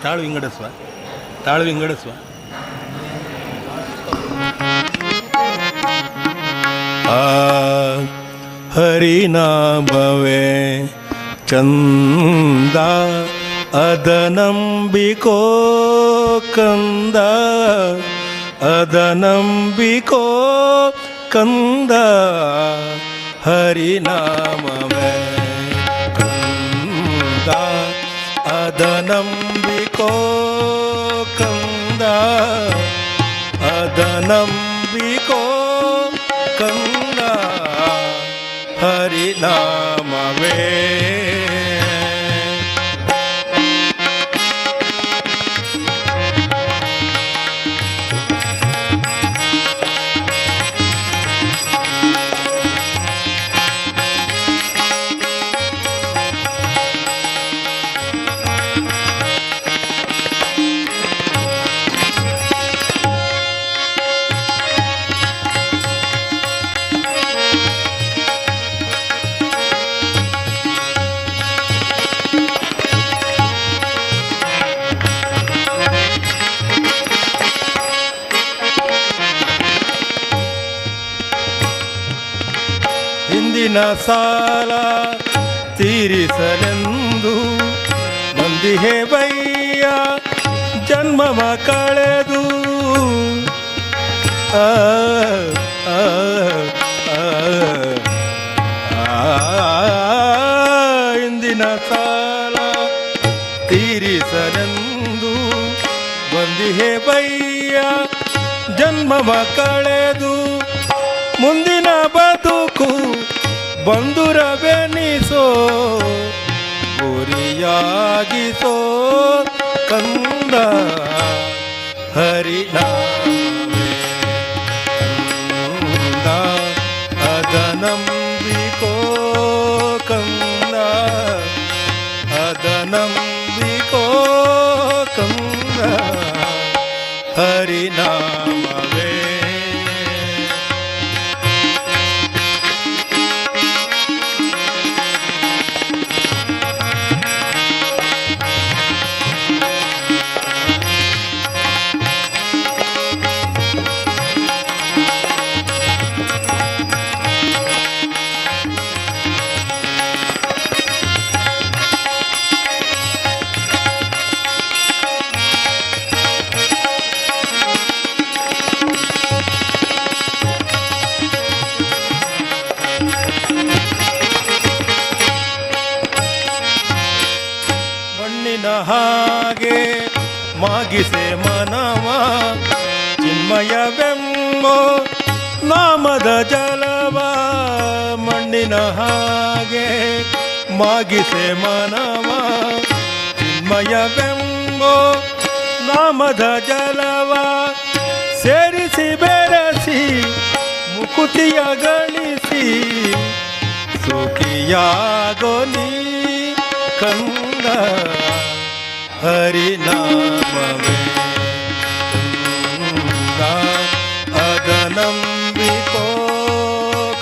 ತಾಳು ವಿಂಗಡಿಸುವ, ತಾಳು ವಿಂಗಡಿಸುವ. ಆ ಹರಿನಾಮವೇ ಚಂದ ಅದನಂಬಿಕೋ ಕಂದ, ಅದನಂಬಿಕೋ ಕಂದ, ಹರಿನಾಮವೇ ಕಂದ ಅದನಂಬಿಕೋ ಕಂದ, ಅದನಂಬಿಕೋ ಕಂದ, ಹರಿನಾಮವೇ. ಹಿಂದಿನ ಸಾಲ ತೀರಿಸಲೆಂದು ಬಂದಿಹೆ ಬಯ್ಯ ಜನ್ಮವ ಕಳೆದು, ಆ, ಆ, ಆ, ಆ, ಹಿಂದಿನ ಸಾಲ ತೀರಿಸಲೆಂದು ಬಂದಿಹೆ ಬಯ್ಯ ಜನ್ಮವ ಕಳೆದು, ಮುಂದಿನ ಬದುಕು ಬಂಧುರವೆನಿಸೋ ಗುರಿಯಾಗಿಸೋ ಕಂದ, ಹರಿನಾಮವೇ ಕಂದ ಅದನಂಬಿಕೋ ಕಂದ, ಅದನಂಬಿಕೋ ಕಂದ, ಹರಿನಾಮವೇ. ಮಣ್ಣಿನ ಹಾಗೆ ಮಾಗಿಸೆ ಮನವ ಚಿನ್ಮಯವೆಂಬೋ ನಾಮದ ಜಲವ, ಮಣ್ಣಿನ ಹಾಗೆ ಮಾಗಿಸೆ ಮನವ ಚಿನ್ಮಯವೆಂಬೋ ನಾಮದ ಜಲವ, ಸೇರಿಸಿ ಬೆರೆಸಿ ಮುಕುತಿಯ ಗಳಿಸಿ ಸುಖಿಯಾಗೋ ನೀ ಕಂದ, ಹರಿನಾಮವೇ ಕಂದ ಅದನಂಬಿಕೋ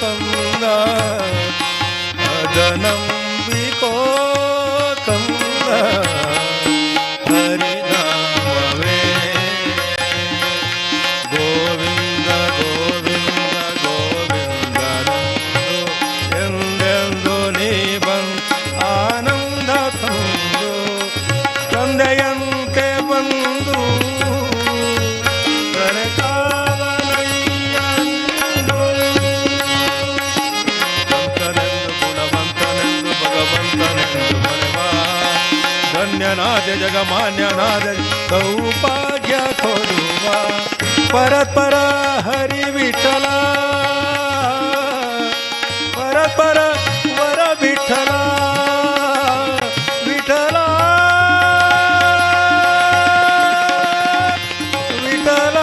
ಕಂದ, ಅದನಂಬಿಕೋ ಕಂದ, ಹರಿನಾಮವೇ. ಗೋವಿಂದ ಗೋವಿಂದ ಗೋವಿಂದನಂದು ಎಂದೆಂದು ನೀ ಬಂದು ಆನಂದ ತಂದು, ತಂದೆಯಂತೆ ಬಂದು ಕಾವನಯ್ಯಂದು, ಸಂತನೆಂದು ಗುಣವಂತನೆಂದು ಭಗವಂತನೆಂದು ಮರೆವ, ಧನ್ಯನಾದ ಜಗಮಾನ್ಯನಾದ ಸೌಭಾಗ್ಯ ಕೊಡುವ, ಪರಪರ ಹರಿ ವಿಠಲ, ಪರಪರ ವರ ವಿಠಲ, ವಿಠಲ ವಿಠಲ.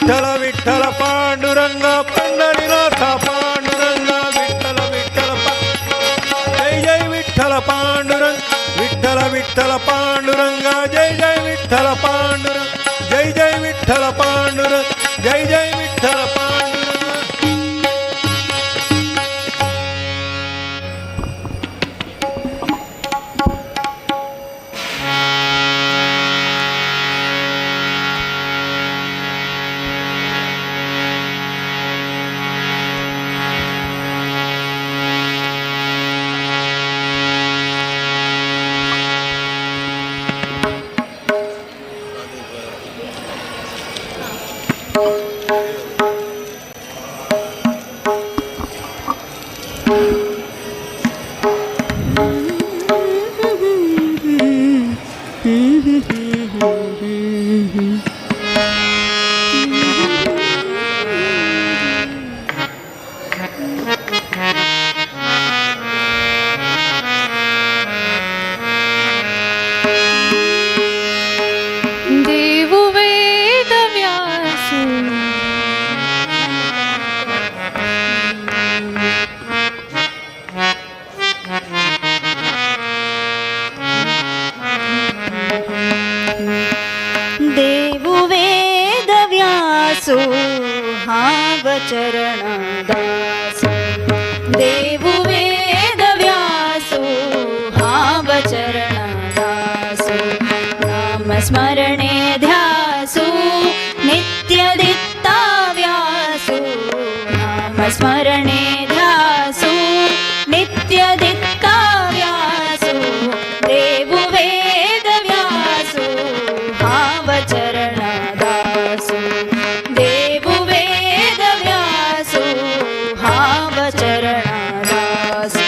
विठ्ठल विठ्ठल पांडुरंग पंढरीनाथ पांडुरंग विठ्ठल विठ्ठल जय जय विठ्ठल पांडुरंग विठ्ठल विठ्ठल पांडुरंग जय जय विठ्ठल पांडुरंग जय जय विठ्ठल पांडुरंग जय जय विठ्ठल पांडुरंग. देवु वेद व्यासु देवु वेद व्यासु हाव चरण दासु. देवु वेद व्यासु हाव चरण दासु. नाम स्मरणे ध्यासु नित्य दित्ता व्यासु. नाम स्मरणे ध्यासु नित्य दित्ता व्यासु. देवु वेद व्यासु हाव चरण दासु. देवु वेद व्यासु हाव चरण दासु.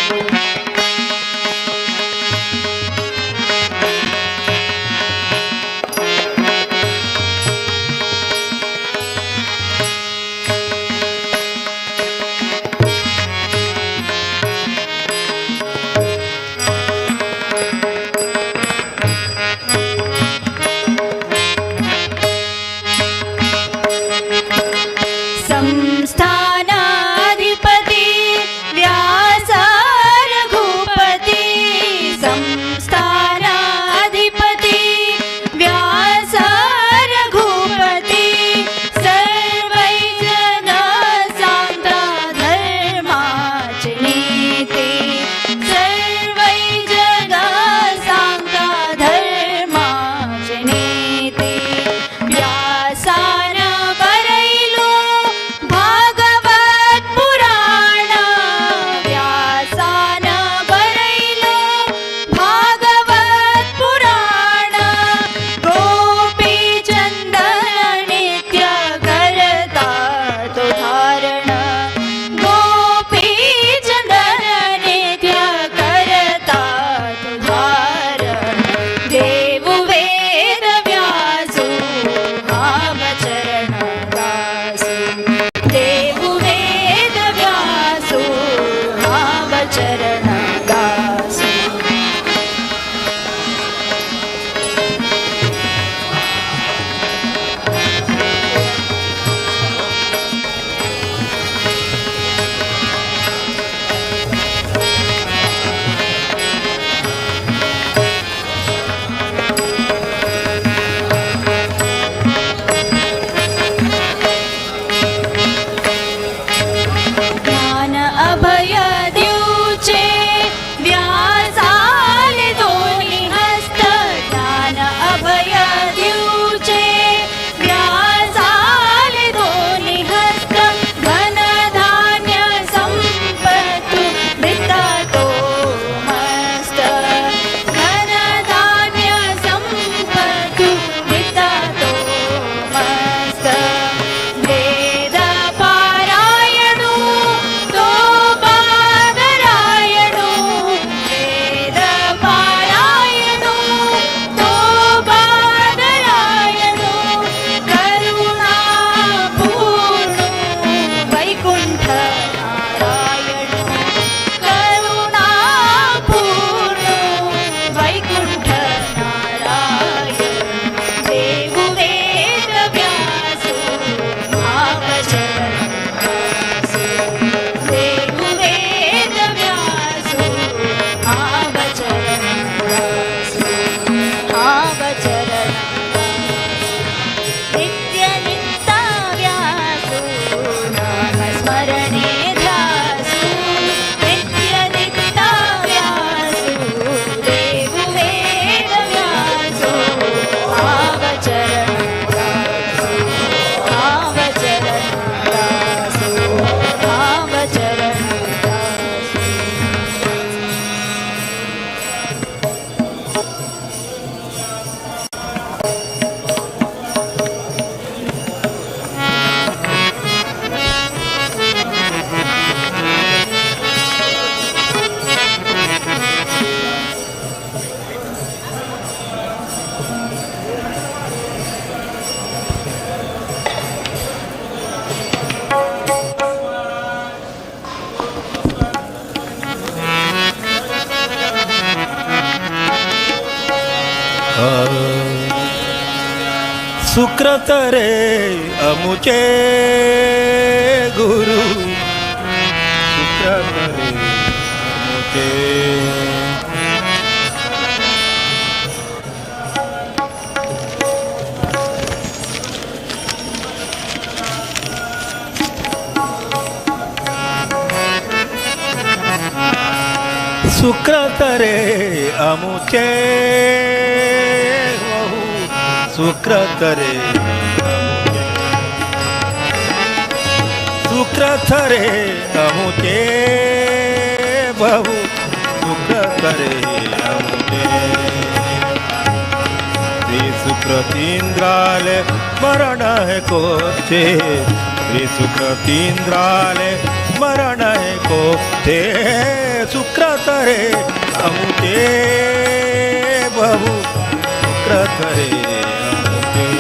सुकृत रे अमुचे गुरु, सुकृत रे अमुचे। सुकृत रे अमुचे बहु, सुकृत रे अमुचे, सुकृत रे अमुचे बहु, सुकृत रे अमुचे। श्री सुकृतींद्राले मरण है कोथे, श्री सुकृतींद्राले मरण है कोथे, सुकृत रे अमुचे बहु, सुकृत रे अमुचे।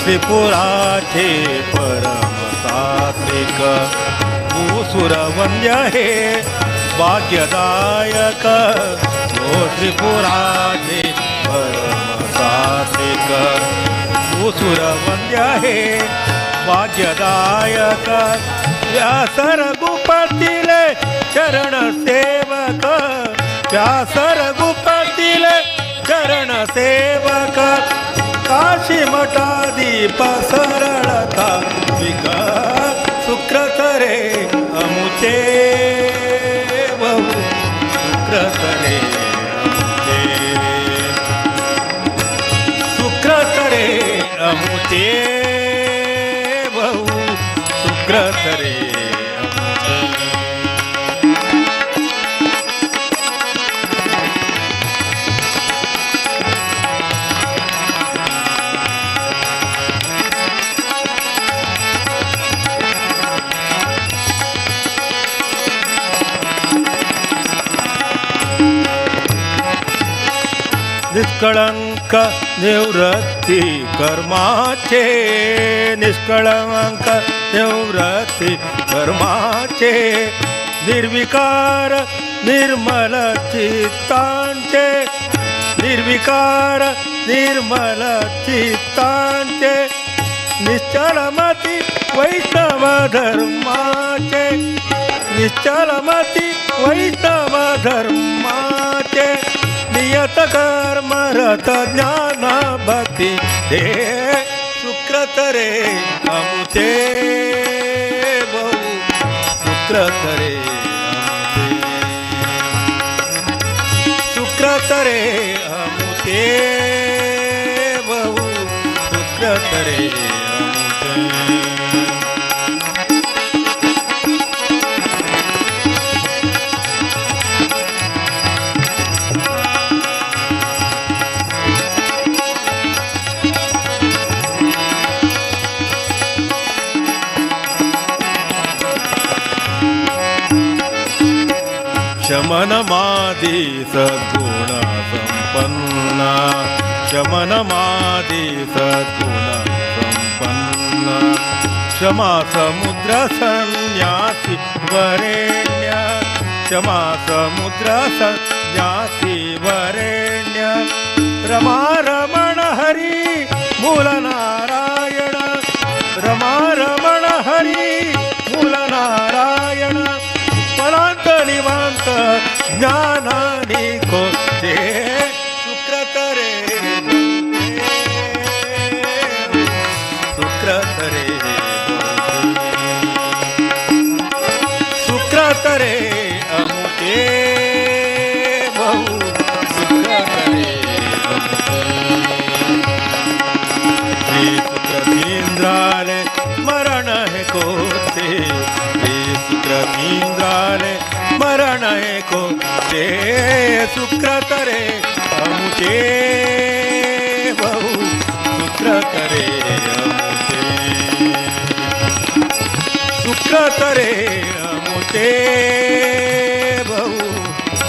त्रिपुराचे परम सात्विक, भूसुरवंद्य हे भाग्यदायक। ओ त्रिपुराचे परम सात्विक, भूसुरवंद्य हे भाग्यदायक। व्यास रघुपतिले चरण सेवक, व्यास रघुपतिले चरण सेवक। काशी मठाधीप सरळता विक, सुकृत रे अमुचे बहु, सुकृत रे अमुचे, सुकृत रे अमुचे बहु, सुकृत रे अमुचे। निष्कळंक निवृत्ती कर्माचे, निष्कळंक निवृत्ती कर्माचे। निर्विकार निर्मल चित्तांचे, निर्विकार निर्मल चित्तांचे। निश्चलमती वैष्णव धर्माचे, निश्चलमती वैष्णव धर्माचे। नियत कर्म रत ज्ञान भक्ती ते, सुकृत रे अमुचे बहु, सुकृत रे अमुचे, सुकृत रे अमुचे बहु, सुकृत रे अमुचे। शमनमादी सद्गुण संपन्ना, शमनमादी सद्गुण संपन्ना। क्षमा समुद्र संन्यासी वरेण्य, क्षमा समुद्र संन्यासी वरेण्य। रमा रमण हरी मूल नारायण, रमा रमण हरी मूल नारायण। पलांत निवांत ज्ञानानी कोते, सुकृत रे सुकृत रे सुकृत रे अमुचे बहु, सुकृत रे अमुचे। श्री सुकृतींद्राले मरण है कोते, श्री सुकृतींद्राले मरण है कोते, सुकृत रे अमुचे बहु, सुकृत रे अमुचे, सुकृत रे अमुचे बहु,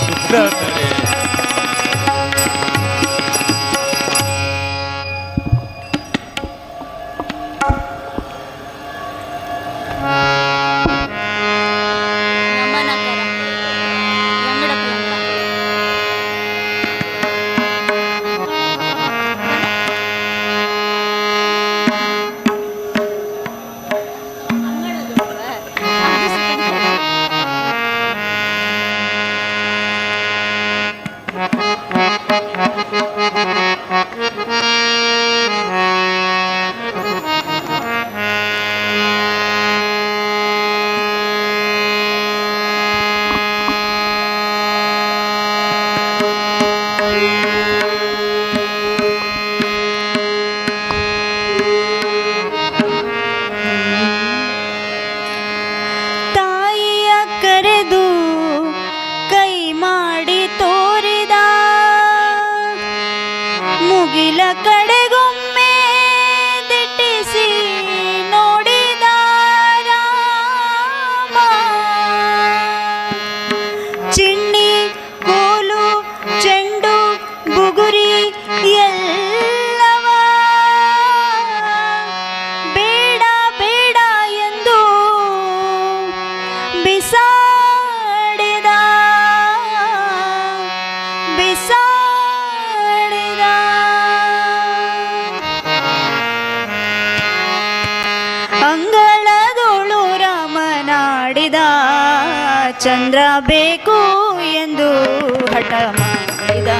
सुकृत रे। ಬಾಗಿಲ ಕಡೆಗೊಮ್ಮೆ ದಿಟ್ಟಿಸಿ ನೋಡಿದ ರಾಮ. ಚಿಣ್ಣಿ ಕೋಲು ಚೆಂಡು ಬುಗುರಿ ಎಲ್ಲವ ಬೇಡ ಬೇಡ ಎಂದು ಬಿಸಾಡಿದ ಬಿಸಾಡಿದ. ಅಂಗಳದೋಳು ರಾಮನಾಡಿದ ಚಂದ್ರ ಬೇಕು ಎಂದು ಹಠ ಮಾಡಿದ,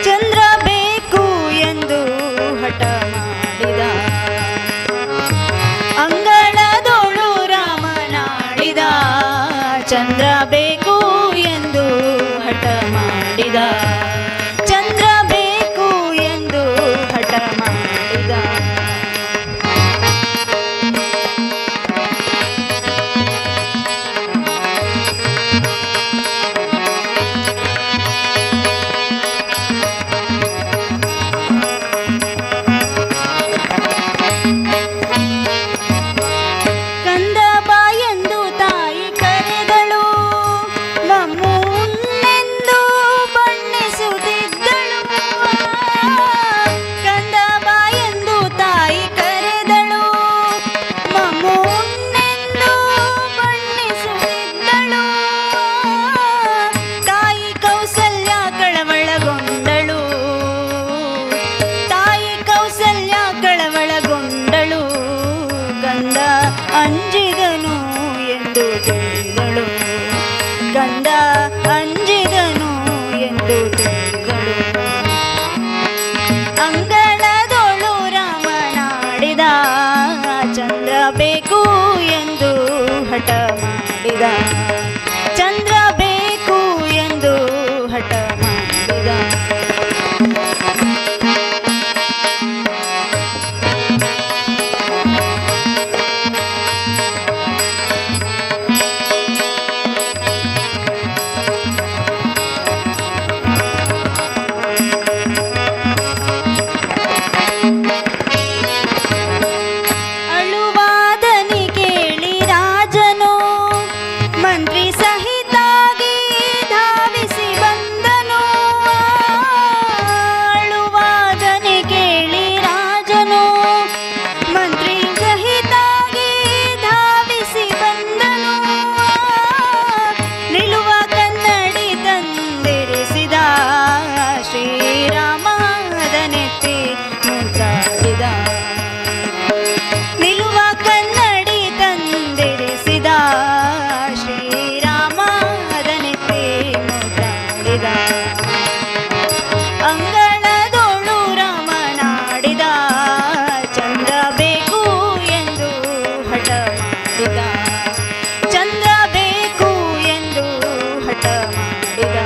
ಚಂದ್ರ ಬೇಕು ಎಂದು ಹಠ ಮಾಡಿದ. ಅಂಗಳದೋಳು ರಾಮನಾಡಿದ ಚಂದ್ರ ಬೇಕು ಎಂದು ಹಠ ಮಾಡಿದ, ಚಂದ್ರ ಬೇಕು ಎಂದು ಹಠ ಮಾಡಿದ. ಕಂದ ಬಾ ಎಂದು ತಾಯಿ ಕರೆದಳು, ಮಮ್ಮೂನೆಂದು ಬಣ್ಣಿಸುತ್ತಿದ್ದಳು. ಕಂದ ಬಾ ಎಂದು ತಾಯಿ ಕರೆದಳು, ಮಮ್ಮೂನೆಂದು ಬಣ್ಣಿಸುತ್ತಿದ್ದಳು. ತಾಯಿ ಕೌಸಲ್ಯ ಕಳವಳಗೊಂಡಳು, ತಾಯಿ ಕೌಸಲ್ಯ ಕಳವಳಗೊಂಡಳು. ಕಂದ ಅಂಜಿದನು ಎಂದು ತಿಳಿದಳು, ಕಂದ ಅಂಜಿದನು ಎಂದು ತಿಳಿದಳು. ಅಂಗಳದೋಳು ರಾಮನಾಡಿದ ಚಂದ್ರ ಬೇಕು ಎಂದು ಹಠ ಮಾಡಿದ, ಚಂದ್ರ ಬೇಕು ಎಂದು ಹಠ ಮಾಡಿದ. ಅಳುವಾದನಿ ಕೇಳಿ ರಾಜನು ಮಂತ್ರಿ ಸಹಿತಾಗಿ ಧಾವಿಸಿ ಬಂದನು. ಅಳುವಾದನಿ ಕೇಳಿ ರಾಜನು ಮಂತ್ರಿ ಸಹಿತಾಗಿ ಧಾವಿಸಿ ಬಂದನು. ನಿಲುವ ಕನ್ನಡಿ ತಂದಿರಿಸಿದ, ಶ್ರೀರಾಮದನೆತ್ತಿ ಮುದ್ದಾಡಿದ. ನಿಲುವ ಕನ್ನಡಿ ತಂದಿರಿಸಿದ, ಶ್ರೀರಾಮದನೆತ್ತಿ ಮುದ್ದಾಡಿದ. ಅಂಗಳದೋಳು ರಾಮನಾಡಿದ ಚಂದ್ರ ಬೇಕು ಎಂದು ಹಠ ಮಾಡಿದ, ಚಂದ್ರ ಬೇಕು ಎಂದು ಹಠ ಮಾಡಿದ.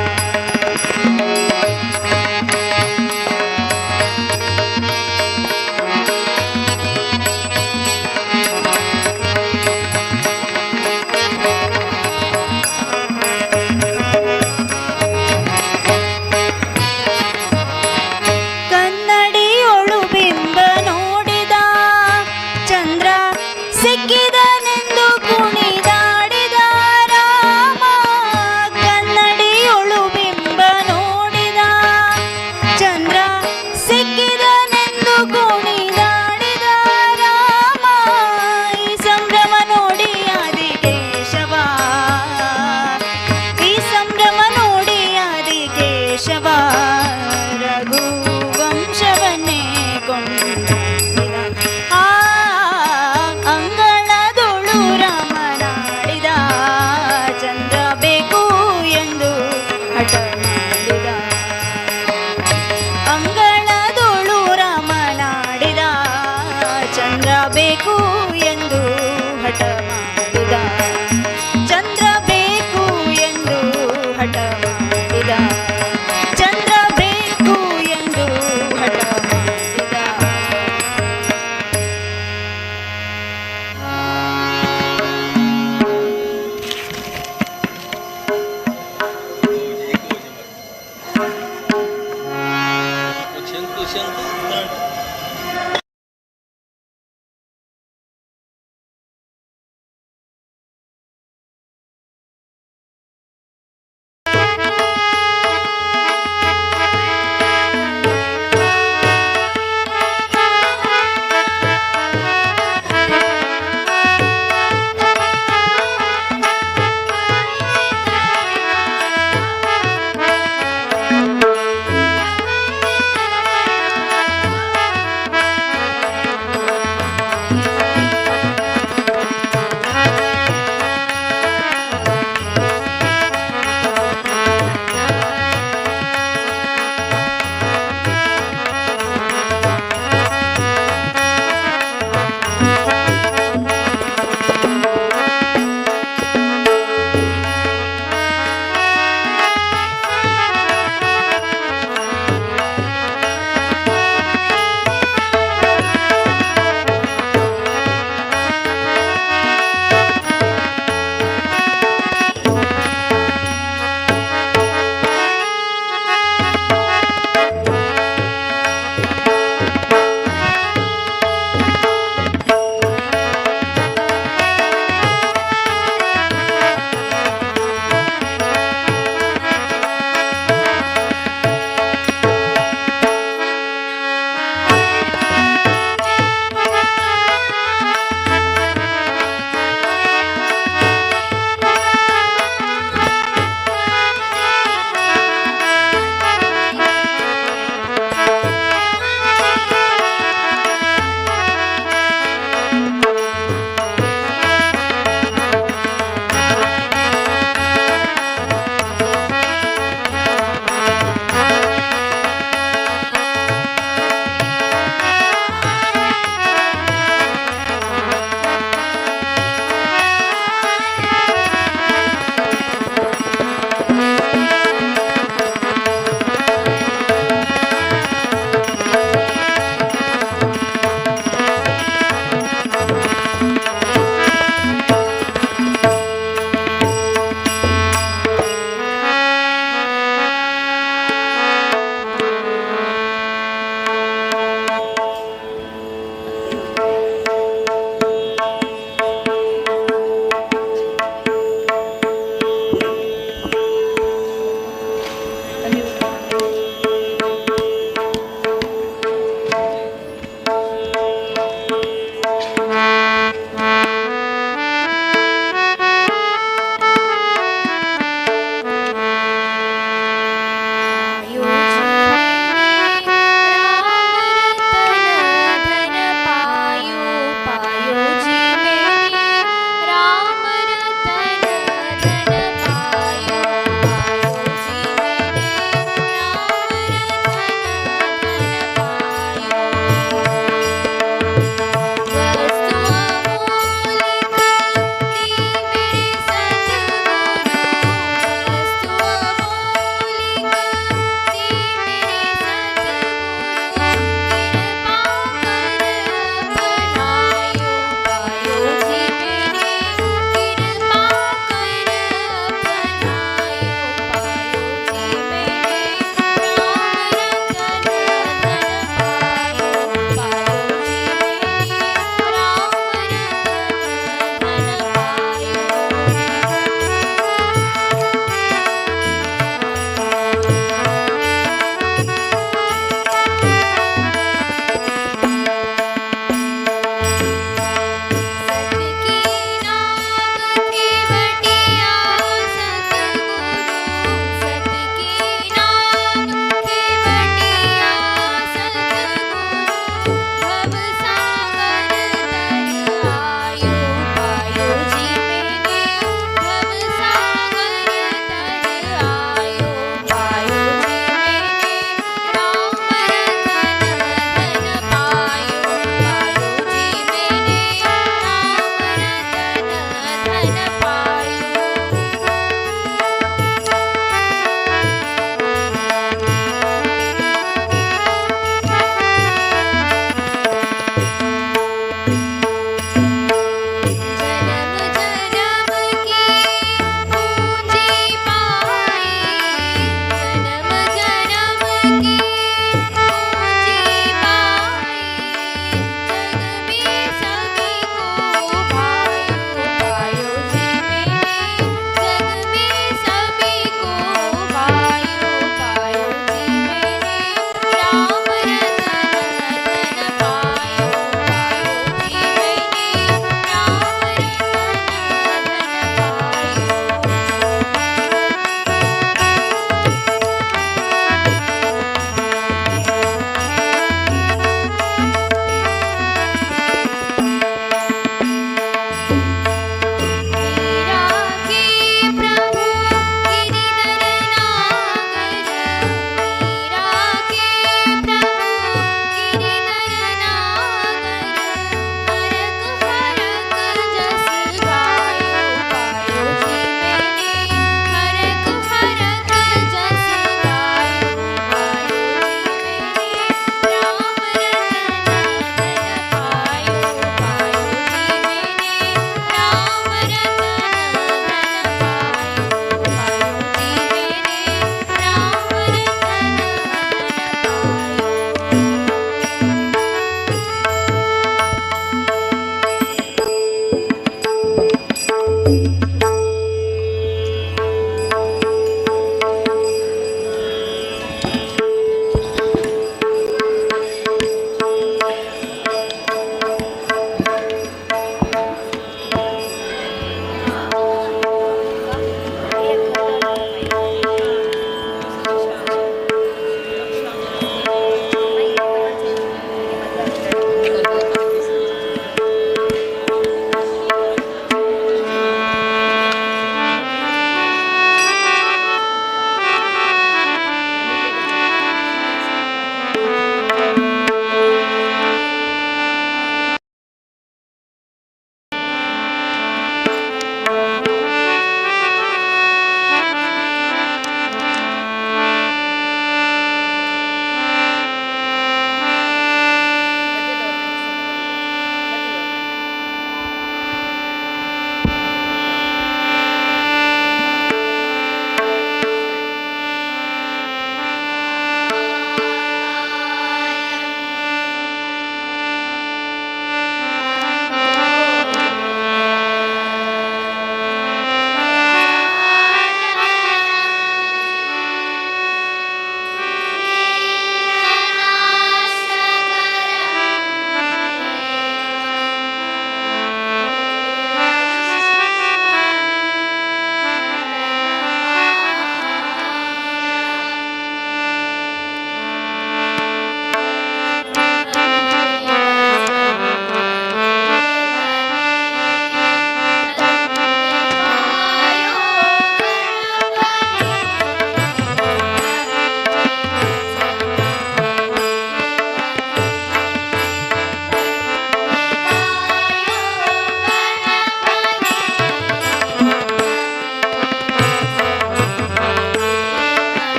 ಕನ್ನಡಿಯೊಳು ಬಿಂಬ ನೋಡಿದ, ಚಂದ್ರ ಸಿಕ್ಕಿದನೆಂದು ಕುಣಿದಾಡಿದ ರಾಮ. ಕನ್ನಡಿಯೊಳು ಬಿಂಬ ನೋಡಿದ, ಚಂದ್ರ ಸಿಕ್ಕಿದನೆಂದು ಕುಣಿದಾಡಿದ ರಾಮ. ಈ ಸಂಭ್ರಮ ನೋಡಿ ಆದಿಕೇಶವ, ಈ ಸಂಭ್ರಮ ನೋಡಿ ಆದಿಕೇಶವ ರಘುವಂಶವನ್ನೇ ಕೊಂಡಾಡಿದ. ಆ ಅಂಗಳದೋಳು ರಾಮನಾಡಿದ ಚಂದ್ರ ಬೇಕು ಎಂದು ಹಠ ಮಾಡಿದ. ಅಂಗಳದೋಳು ರಾಮನಾಡಿದ ಚಂದ್ರ ಬೇಕು ಎಂದು ಹಠ ಮಾಡಿದ, ಚಂದ್ರ ಬೇಕು ಎಂದು ಹಠ ಮಾಡಿದ, ಚಂದ್ರ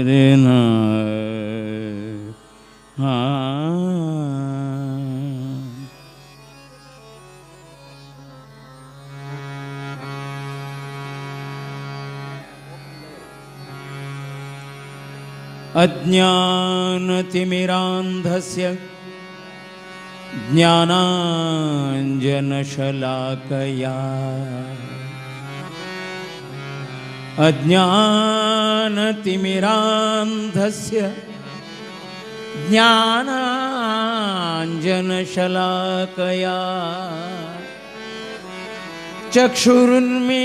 रे ना हा. अज्ञानतिमिरान्धस्य ज्ञानाञ्जनशलाकया अज्ञानतिमिरान्धस्य ज्ञानाञ्जनशलाकया चक्षुरुन्मीलितं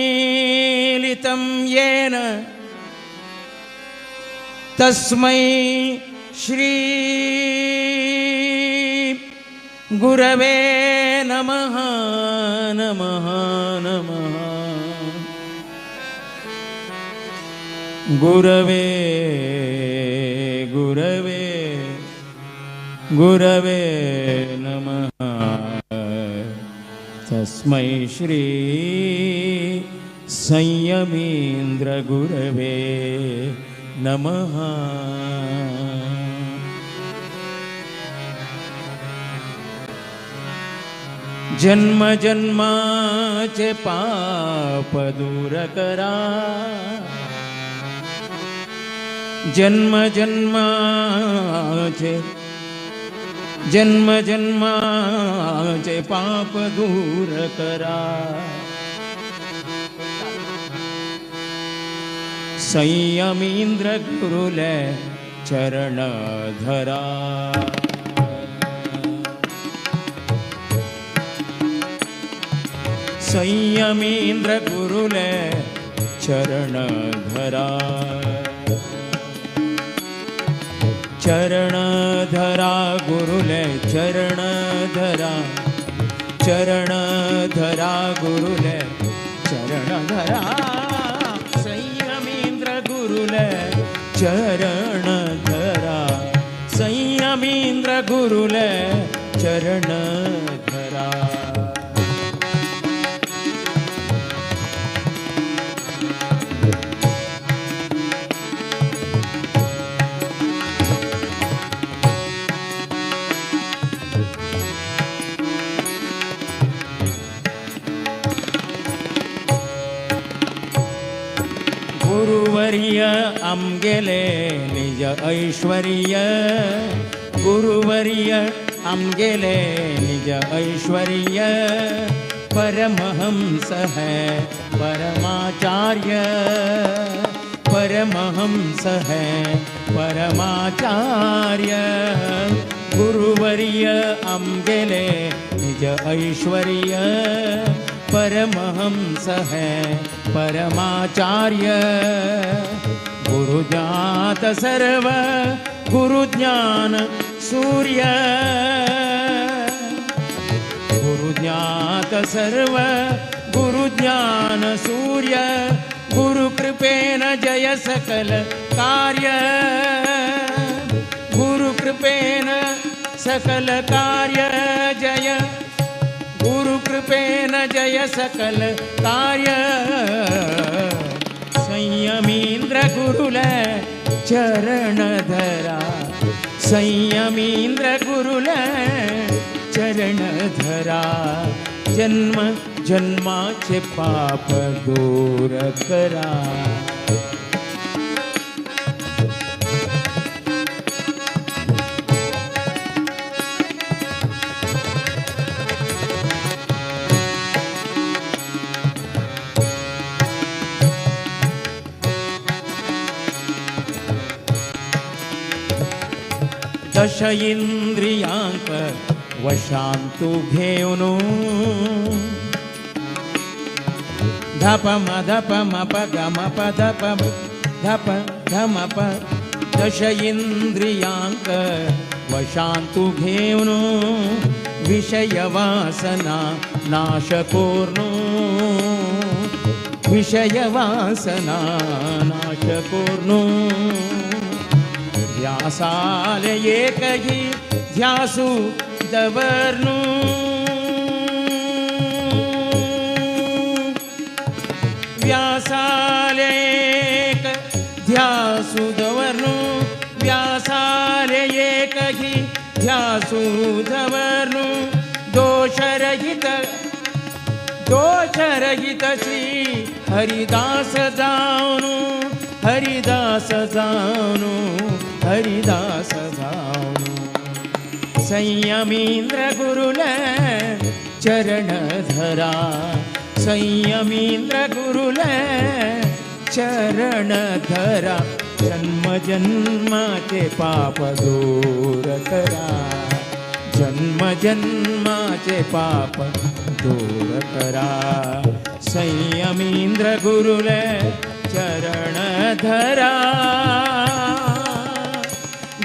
येन तस्मै श्री गुरवे नमः नमः नमः. गुरवे गुरवे गुरवे नमः. तस्मै श्री संयमींद्र गुरवे नमः. जन्म जन्माचे पाप दूर करा जन्म जन्माचे जन्म जन्माचे पाप दूर करा संयमींद्र गुरुले चरण धरा. संयमींद्र गुरुले चरण धरा चरण धरा गुरुले चरण धरा चरण धरा गुरुले चरण धरा संयमींद्र गुरुले चरण धरा संयमींद्र गुरुले चरण धरा. गुरुवर्य आमगेले निज ऐश्वर्य गुरुवर्य आमगेले निज ऐश्वर्य परमहंस है परमाचार्य परमहंस है परमाचार्य गुरुवर्य आमगेले निज ऐश्वर्य परमहंस है परमाचार्य. गुरुज्ञात सर्व गुरुज्ञान सूर्य गुरुज्ञात सर्व गुरुज्ञान सूर्य गुरुकृपेन जय सकल कार्य गुरुकृपेन सकल कार्य जय गुरुकृपेन जय सकल कार्य संयमींद्र गुरुले चरण धरा संयमींद्र गुरुले चरण धरा जन्म जन्माचे पाप दूर करा. दश इंद्रियांक वशांतु घेऊन धप म धप म प ग म प धप धप ध म प दश इंद्रियांक वशांतु घेऊन विषय वासना नाश कोर्नु विषय वासना नाश कोर्नु ध्यासाल एकही ध्यासू दवर्नु व्यासाल एक ध्यासू दवर्नु एकही ध्यासू धवरनु दोषरहित दोषरहित श्री हरिदास जानु हरिदास जानु हरिदास जानु संयमींद्र गुरुल चरण धरा संयमींद्र गुरुल चरण धरा जन्म जन्माचे पाप दूर करा जन्म जन्माचे पाप दूर करा संयमींद्र गुरुल चरण धरा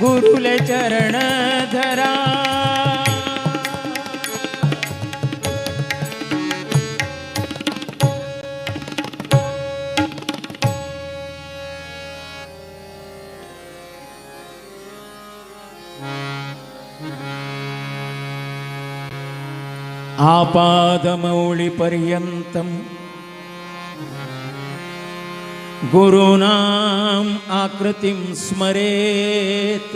गुरुल चरण धरा. आपादमौलिपर्यन्तं गुरूणाम् आकृतिं स्मरेत्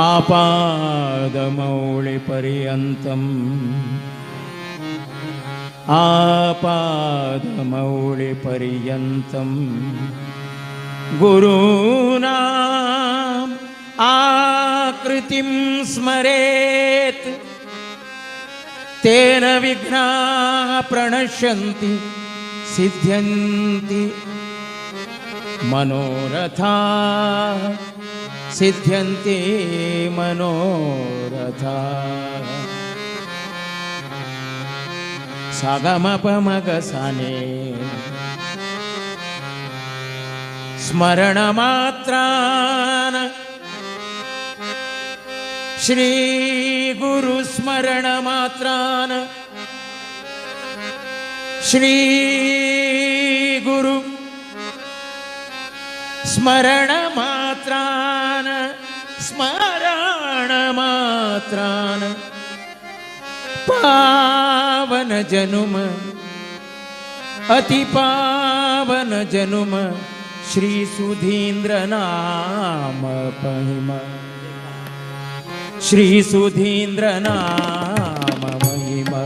आपादमौलिपर्यन्तं आपादमौलिपर्यन्तं गुरूणाम् आकृतिं स्मरेत् तेन विघ्नाः प्रणश्यन्ति सिद्ध्यन्ति मनोरथाः सिद्ध्यन्ति मनोरथाः. सागमपमगसने स्मरणमात्रान् श्री गुरु स्मरणमात्रान् श्री गुरु स्मरणमात्रान् स्मरणमात्रान् पावन जनुम अति पावन जनुम श्री सुधींद्र नाम महिमा श्री सुधींद्र नाम महिमा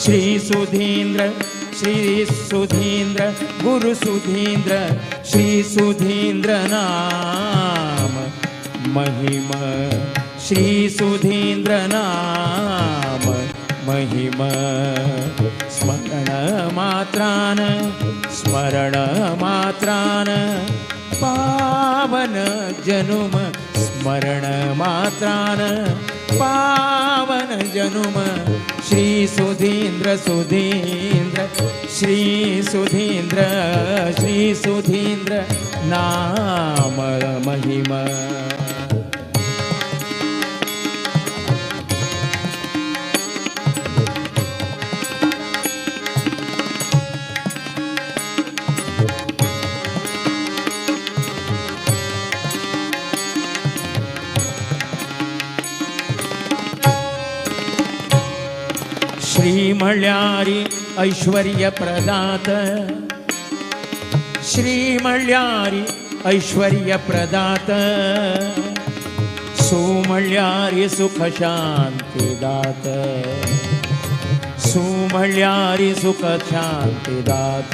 श्री सुधींद्र गुरु सुधींद्र श्री सुधींद्र नाम महिमा श्री सुधींद्र नाम महिमा. स्मरण मात्रान स्मरण मात्रान पावन जनुम स्मरण मात्रान पावन जनुम श्री सुधींद्र सुधींद्र श्री सुधींद्र श्री सुधींद्र नाम महिमा. श्री मल्यारी ऐश्वर्य प्रदात श्री मल्यारी ऐश्वर्य प्रदात सुमल्यारी सुख शांती दात सुमल्यारी सुख शांती दात.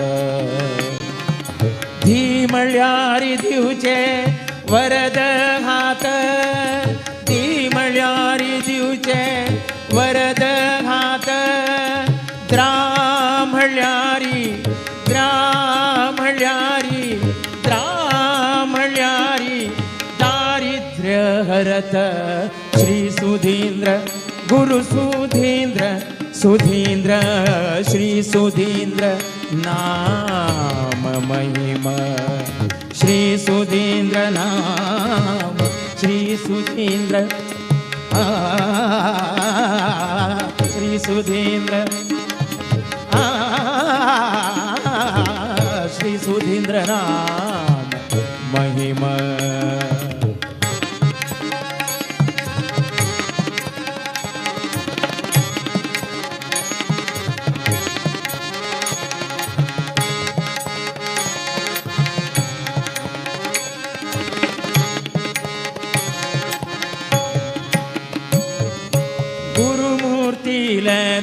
धी मल्यारी दिवचे वरद हात धी मल्यारी दिवचे वरद हात द्रामल्यारी द्रामल्यारी द्रामल्यारी दारिद्र्य हरत श्री सुधींद्र गुरु सुधींद्र सुधींद्र श्री सुधींद्र नाम महिमा श्री सुधींद्र नाम श्री सुधींद्र श्री सुधींद्र श्री सुधींद्र नाम महिमा.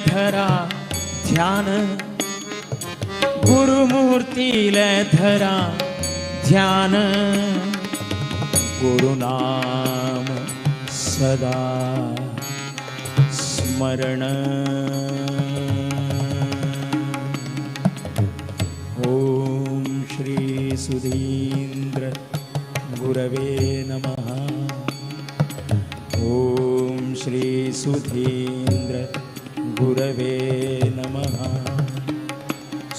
धरा ध्यान, गुरुमूर्तीले धरा ध्यान, गुरुनाम सदा स्मरण। ओम श्री सुधींद्र गुरवे नमः। ओम श्री सुधींद्र गुरवे नमः।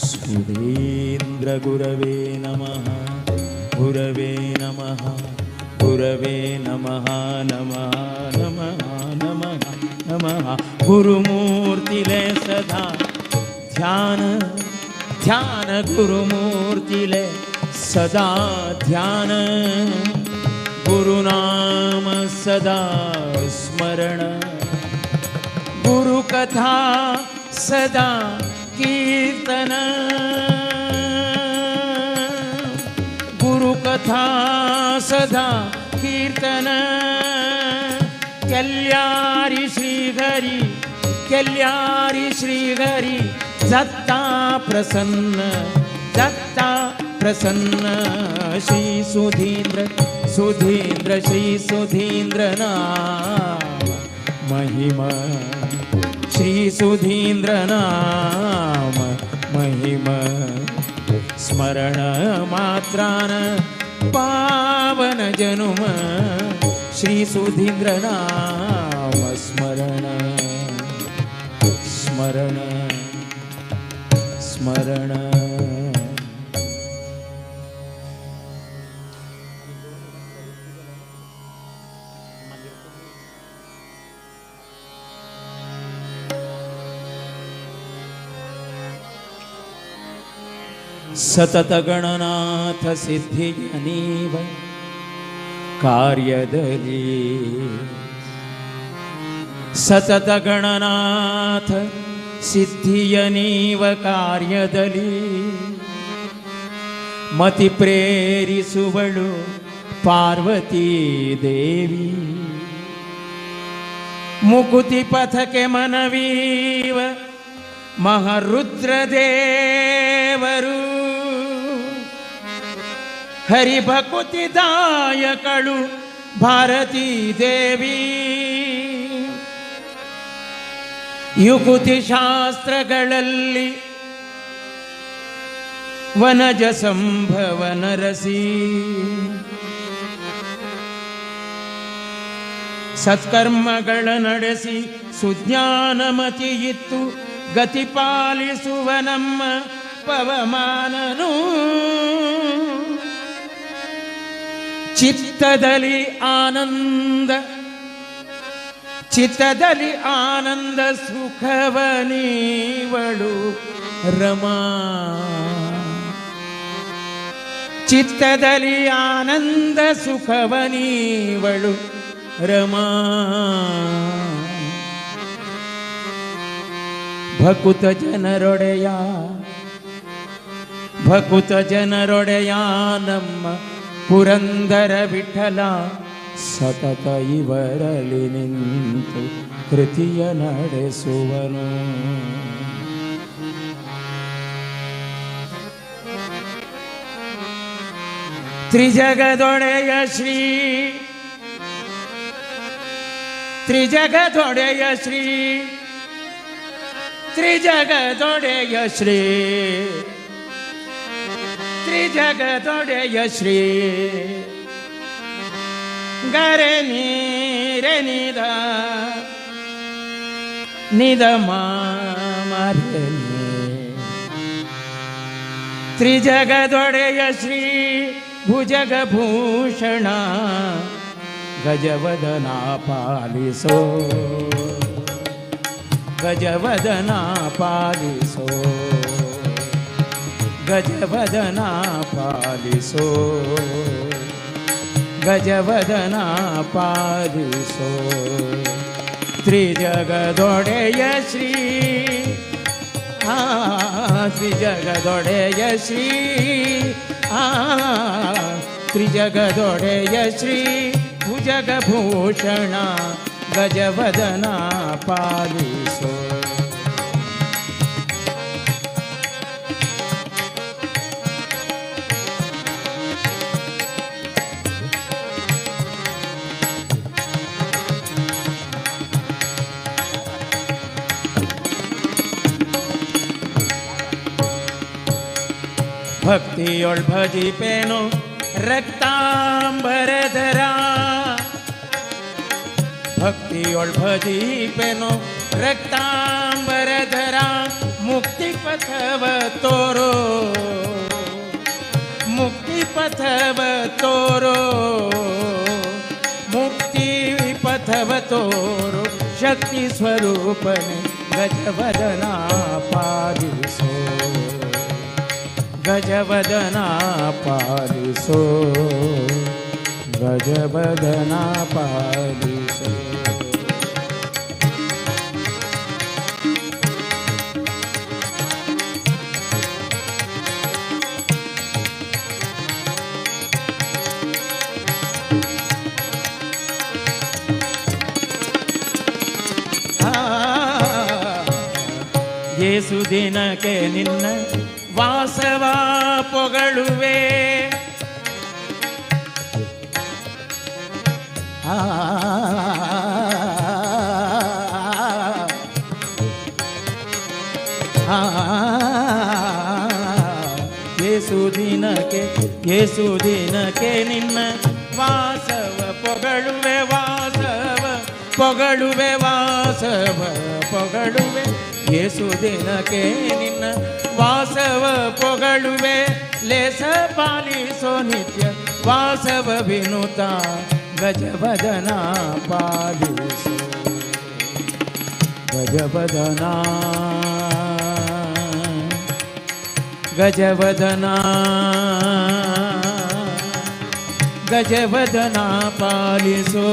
सुधींद्र गुरवे नमः। गुरवे नमः। गुरवे नमः नमः नमः नमः नमः। गुरुमूर्तिले सदा ध्यान, ध्यान गुरुमूर्तिले सदा ध्यान, गुरुनाम सदा स्मरण, गुरुकथा सदा कीर्तन, गुरुकथा सदा कीर्तन। कल्यारी श्रीहरी, कल्यारी श्रीहरी दत्ता प्रसन्न, दत्ता प्रसन्न। श्री सुधींद्र सुधींद्र श्री सुधींद्र नाम महिमा, श्री सुधींद्र नाम महिमा। स्मरण मात्रान पावन जनुम, श्री सुधींद्र नाम स्मरण स्मरण स्मरण। सतत गणनाथ सिद्धियनीव कार्यदली, सतत गणनाथ सिद्धियनीव कार्यदली, मति प्ರೇರಿಸುವಳು ಪಾರ್ವತಿ ದೇವಿ, ಮುಕುತಿ ಪಥಕ್ಕೆ ಮನವೀವ ಮಹರುದ್ರದೇವರು, ಹರಿಭಕುತಿದಾಯಕಳು ಭಾರತೀ ದೇವಿ. ಯುಕುತಿ ಶಾಸ್ತ್ರಗಳಲ್ಲಿ ವನಜ ಸಂಭವ ನರಸಿ, ಸತ್ಕರ್ಮಗಳ ನಡೆಸಿ ಸುಜ್ಞಾನಮತಿಯಿತ್ತು ಗತಿ ಪಾಲಿಸುವ ನಮ್ಮ ಪವಮಾನನು. ಚಿತ್ತದಲ್ಲಿ ಆನಂದ, ಚಿತ್ತದಲ್ಲಿ ಆನಂದ ಸುಖವ ನೀವಳು ರಮಾ, ಚಿತ್ತದಲ್ಲಿ ಆನಂದ ಸುಖವ ನೀವಳು ರಮಾ. ಭಕುತ ಜನರೊಡೆಯ, ಭಕುತ ಜನರೊಡೆಯ ನಮ್ಮ ಪುರಂದರ ವಿಠಲ, ಸತತ ಇವರಲ್ಲಿ ನಿಂತು ಕೃತಿಯ ನಡೆಸುವನು. ತ್ರಿಜಗದೊಡೆಯ ಶ್ರೀ, ತ್ರಿಜಗದೊಡೆಯ ಶ್ರೀ, ತ್ರಿಜಗದೊಡೆಯ ಶ್ರೀ, ತ್ರಿಜಗದೊಡೆಯ ಶ್ರೀ. ಗರೆ ನೀರೆ ನಿದ ನಿದ ಮಾರೆ, ತ್ರಿಜಗದೊಡೆಯ ಶ್ರೀ ಭುಜಗಭೂಷಣ ಗಜವದನ ಪಾಲಿಸೋ, ಗಜವದನ ಪಾಲಿಸೋ, ಗಜವದನ ಪಾಲಿಸೋ, ಗಜವದನ ಪಾಲಿಸೋ. ತ್ರಿಜಗದೊಡೆಯ ಶ್ರೀ, ಆ ತ್ರಿಜಗದೊಡೆಯ ಶ್ರೀ, ಆ ತ್ರಿಜಗದೊಡೆಯ ಶ್ರೀ ಭುಜಗಭೂಷಣ ಗಜವದನ ಪಾಲಿಸೋ. ಭಕ್ತಿಯೊಳ್ ಭಜಿಪೇನು ರಕ್ತಾಂಬರಧರ ಭಕ್ತಿಯೊಳ್ ಭಜಿಪೇನು ರಕ್ತಾಂಬರಧರ ಮುಕ್ತಿ ಪಥವ ತೋರೋ ಮುಕ್ತಿ ಪಥವ ತೋರೋ ಮುಕ್ತಿ ಪಥವ ತೋರೋ ಶಕ್ತಿ ಸ್ವರೂಪನೆ ಗಜವದನ ಪಾಲಿಸೋ ಗಜವದನ ಪಾಲಿಸೋ ಗಜವದನ ಪಾಲಿಸೋ. ಏಸು ದಿನಕ್ಕೆ ನಿನ್ನ ವಾಸವ ಪೊಗಳುವೆ ಆ ಏಸು ದಿನಕ್ಕೆ ಏಸು ದಿನಕ್ಕೆ ನಿನ್ನ ವಾಸವ ಪೊಗಳುವೆ ವಾಸವ ಪೊಗಳುವೆ ವಾಸವ ಪೊಗಳುವೆ ಏಸು ದಿನಕ್ಕೆ ನಿನ್ನ ವಾಸವ ಪೊಗಳುವೆ ಲೇಸ ಪಾಲಿಸೋ ನಿತ್ಯ ವಾಸವ ವಿನುತ ಗಜವದನ ಪಾಲಿಸೋ ಗಜವದನ ಗಜವದನ ಗಜವದನ ಪಾಲಿಸೋ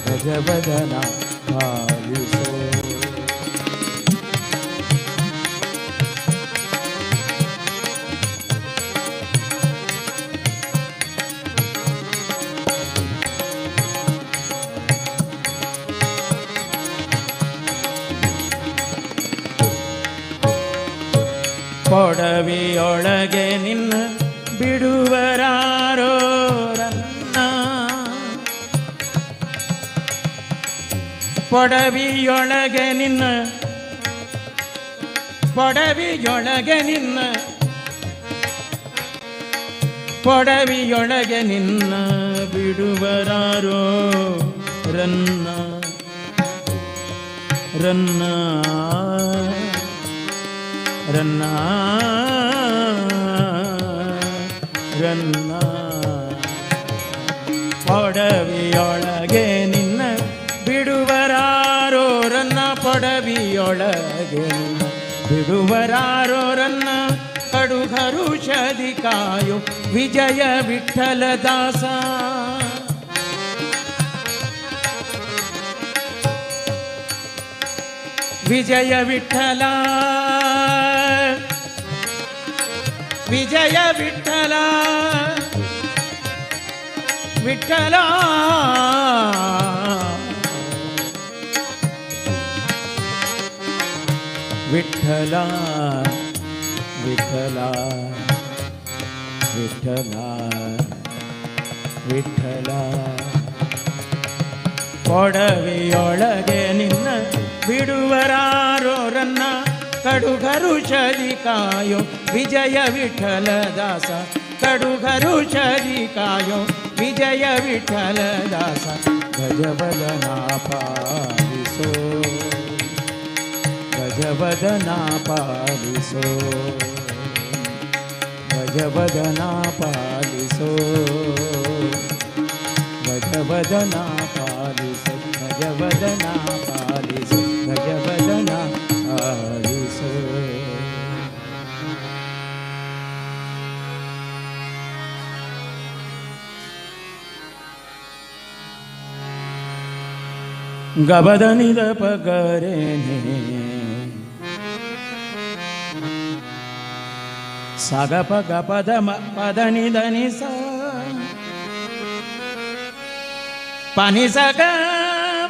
ಗಜವದನ ಪಾಲಿಸೋ. ಕೊಡವಿಯೊಳಗೆ ನಿನ್ನ ಬಿಡುವರಾರೋ ರನ್ನ ಪೊಡವಿಯೊಳಗೆ ನಿನ್ನ ಪೊಡವಿಯೊಳಗೆ ನಿನ್ನ ಪೊಡವಿಯೊಳಗೆ ನಿನ್ನ ಬಿಡುವರಾರೋ ರನ್ನ ರನ್ನ ರನ್ನ ರನ್ನ ಪೊಡವಿಯೊಳಗೆ ನಿನ್ನ ಬಿಡುವರಾರೋ ರನ್ನ ಪೊಡವಿಯೊಳಗೆ ನಿನ್ನ ಬಿಡುವರಾರೋ ರನ್ನ ಕಡುಗರುಷದಿ ಕಾಯೋ ವಿಜಯ ವಿಠಲ ದಾಸ ವಿಜಯ ವಿಠಲ ವಿಜಯ ವಿಠಲ ವಿಠಲ ವಿಠಲ ವಿಠಲ ವಿಠಲ ವಿಠಲ ಕೊಡವಿಯೊಳಗೆ ನಿನ್ನ ಬಿಡುವರಾರೋ ರನ್ನ ಕಡುಗರುಷದಿ ಕಾಯೋ ವಿಜಯ ವಿಠಲ ದಾಸ ಕಡುಗರುಷದಿ ಕಾಯೋ ವಿಜಯ ವಿಠಲ ದಾಸ ಗಜವದನ ಪಾಲಿಸೋ ಗಜವದನ ಪಾಲಿಸೋ ಗಜವದನ ಪಾಲಿಸೋ ಗಜವದನ ಪಾಲಿಸೋ ಗಜವದನ ಪಾಲಿಸೋ ಗಜವದನ ಪಾಲಿಸೋ. ಗಬದನಿದ ಪಗರೇನೆ ಸಗ ಪಗ ಪದ ಮ ಪದ ನಿದ ನಿ ಸ ಪನಿ ಸಗ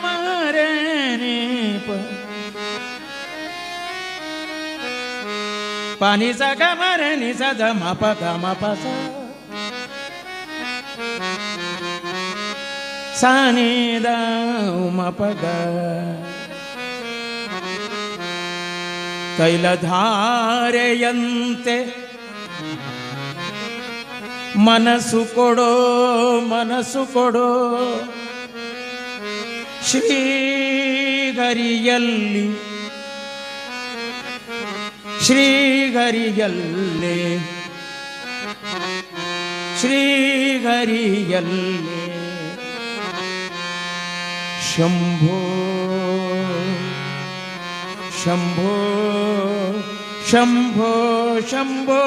ಮರೆ ನಿ ಪ ಪನಿ ಸಗ ಮರೆ ನಿ ಸ the ಮ ಪ ಗ ಮ ಪ ಸ ಸ ನಿ the ಮ ಪ ಗ. ತೈಲಧಾರೆಯಂತೆ ಮನಸ್ಸು ಕೊಡೋ, ಮನಸ್ಸು ಕೊಡೋ ಶ್ರೀಹರಿಯಲ್ಲಿ, ಶ್ರೀಹರಿಯಲ್ಲೇ, ಶ್ರೀಹರಿಯಲ್ಲೇ. ಶಂಭೋ ಶಂಭೋ ಶಂಭೋ ಶಂಭೋ.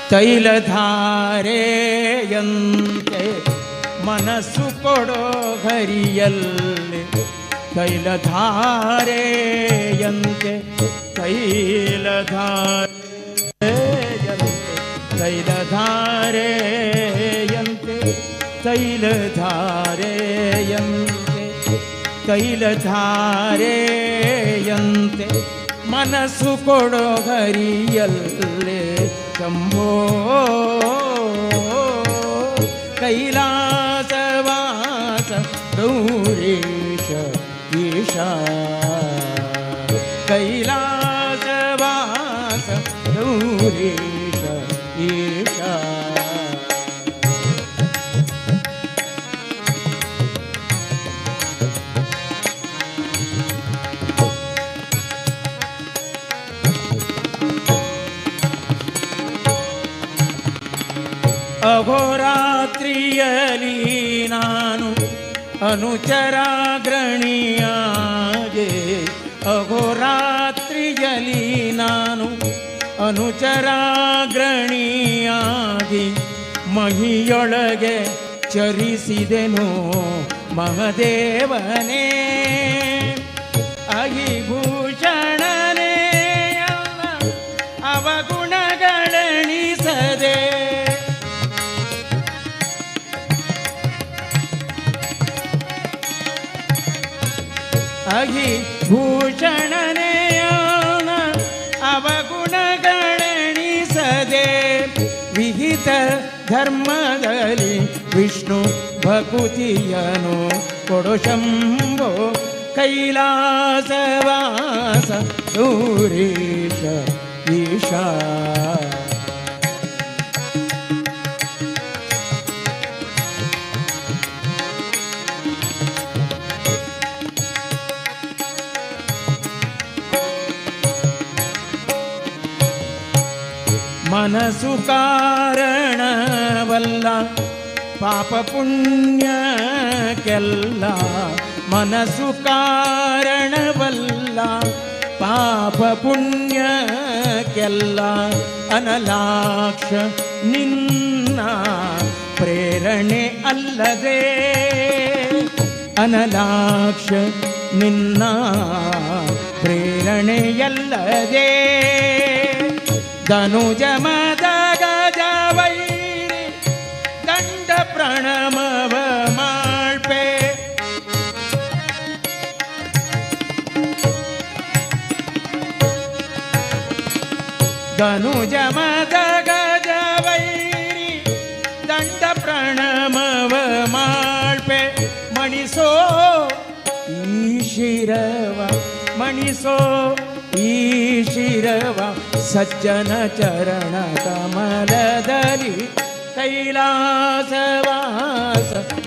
ತೈಲಧಾರೆಯಂತೆ ಮನಸ್ಸು ಕೊಡೋ ಹರಿಯಲ್ಲಿ, ತೈಲಧಾರೆಯಂತೆ, ತೈಲಧಾರೆಯಂತೆ, ತೈಲಧಾರೆಯಂತೆ, ತೈಲಧಾರೆಯಂತೆ, ತೈಲಧಾರೆಯಂತೆ ಮನಸ್ಸು ಕೊಡೋ ಹರಿಯಲ್ಲೇ ಶಂಭೋ. ಕೈಲಾಸವಾಸ ಗೌರೀಶ ಈಶಾ, ಕೈಲಾಸವಾಸ ಗೌರೀಶ ಈಶಾ. ಅಹೋರಾತ್ರಿಯಲಿ ನಾನು ಅನುಚರಾಗ್ರಣಿಯಾಗೆ, ಅಹೋರಾತ್ರಿಯಲಿ ನಾನು ಅನುಚರಾಗ್ರಣಿಯಾಗಿ ಮಹಿಯೊಳಗೆ ಚರಿಸಿದೆನು ಮಹದೇವನೇ. ಅಹಿಭೂಷಣನೇ ಅಲ್ಲ ಅವಗುಣಗಳೆಣಿಸದೆ, ಅಹಿ ಭೂಷಣನೆಯನ ಅವಗುಣಗಳೆಣಿಸದೆ ವಿಹಿತ ಧರ್ಮದಲ್ಲಿ ವಿಷ್ಣು ಭಕುತಿಯನು ಕೊಡು ಶಂಭೋ. ಕೈಲಾಸವಾಸ ಗೌರೀಶ ಈಶಾ. ಮನಸ್ಸು ಕಾರಣವಲ್ಲ ಪಾಪ ಪುಣ್ಯಕ್ಕೆಲ್ಲ, ಮನಸ್ಸು ಕಾರಣವಲ್ಲ ಪಾಪ ಪುಣ್ಯಕ್ಕೆಲ್ಲ, ಅನಲಾಕ್ಷ ನಿನ್ನ ಪ್ರೇರಣೆ ಅಲ್ಲದೆ, ಅನಲಾಕ್ಷ ನಿನ್ನ ಪ್ರೇರಣೆಯಲ್ಲದೆ. ಧನುಜ ಮದ ಗಜ ವೈರಿ ದಂಡ ಪ್ರಣಮವ ಮಾಳ್ಪೆ, ಧನುಜ ಮದ ಗಜ ವೈರಿ ದಂಡ ಪ್ರಣಮವ ಮಾಳ್ಪೆ. ಮಣಿಸೋ ಈ ಶಿರವ, ಮಣಿಸೋ ಈ ಶಿರವ ಸಜ್ಜನ ಚರಣ ಕಮಲದಲ್ಲಿ ಕೈಲಾಸವಾಸ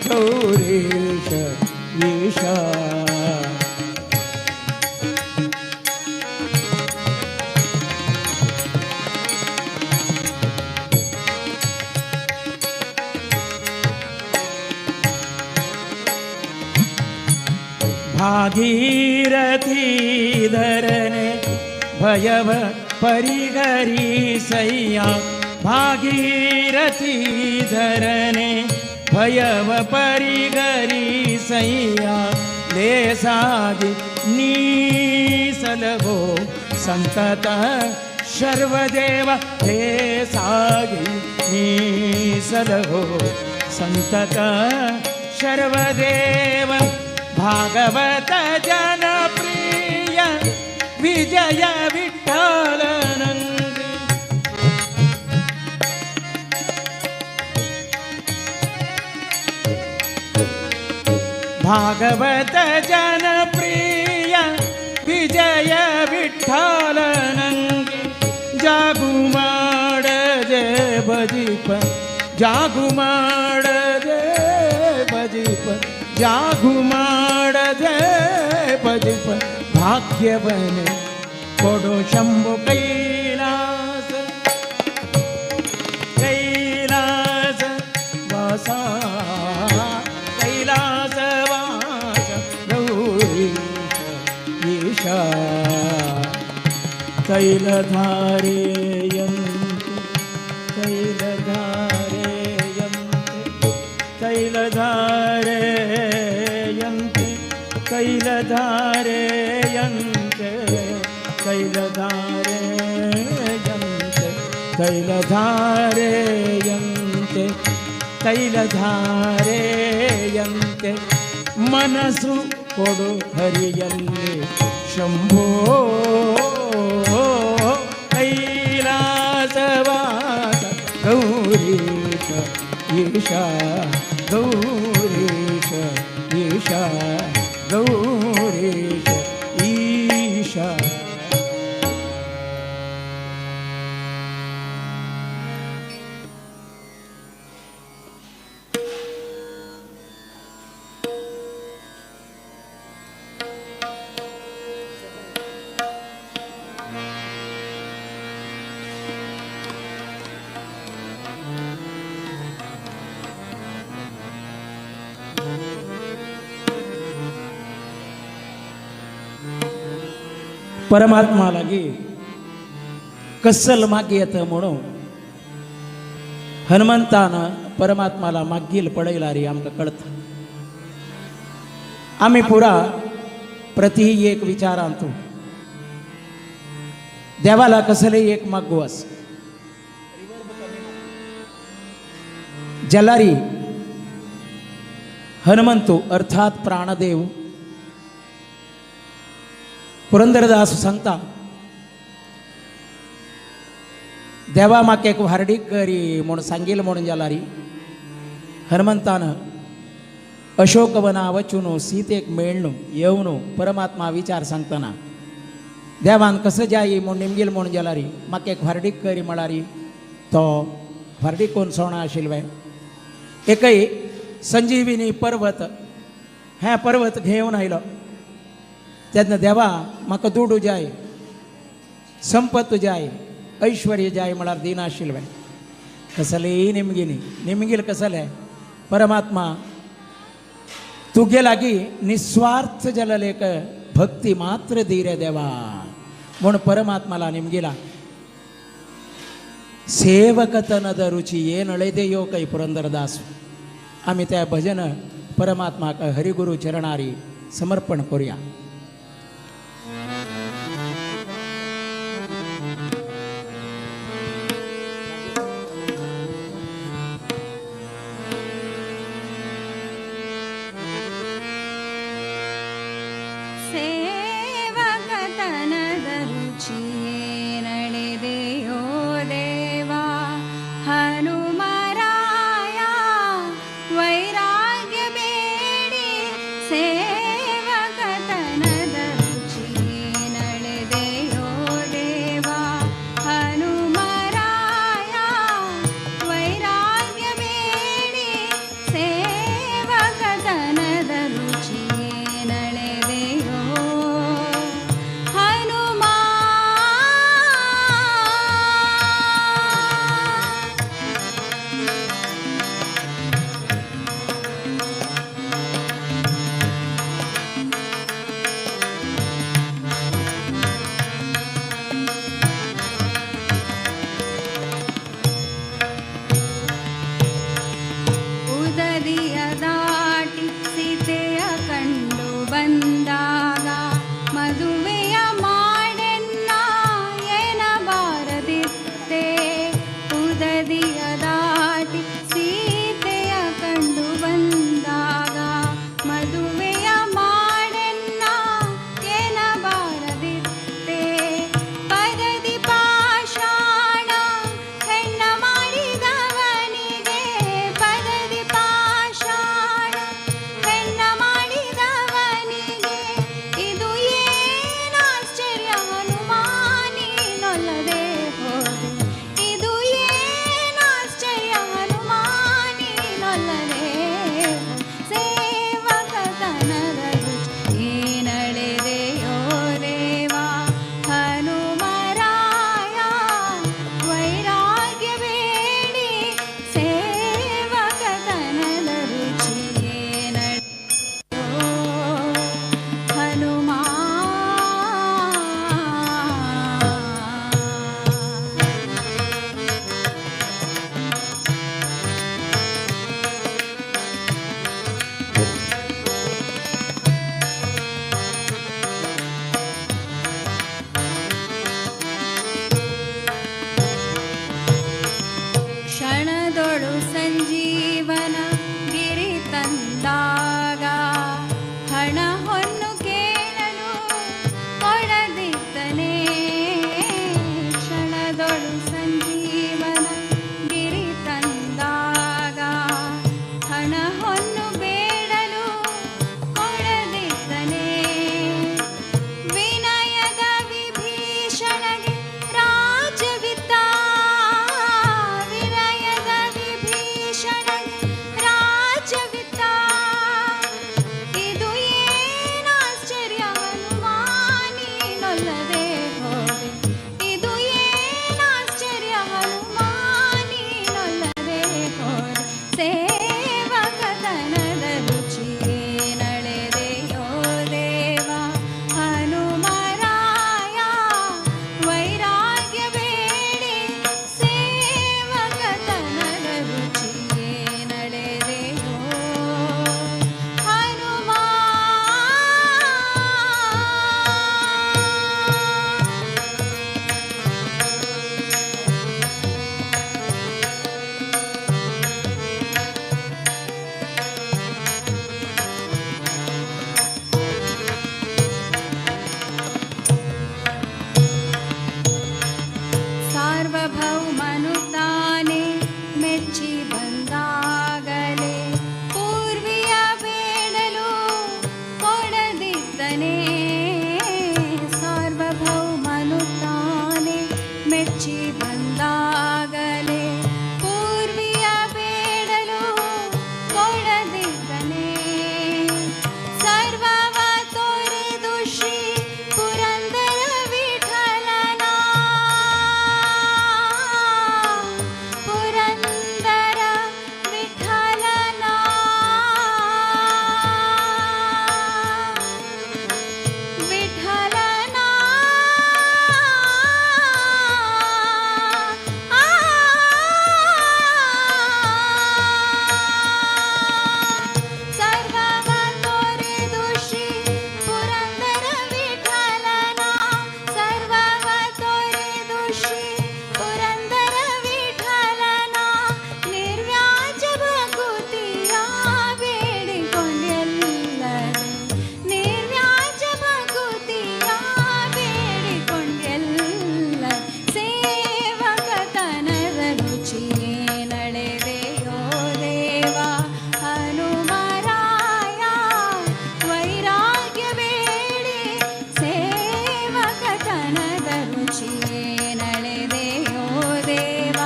ಗೌರೀಶ ಈಶಾ. ಭಾಗೀರಥೀಧರನೆ ಭಯವ ಪರಿಹರಿಸಯ್ಯ, ಭಾಗೀರಥೀಧರನೆ ಭಯವ ಪರಿಹರಿಸಯ್ಯ. ಲೇಸಾಗಿ ನೀಸಲವೋ ಸಂತತ ಶರ್ವದೇವ, ಲೇಸಾಗಿ ನೀಸಲವೋ ಸಂತತ ಶರ್ವದೇವ. ಭಾಗವತ ಜನಪ್ರಿಯ ವಿಜಯ ವಿಠಲನಂದಿ, भागवत जनप्रिय विजय विठ्ठलनंगे जागु ಮಾಡದೆ ಭಜಿಪ ಜಾಗು ಮಾಡದೆ ಭಜಿಪ ಜಾಗು ಮಾಡದೆ ಭಜಿಪ ಭಾಗ್ಯವನೆ ಕೊಡು ಶಂಭು ಕೈಲಾಸ ಕೈಲಾಸ ವಾಸ ಕೈಲಾಸ ವಾಸ ಗೌರೀಶ ಈಶ ತೈಲಧಾರೆಯಂತೆ ತೈಲಧಾರೆಯಂತೆ ತೈಲಧಾರೆಯಂತೆ ತೈಲಧಾರೆಯಂತೆ ತೈಲಧಾರೆಯಂತೆ ತೈಲಧಾರೆಯಂತೆ ತೈಲಧಾರೆಯಂತೆ ಮನಸ್ಸು ಕೊಡು ಹರಿಯಲ್ಲಿ ಶಂಭೋ ಕೈಲಾಸವಾಸ ಗೌರೀಶ ಈಶ ಗೌರೀಶ ಈಶ ಗೌರೀಶ ಈಶ. परमात्मा लागी कसल मागी येता म्हणून हनुमंतान परमात्माला मागील पळयला रे आमकां कळता. आमी पुरा प्रती एक विचारांतू देवाला कसले एक मागू आस जलारी हनुमंतू अर्थात प्राणदेव पुरंदरदास सांगता देवा म्हाका एक व्हार्डीक करी म्हूण सांगील म्हणून जाल्यार हनुमंतान अशोकवना वचून सीतेक मेळ्ळू येवन परमात्मा विचार सांगतना देवान कसं जाई म्हूण निमगील म्हणून जाल्यार म्हाका एक व्हार्डीक करी म्हळ्यार तो व्हार्डीक कोण सोणा आशिल्ले एकय संजीविनी पर्वत हें पर्वत घेवन आयलो तेन्ना देवा म्हाका दुडू जाय संपत जाय ऐश्वर्य जाय म्हळ्यार दिनाशिल्लें कसलेय निमगिनी निमगील कसलें परमात्मा तुगे लागीं निस्वार्थ जालेलेक भक्ती मात्र दी रे देवा म्हूण परमात्माला निमगिला सेवकतनद रुची येनळेदेयो कै पुरंदरदास. आमी त्या भजन परमात्माक हरिगुरु चरणारी समर्पण करूया. ಸೇವಕತನದ ರುಚಿಯೇ ನಡೆದೆಯೋ ದೇವಾ ಹನುಮರಾಯ ವೈರಾಗ್ಯ ಬೇಡಿ ಸೇವಕತನದ ಮೆಚ್ಚಿ ಬಂದಾಗಲೇ ಪೂರ್ವಿಯ ಬೇಡಲು ಕೊಡದಿದ್ದನೆ. ಸರ್ವವ ತೊರೆದು ಶ್ರೀ ಪುರಂದರ ವಿಠಲನ, ಪುರಂದರ ವಿಠಲನ, ವಿಠಲನ. ಸರ್ವವ ತೊರೆದು ಶ್ರೀ ಪುರಂದರ ವಿಠಲನ, ಸರ್ವವ ತೊರೆದು ಶ್ರೀ ಪುರಂದರ ವಿಠಲನ, ನಿರ್ವ್ಯಾಜ ಭಕುತಿಯ ಬೇಡಿಕೊಂಡೆಲ್ಲರೆ, ನಿರ್ವ್ಯಾಜ ಭಕುತಿಯ ಬೇಡಿಕೊಂಡೆಲ್ಲ, ಸೇವಕತನದ ರುಚಿಯೇ ನಡೆದೆಯೋ ದೇವ ಹನುಮರಾಯ, ವೈರಾಗ್ಯ ಬೇಡಿ ಸೇವಕತನದ ರುಚಿಯೇ ನಡೆದೆಯೋ ದೇವ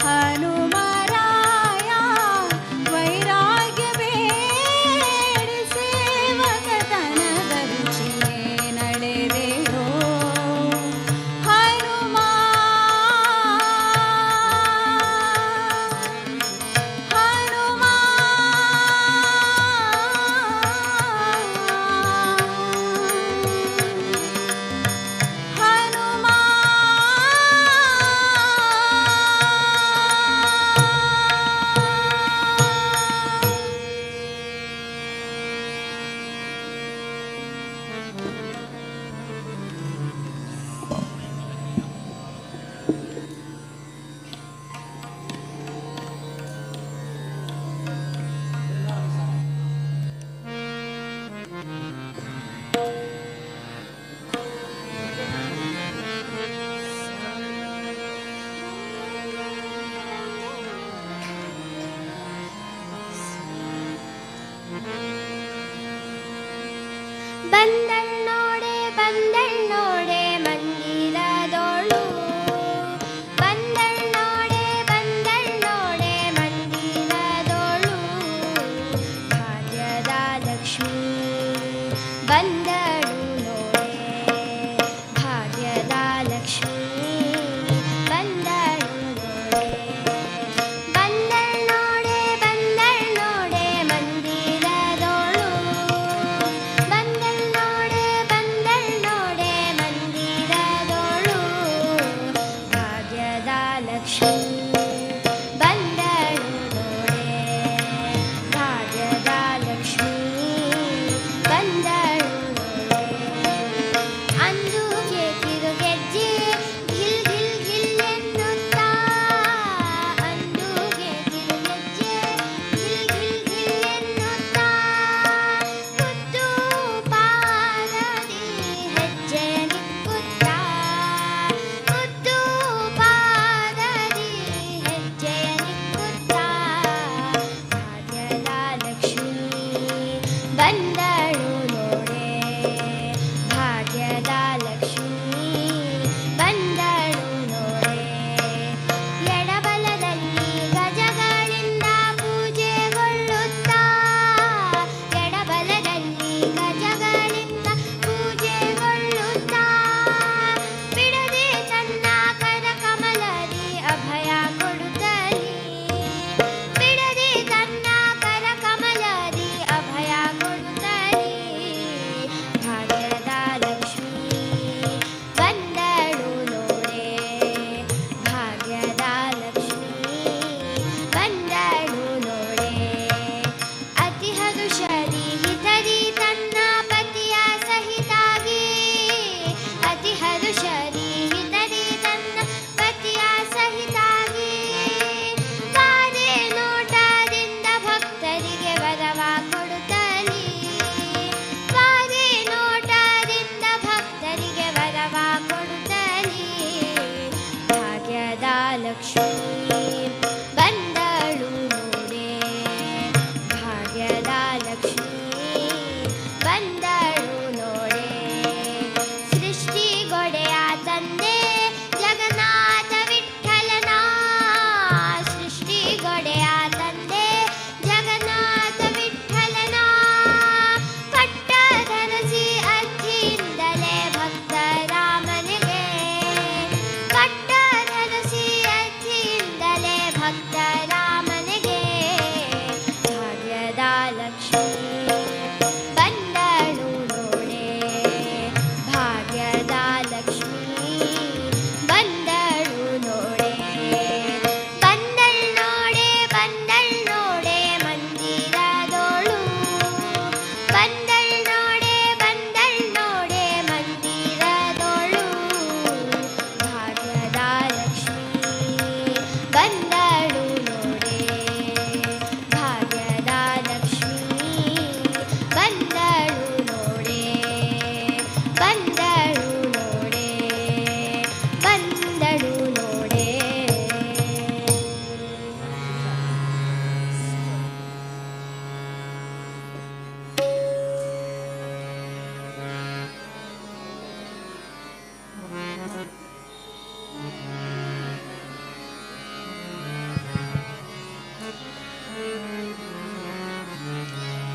ಹನುಮರಾಯ, ವೈರಾಗ್ಯ ಬೇಡಿ ಸೇವಕತನದ ರುಚಿಯೇ ನಡೆದೆಯೋ ಹನುಮ, ಹನುಮ, ಹನುಮ. ಬಂದಳ್ ನೋಡೆ ಬಂದಳ್ ನೋಡೆ ಮಂದಿರದೋಳು, ಬಂದಳ್ ನೋಡೆ ಬಂದಳ್ ನೋಡೆ ಮಂದಿರದೋಳು, ಭಾಗ್ಯದ ಲಕ್ಷ್ಮೀ ಬಂದಳು ನೋಡೆ, ಭಾಗ್ಯದ ಲಕ್ಷ್ಮೀ ಬಂದಳು ನೋಡೆ, ಬಂದಳ್ ನೋಡೆ ಬಂದಳ್ ನೋಡೆ ಮಂದಿರದೋಳು, ಬಂದಳ್ ನೋಡೆ ಬಂದಳ್ ನೋಡೆ ಮಂದಿರದೋಳು, ಭಾಗ್ಯದ ಲಕ್ಷ್ಮೀ ಬಂದಳು ನೋಡೆ, ಭಾಗ್ಯದ ಲಕ್ಷ್ಮೀ ಬಂದಳು ನೋಡೆ. ಅಂದುಗೆ ತಿರುಗೆಜ್ಜೆ ಘಿಲ್ ಘಿಲ್ ಘಿಲ್ ಎನ್ನುತ್ತಾ, ಅಂದುಗೆ ತಿರುಗೆಜ್ಜೆ ಘಿಲ್ ಘಿಲ್ ಘಿಲ್ ಎನ್ನುತ್ತಾ, ಮುದ್ದು ಪಾದದಿ ಹೆಜ್ಜೆ ನಿಕ್ಕುತ್ತಾ, ಮುದ್ದು ಪಾದದಿ ಹೆಜ್ಜೆ ನಿಕ್ಕುತ್ತಾ, ಭಾಗ್ಯದ ಲಕ್ಷ್ಮೀ ಬಂದಳು ನೋಡೆ, ಭಾಗ್ಯದ ಲಕ್ಷ್ಮೀ ಬಂದಳು ನೋಡೆ. ಎಡಬಲದಲ್ಲಿ ಗಜಗಳಿಂದ ಪೂಜೆಗೊಳ್ಳುತ್ತಾ, ಎಡಬಲದಲ್ಲಿ ಗಜಗಳಿಂದ ಪೂಜೆಗೊಳ್ಳುತ್ತಾ, ಬಿಡದೆ ತನ್ನ ಕರ ಕಮಲದಿ ಅಭಯ ಕೊಡುತ್ತಲೇ, ಬಿಡದೆ ತನ್ನ ಕರ ಕಮಲದಿ ಅಭಯ ಕೊಡುತ್ತಲೇ, ಭಾಗ್ಯದ ಲಕ್ಷ್ಮೀ ಬಂದಳು ನೋಡೆ, ಭಾಗ್ಯದ ಲಕ್ಷ್ಮೀ ಬಂದಳು ನೋಡೆ. ಅತಿ ಹರುಷದಿ ಹಿತದಿ ತನ್ನ ಪತಿಯ ಸಹಿತಾಗಿ, ಅತಿ ಹರುಷದಿ ಹಿತದಿ ತನ್ನ ಪತಿಯ ಸಹಿತಾಗಿ, ಬಾರೆ ನೋಟದಿಂದ ಭಕ್ತರಿಗೆ ವರವ ಕೊಡುತ್ತಲೇ, ಬಾರೆ ನೋಟದಿಂದ ಭಕ್ತರಿಗೆ ವರವ ಕೊಡುತ್ತಲೇ, ಭಾಗ್ಯದ ಲಕ್ಷ್ಮೀ ಬಂದಳು ನೋಡೆ, ಭಾಗ್ಯದ ಲಕ್ಷ್ಮೀ ಬಂದಳು ನೋಡೆ. ಸೃಷ್ಟಿಗೊಡೆಯ ತಂದೆ ಜಗನ್ನಾಥ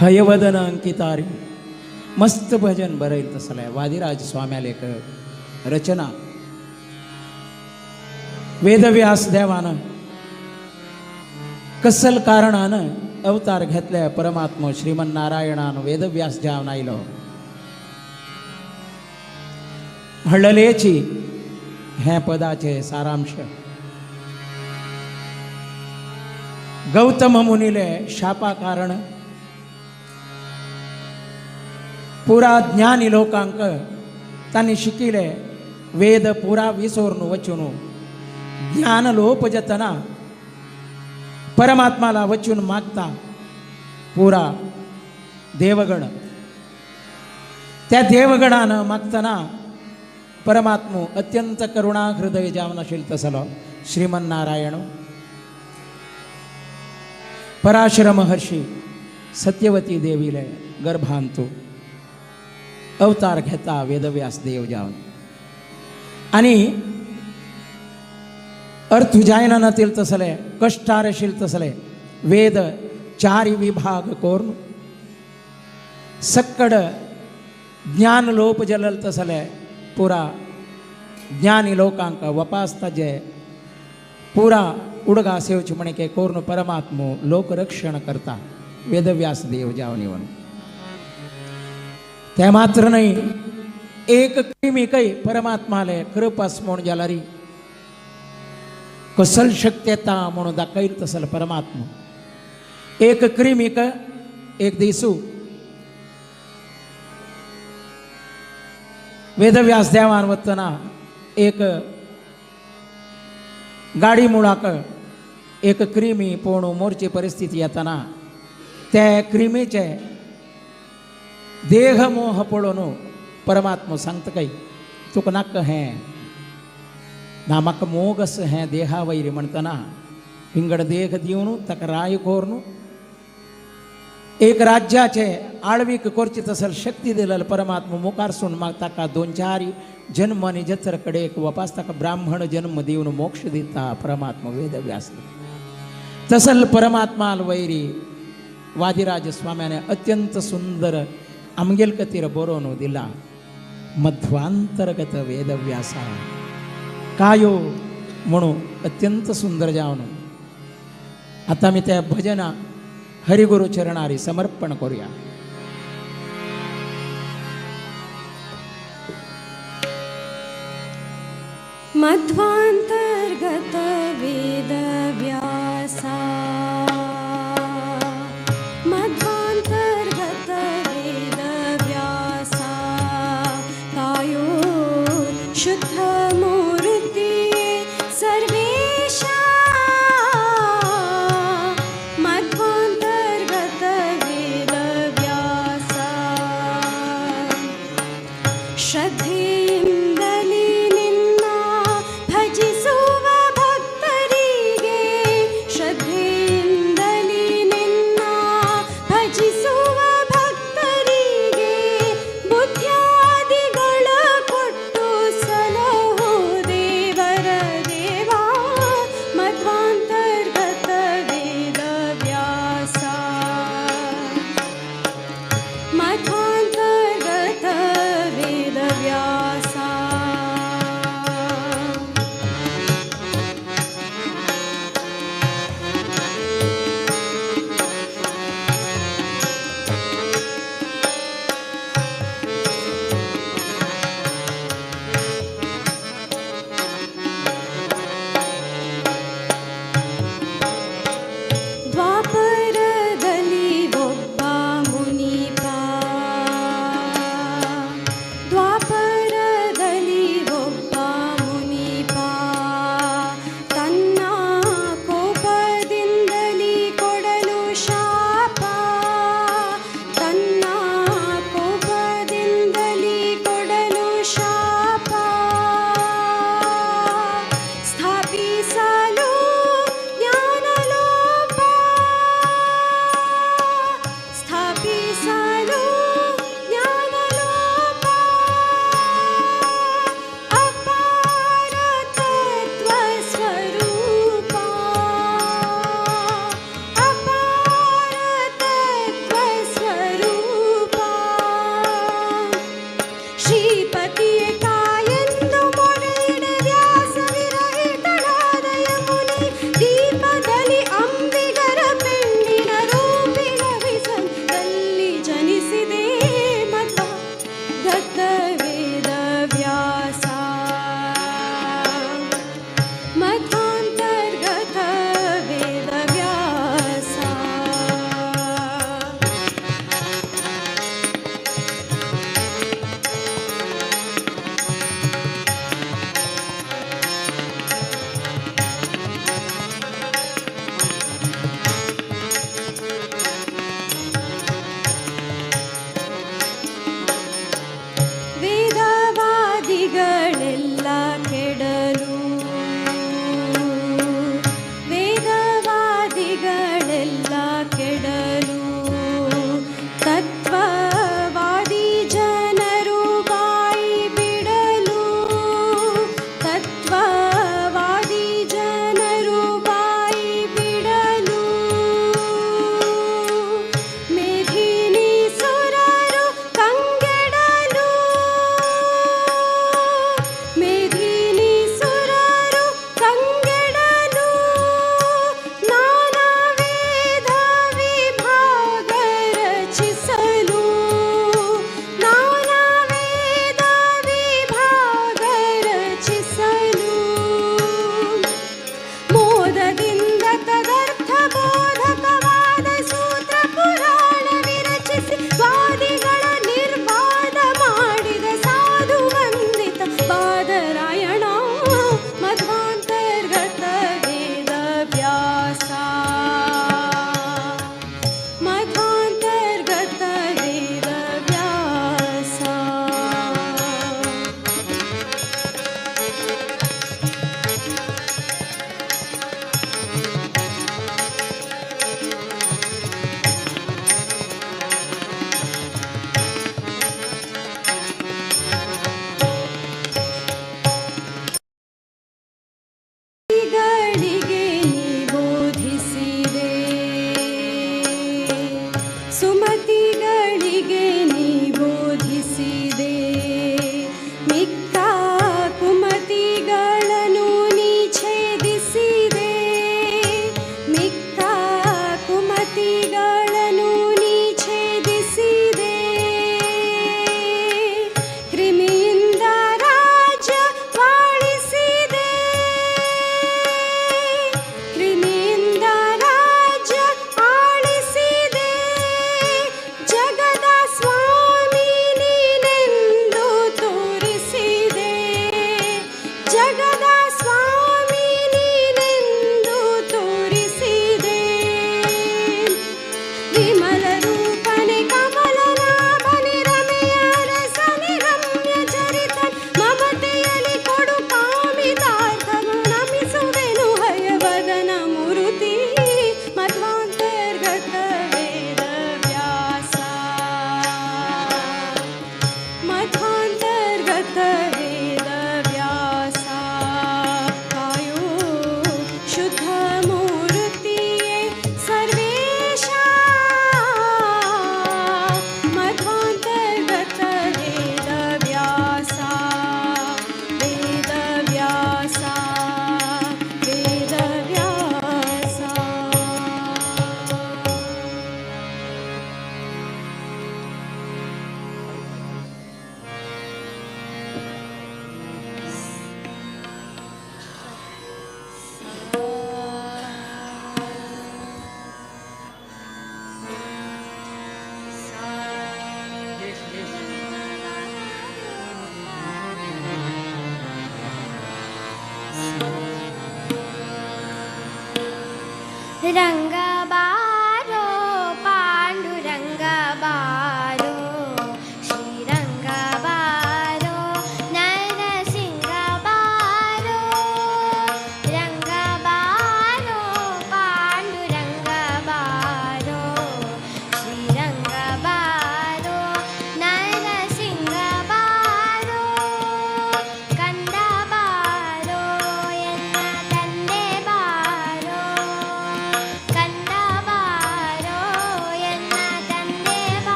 हयवदन अंकितारी मस्त भजन बरयल तसलें वादिराज स्वाम्याले एक रचना. वेदव्यास देवान कसल कारणान अवतार घेतले परमात्मा श्रीमन नारायणान वेदव्यास जावन आयलो म्हणलेची हें पदाचे सारांश. गौतम मुनीले शापा कारण पुरा ज्ञानी लोकांक तांणी शिकिले वेद पुरा विसोरून वचून ज्ञान लोप जतना परमात्माला वचून मागता पुरा देवगण. त्या देवगणान मागतना परमात्मो अत्यंत करुणा हृदय जावन आशिल्लो तसलो श्रीमन नारायण. पराशर महर्षी सत्यवती देवीले गर्भांतु अवतार घेता वेदव्यास देव जावन आनी अर्थ जायना नातील तसले कष्टार आशिल्ले तसले वेद चार विभाग करून सक्कड ज्ञान लोप जलल तसले पुरा ज्ञानी लोकांक वपासता जे पुरा उडगा सेवचे म्हणके कोर्ण परमात्मो लोकरक्षण करता वेदव्यास देव जावन येवन. ते मात्र नाही एक क्रिमी कै परमात्माले कृपास म्हूण जाल्यार कसल शक्यता म्हणून दाखयल तसल परमात्मा. एक क्रिमीक एक दिसू वेदव्यास देवान वतना एक गाडी मुळाक एक क्रिमी पोणू मोरची परिस्थिती येतना ते क्रिमीचे देह मोह पळोवन परमात्मा सांगता काय तुका नाका हें ना म्हाका मोग आसा हें देहा वैरी म्हणटना विंगड देह दिवन ताका राय कोरून एक राज्याचे आळवीक कोरची तसल शक्ती दिलेल परमात्मा मुखार सून माग ताका दोन चार जन्म आनी जत्र कडेन एक वपास ताका ब्राह्मण जन्म दिवन मोक्ष दिता परमात्मा वेदव्यास. तसल परमात्मा वैरी वादिराज स्वाम्याने अत्यंत सुंदर आमगेल खातीर बरोवन दिला मध्वांतर्गत वेदव्यासा कायो म्हणून अत्यंत सुंदर जावन आता मी त्या भजना हरिगुरु चरणारी समर्पण करूया. मध्वांतर्गत वेदव्यासा मध्वांतर्गत वेदव्यासा कायो शुद्ध मूर्ती सर्वेशा मध्वांतर्गत वेदव्यासा श्रद्धेಯಿಂದಲೇ ನಿನ್ನ ಭಜಿಸುವ ಭಕ್ತರಿಗೆ ಶ್ರದ್ಧೆಯಿಂದಲೇ ನಿನ್ನ ಭಜಿಸುವ ಭಕ್ತರಿಗೆ ಬುದ್ಧ್ಯಾದಿಗಳ ಕೊಟ್ಟು ಸಲಹು ದೇವರ ದೇವಾ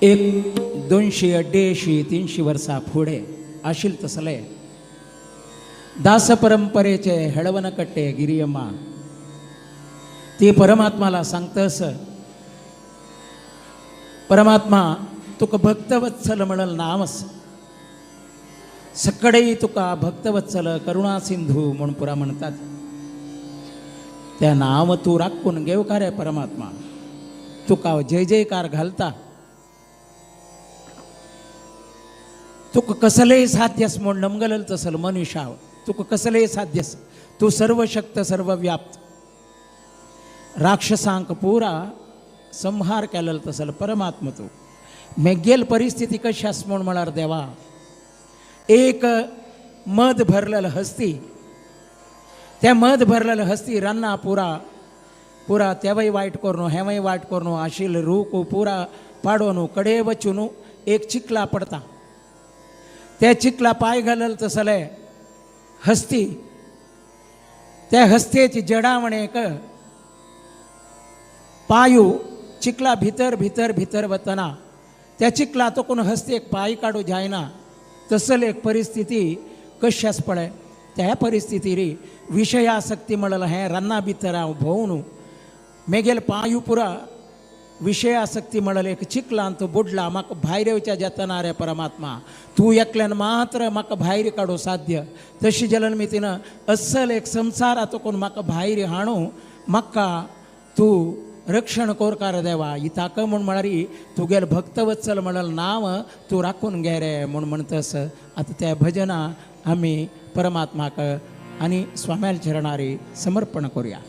एक 200 250 300 वर्सां फुडें आशिल तसले दास परंपरेचे हेळवनकट्टे गिरियम्मा ती परमात्माला सांगतस, परमात्मा तुका भक्तवत्सल म्हणल नामस सकडेही तुका भक्तवत्सल करुणा सिंधू म्हूण पुरा म्हणतात, त्या नाव तूं राखून घेवका रे परमात्मा, तुका जय जयकार घालता, तुका कसलेय साध्यस म्हूण नमगलल तसल मनुष्याव, तुका कसलेय साध्यस, तूं सर्वशक्त सर्वव्याप्त, राक्षसांक पुरा संहार केलेलो तसल परमात्मा तूं, मेगेल परिस्थिती कशी आस म्हूण म्हळ्यार देवा, एक मद भरलेलं हस्ती, त्या मद भरलेलं हस्ती रान्ना पुरा पुरा तेवय वायट करून हेवय वायट करून आशिल रूख पुरा पाडोन कडे वचून एक चिखला पडता, त्या चिखला पाय घालल तसले हस्ती, त्या हस्तेची जडावणेक पायू चिखला भितर भितर भितर वतना त्या चिखला तो कोण हस्तेक पाय काडू जायना तसल एक परिस्थिती कशी आस पळय, त्या परिस्थिती विषयासक्ती म्हणलं हें रान्ना भितर हांव भोंवन मेगेल पांयू पुरा विषयासक्ती म्हणलं एक चिखलांत बुडला, म्हाका भायर येवच्या जातना रे परमात्मा तूं एकल्यान मात्र म्हाका भायर काडूं साध्य, तशी जाल्यार मी तिनं अस्सल एक संवसारांत कोण म्हाका भायर हाणू म्हाका तूं रक्षण कोरकार देवा, इताक म्हूण म्हळ्यार तुगेल भक्तवत्सल म्हणल नांव तूं राखून घे रे म्हूण म्हणतस. आतां त्या भजना आमी परमात्माक आनी स्वाम्याल चरणारी समर्पण करूया.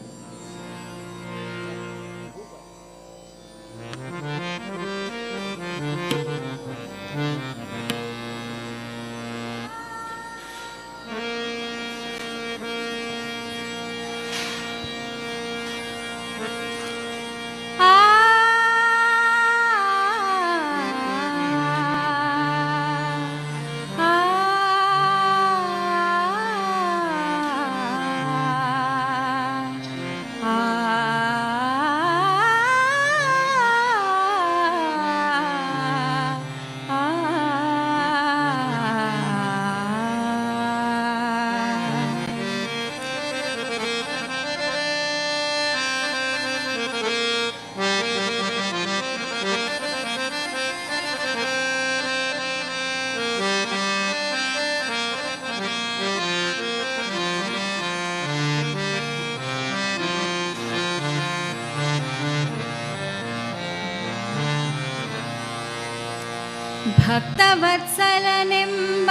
ಭಕ್ತವತ್ಸಲನೆಂಬ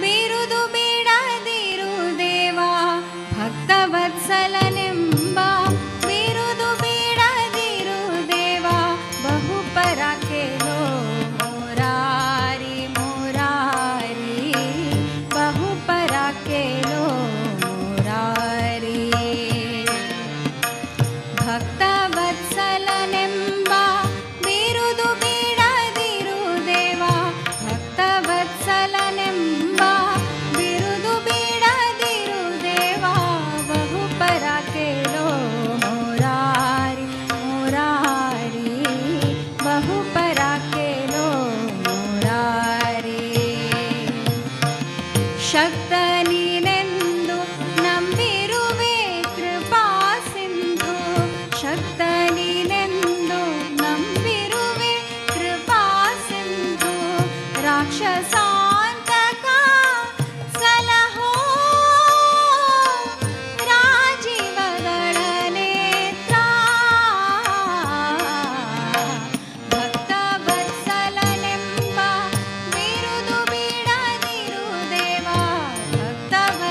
ಬಿರುದು ಬಿಡದಿರು ದೇವಾ, ಭಕ್ತವತ್ಸಲನೆಂಬ ಬಿರುದು ಬಿಡದಿರು ದೇವಾ, ಬಹುಪರ ಕೇಳೋ ಮುರಾರಿ ಮುರಾರಿ, ಬಹುಪರ ಕೇಳೋ ಮುರಾರಿ. ಭಕ್ತವತ್ಸಲನೆಂಬ ಬಿರುದು ಬಿಡದಿರು ದೇವಾ, ಭಕ್ತವತ್ಸಲನೆಂಬ ಬಿರುದು ಬಿಡದಿರು ದೇವಾ, ಬಹುಪರ ಕೇಳೋ ಮುರಾರಿ ಮುರಾರಿ, ಬಹುಪರ ಕೇಳೋ ಮುರಾರಿ. ಶಕ್ತ ನೀನೆಂದು ನಂಬಿರುವೆ ಕೃಪಾ ಸಿಂಧು, ಶಕ್ತ ನೀನೆಂದು ನಂಬಿರುವೆ ಕೃಪಾ ಸಿಂಧು, ರಾಕ್ಷಸಾಂತಕ ಸಲಹೋ ರಾಜೀವಗಳ ನೇತ್ರ. ಭಕ್ತವತ್ಸಲನೆಂಬ ಬಿರುದು ಬಿಡದಿರು ದೇವಾ, ಭಕ್ತವತ್ಸಲನೆಂಬ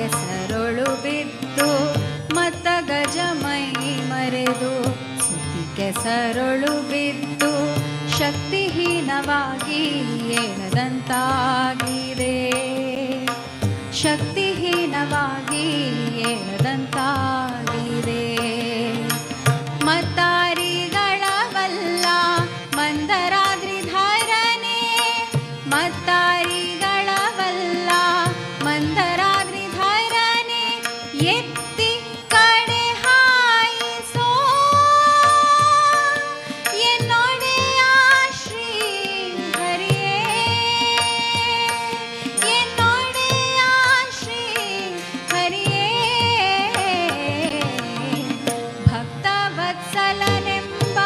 ಕೆಸರೊಳು ಬಿದ್ದು ಮತ್ತ ಗಜ ಮೈ ಮರೆದು, ಸುತಿ ಕೆಸರೊಳು ಬಿದ್ದು ಶಕ್ತಿಹೀನವಾಗಿ ಏಳದಂತಾಗಿದೆ, ಶಕ್ತಿಹೀನವಾಗಿ ಏಳದಂತಾಗಿದೆ. ಮತ್ತಾರಿಗಳವಲ್ಲ ಮಂದರಾದ್ರಿಧರನೆ, ಮತ್ತಾರಿಗಳವಲ್ಲ ಮಂದರಾದ್ರಿಧರನೆ, ಎತ್ತಿ ಕಡೆ ಹಾಯಿಸೋ ಎನ್ನೊಡೆಯ ಶ್ರೀ ಹರಿಯೇ, ಎನ್ನೊಡೆಯ ಶ್ರೀ ಹರಿಯೇ. ಭಕ್ತ ವತ್ಸಲನೆಂಬ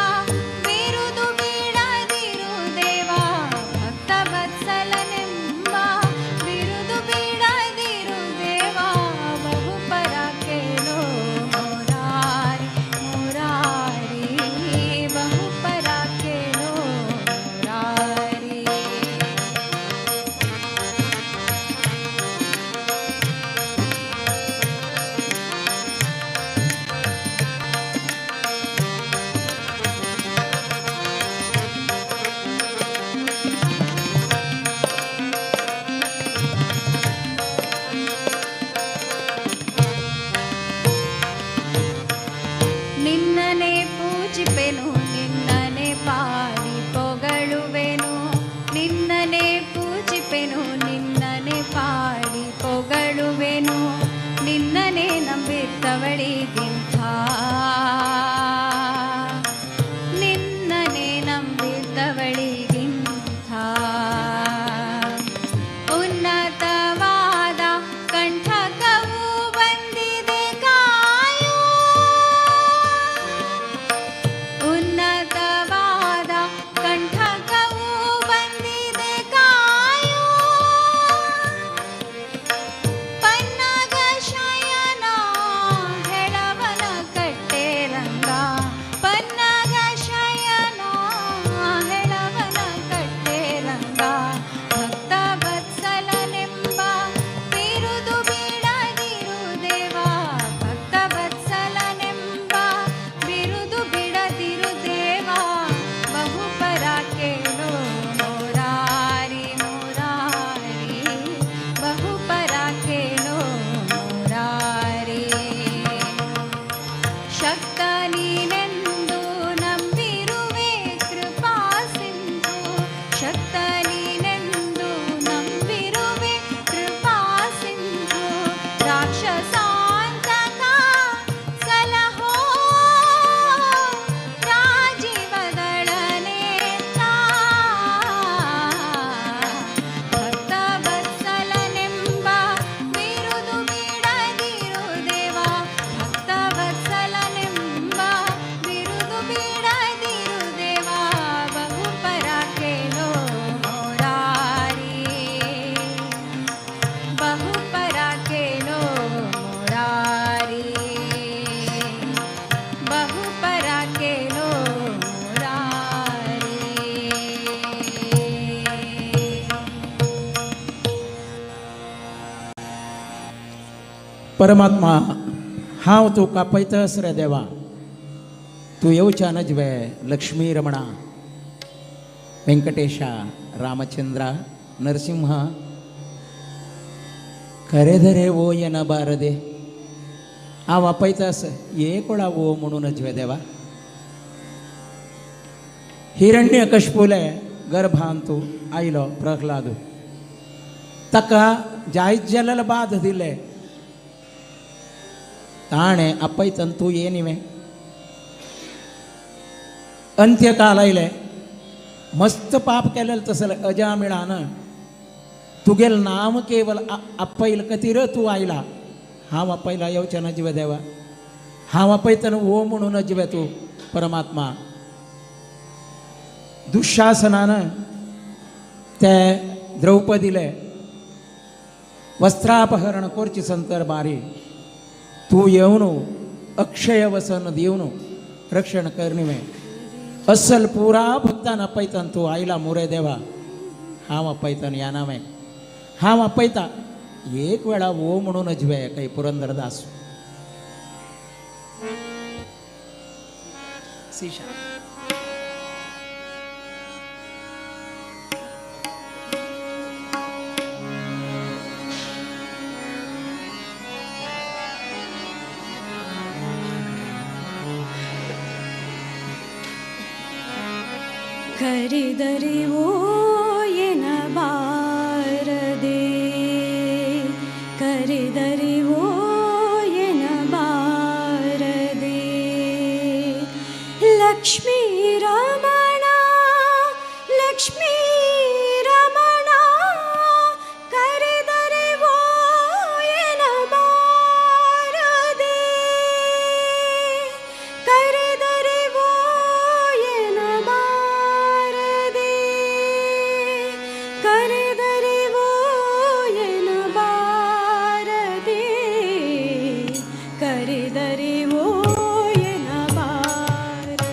ಬಿರುದು ಬಿಡದಿರು ದೇವಾ, ಭಕ್ತ ವತ್ಸಲನೆಂಬ ಬಿರುದು ಬಿಡದಿರು ದೇವಾ, ಬಹುಪರ ಕೇಳೋ ಮುರಾರಿ ಮುರಾರಿ, ಬಹುಪರ ಕೇಳೋ ಮುರಾರಿ. ನಿನ್ನನೆ ಪೂಜಿಪೆನು ನಿನ್ನನೆ ಪಾಡಿ ಪೊಗಳುವೆನು, ನಿನ್ನನೆ ಪೂಜಿಪೆನು ನಿನ್ನನೆ ಪಾಡಿ ಪೊಗಳುವೆನು, ನಿನ್ನನೆ ನಂಬಿದ್ದವಳಿಗಿಂತ, ನಿನ್ನನೆ ನಂಬಿದ್ದವಳಿಗಿಂತ. ಉನ್ನತವಾದ ಕಂಠಕವು ಬಂದಿದೆ ಕಾಯೋ, ಉನ್ನತವಾದ ಕಂಠಕವು ಬಂದಿದೆ ಕಾಯೋ, ಪನ್ನಗ ಶಯನ ಹೆಳವನ ಕಟ್ಟೆ ರಂಗ, ಪನ್ನಗ ಶಯನ ಹೆಳವನ ಕಟ್ಟೆ ರಂಗ, ಭಕ್ತ ವತ್ಸಲನೆಂಬ ಬಿರುದು ಬಿಡದಿರು ದೇವಾ, ಭಕ್ತ ವತ್ಸಲನೆಂಬ ಬಿರುದು ಬಿಡದಿರು ದೇವಾ, ಬಹುಪರ ಕೇಳೋ ಮುರಾರಿ ಮುರಾರಿ, ಬಹುಪರ ಕೇಳೋ ಮುರಾರಿ. ಶಕ್ತ ನೀನೆಂದು ನಂಬಿರುವೆ ಕೃಪಾ ಸಿಂಧು, ಶಕ್ತ ನೀನೆಂದು ನಂಬಿರುವೆ ಕೃಪಾ ಸಿಂಧು, ರಾಕ್ಷಸಾಂತಕ ಸಲಹೋ ರಾಜೀವದಳನೇತ್ರ, ಭಕ್ತ ವತ್ಸಲನೆಂಬ ಬಿರುದು ಬಿಡದಿರು ದೇವಾ, ಭಕ್ತ ವತ್ಸಲನೆಂಬ ಬಿರುದು ಬಿಡದಿರು ದೇವಾ, ಬಹುಪರ ಕೇಳೋ ಮುರಾರಿ, ಬಹುಪರ ಕೇಳೋ ಮುರಾರಿ, ಬಹುಪರ ಕೇಳೋ ಮುರಾರಿ. परमात्मा हांव तुका पळयतस रे देवा, तूं येवच्या नजवे लक्ष्मी रमणा, वेंकटेशा, रामचंद्रा, नरसिंह, खरें वो येना बारदे हांव आपयतास एकोळा वो म्हणून नजवे देवा. हिरण्य कशपुले गर्भांतू आयलो प्रह्लादू, ताका जायत जाल्यार बाद दिले, ताणें आपयतन तूं ये न्ही. अंत्यकाल आयले, मस्त पाप केलेलें तसलें अजामिळान तुगेल नाम केवल आपयल खातीर तूं आयला. हांव आपयला येवचें नजवे देवा, हांव आपयतना वो म्हणून नजवे तूं परमात्मा. दुःशासनान ते द्रौपदीले वस्त्रापहरण करची संतर बारी, तूं येवन अक्षय वसन दिवन रक्षण करनिवे. असल पुरा भक्तान आपयतान तूं आयला मुरे देवा, हांव आपयतान ह्या नांवें हांव आपयता. एक वेळा ओ म्हणून अजवे काही पुरंदरदास. सीशा ಕರೆದರೆ ಓ ಎನಬಾರದೆ, ಕರೆದರೆ ಓ ಎನಬಾರದೆ, ಲಕ್ಷ್ಮೀ ರಮಣ ಲಕ್ಷ್ಮೀ ರಮಣ, ಕರೆದರೆ ಓ ಎನಬಾರದೆ, ಕರೆದರೆ ಓ ಎನಬಾರದೆ, ಕರೆದರೆ ಓ ಎನಬಾರದೆ, ಕರೆದರೆ ಓ ಎನಬಾರದೆ.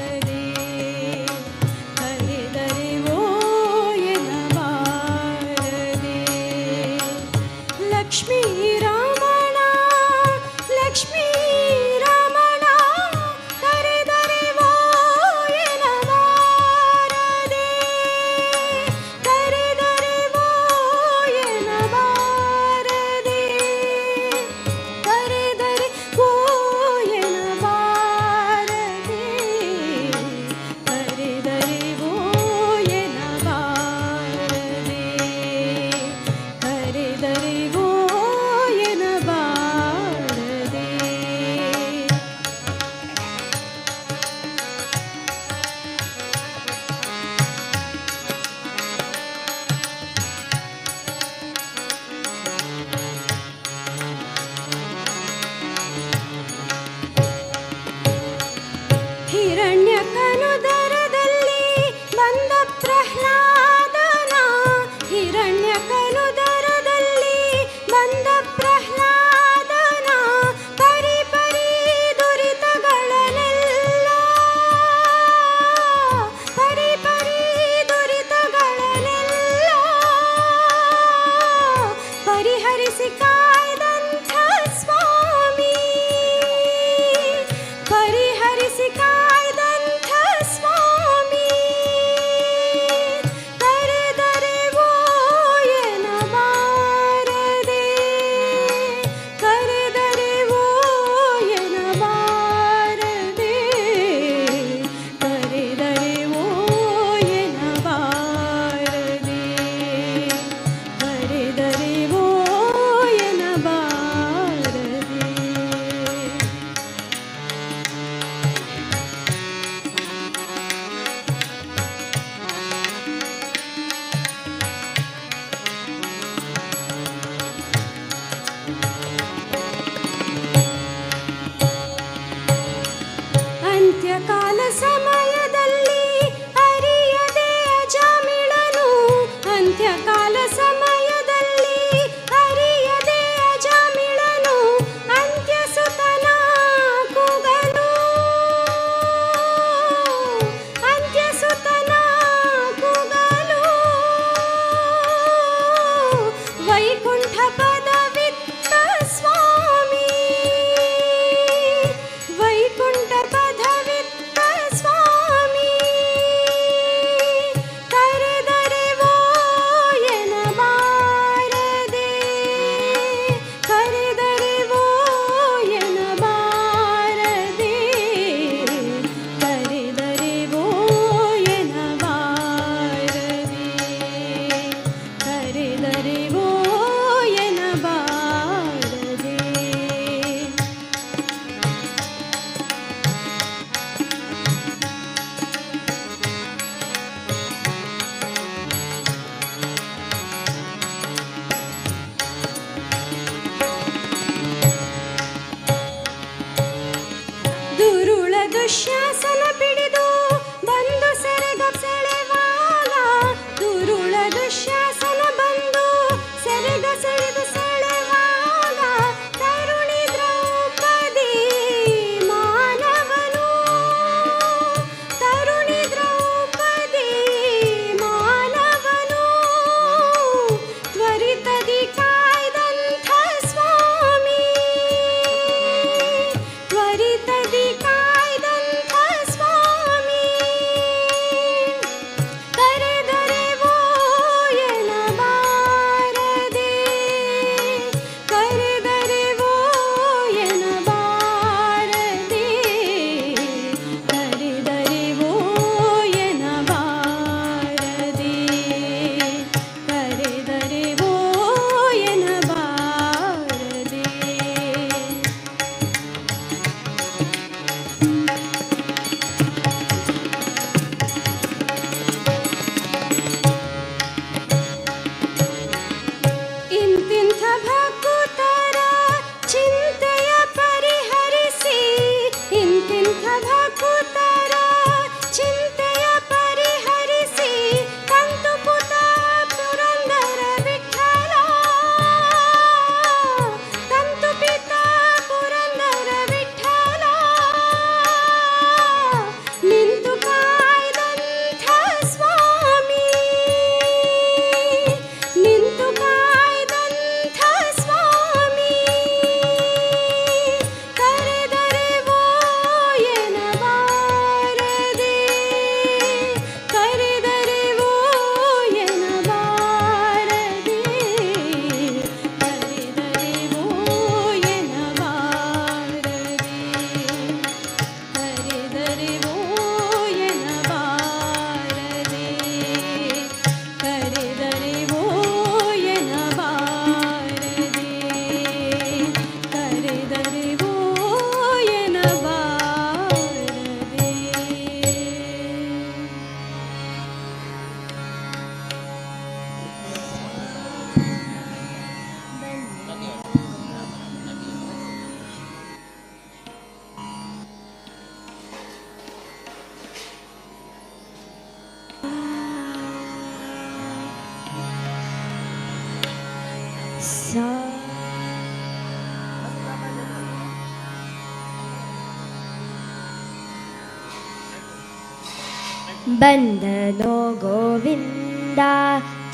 ಬಂದನೋ ಗೋವಿಂದ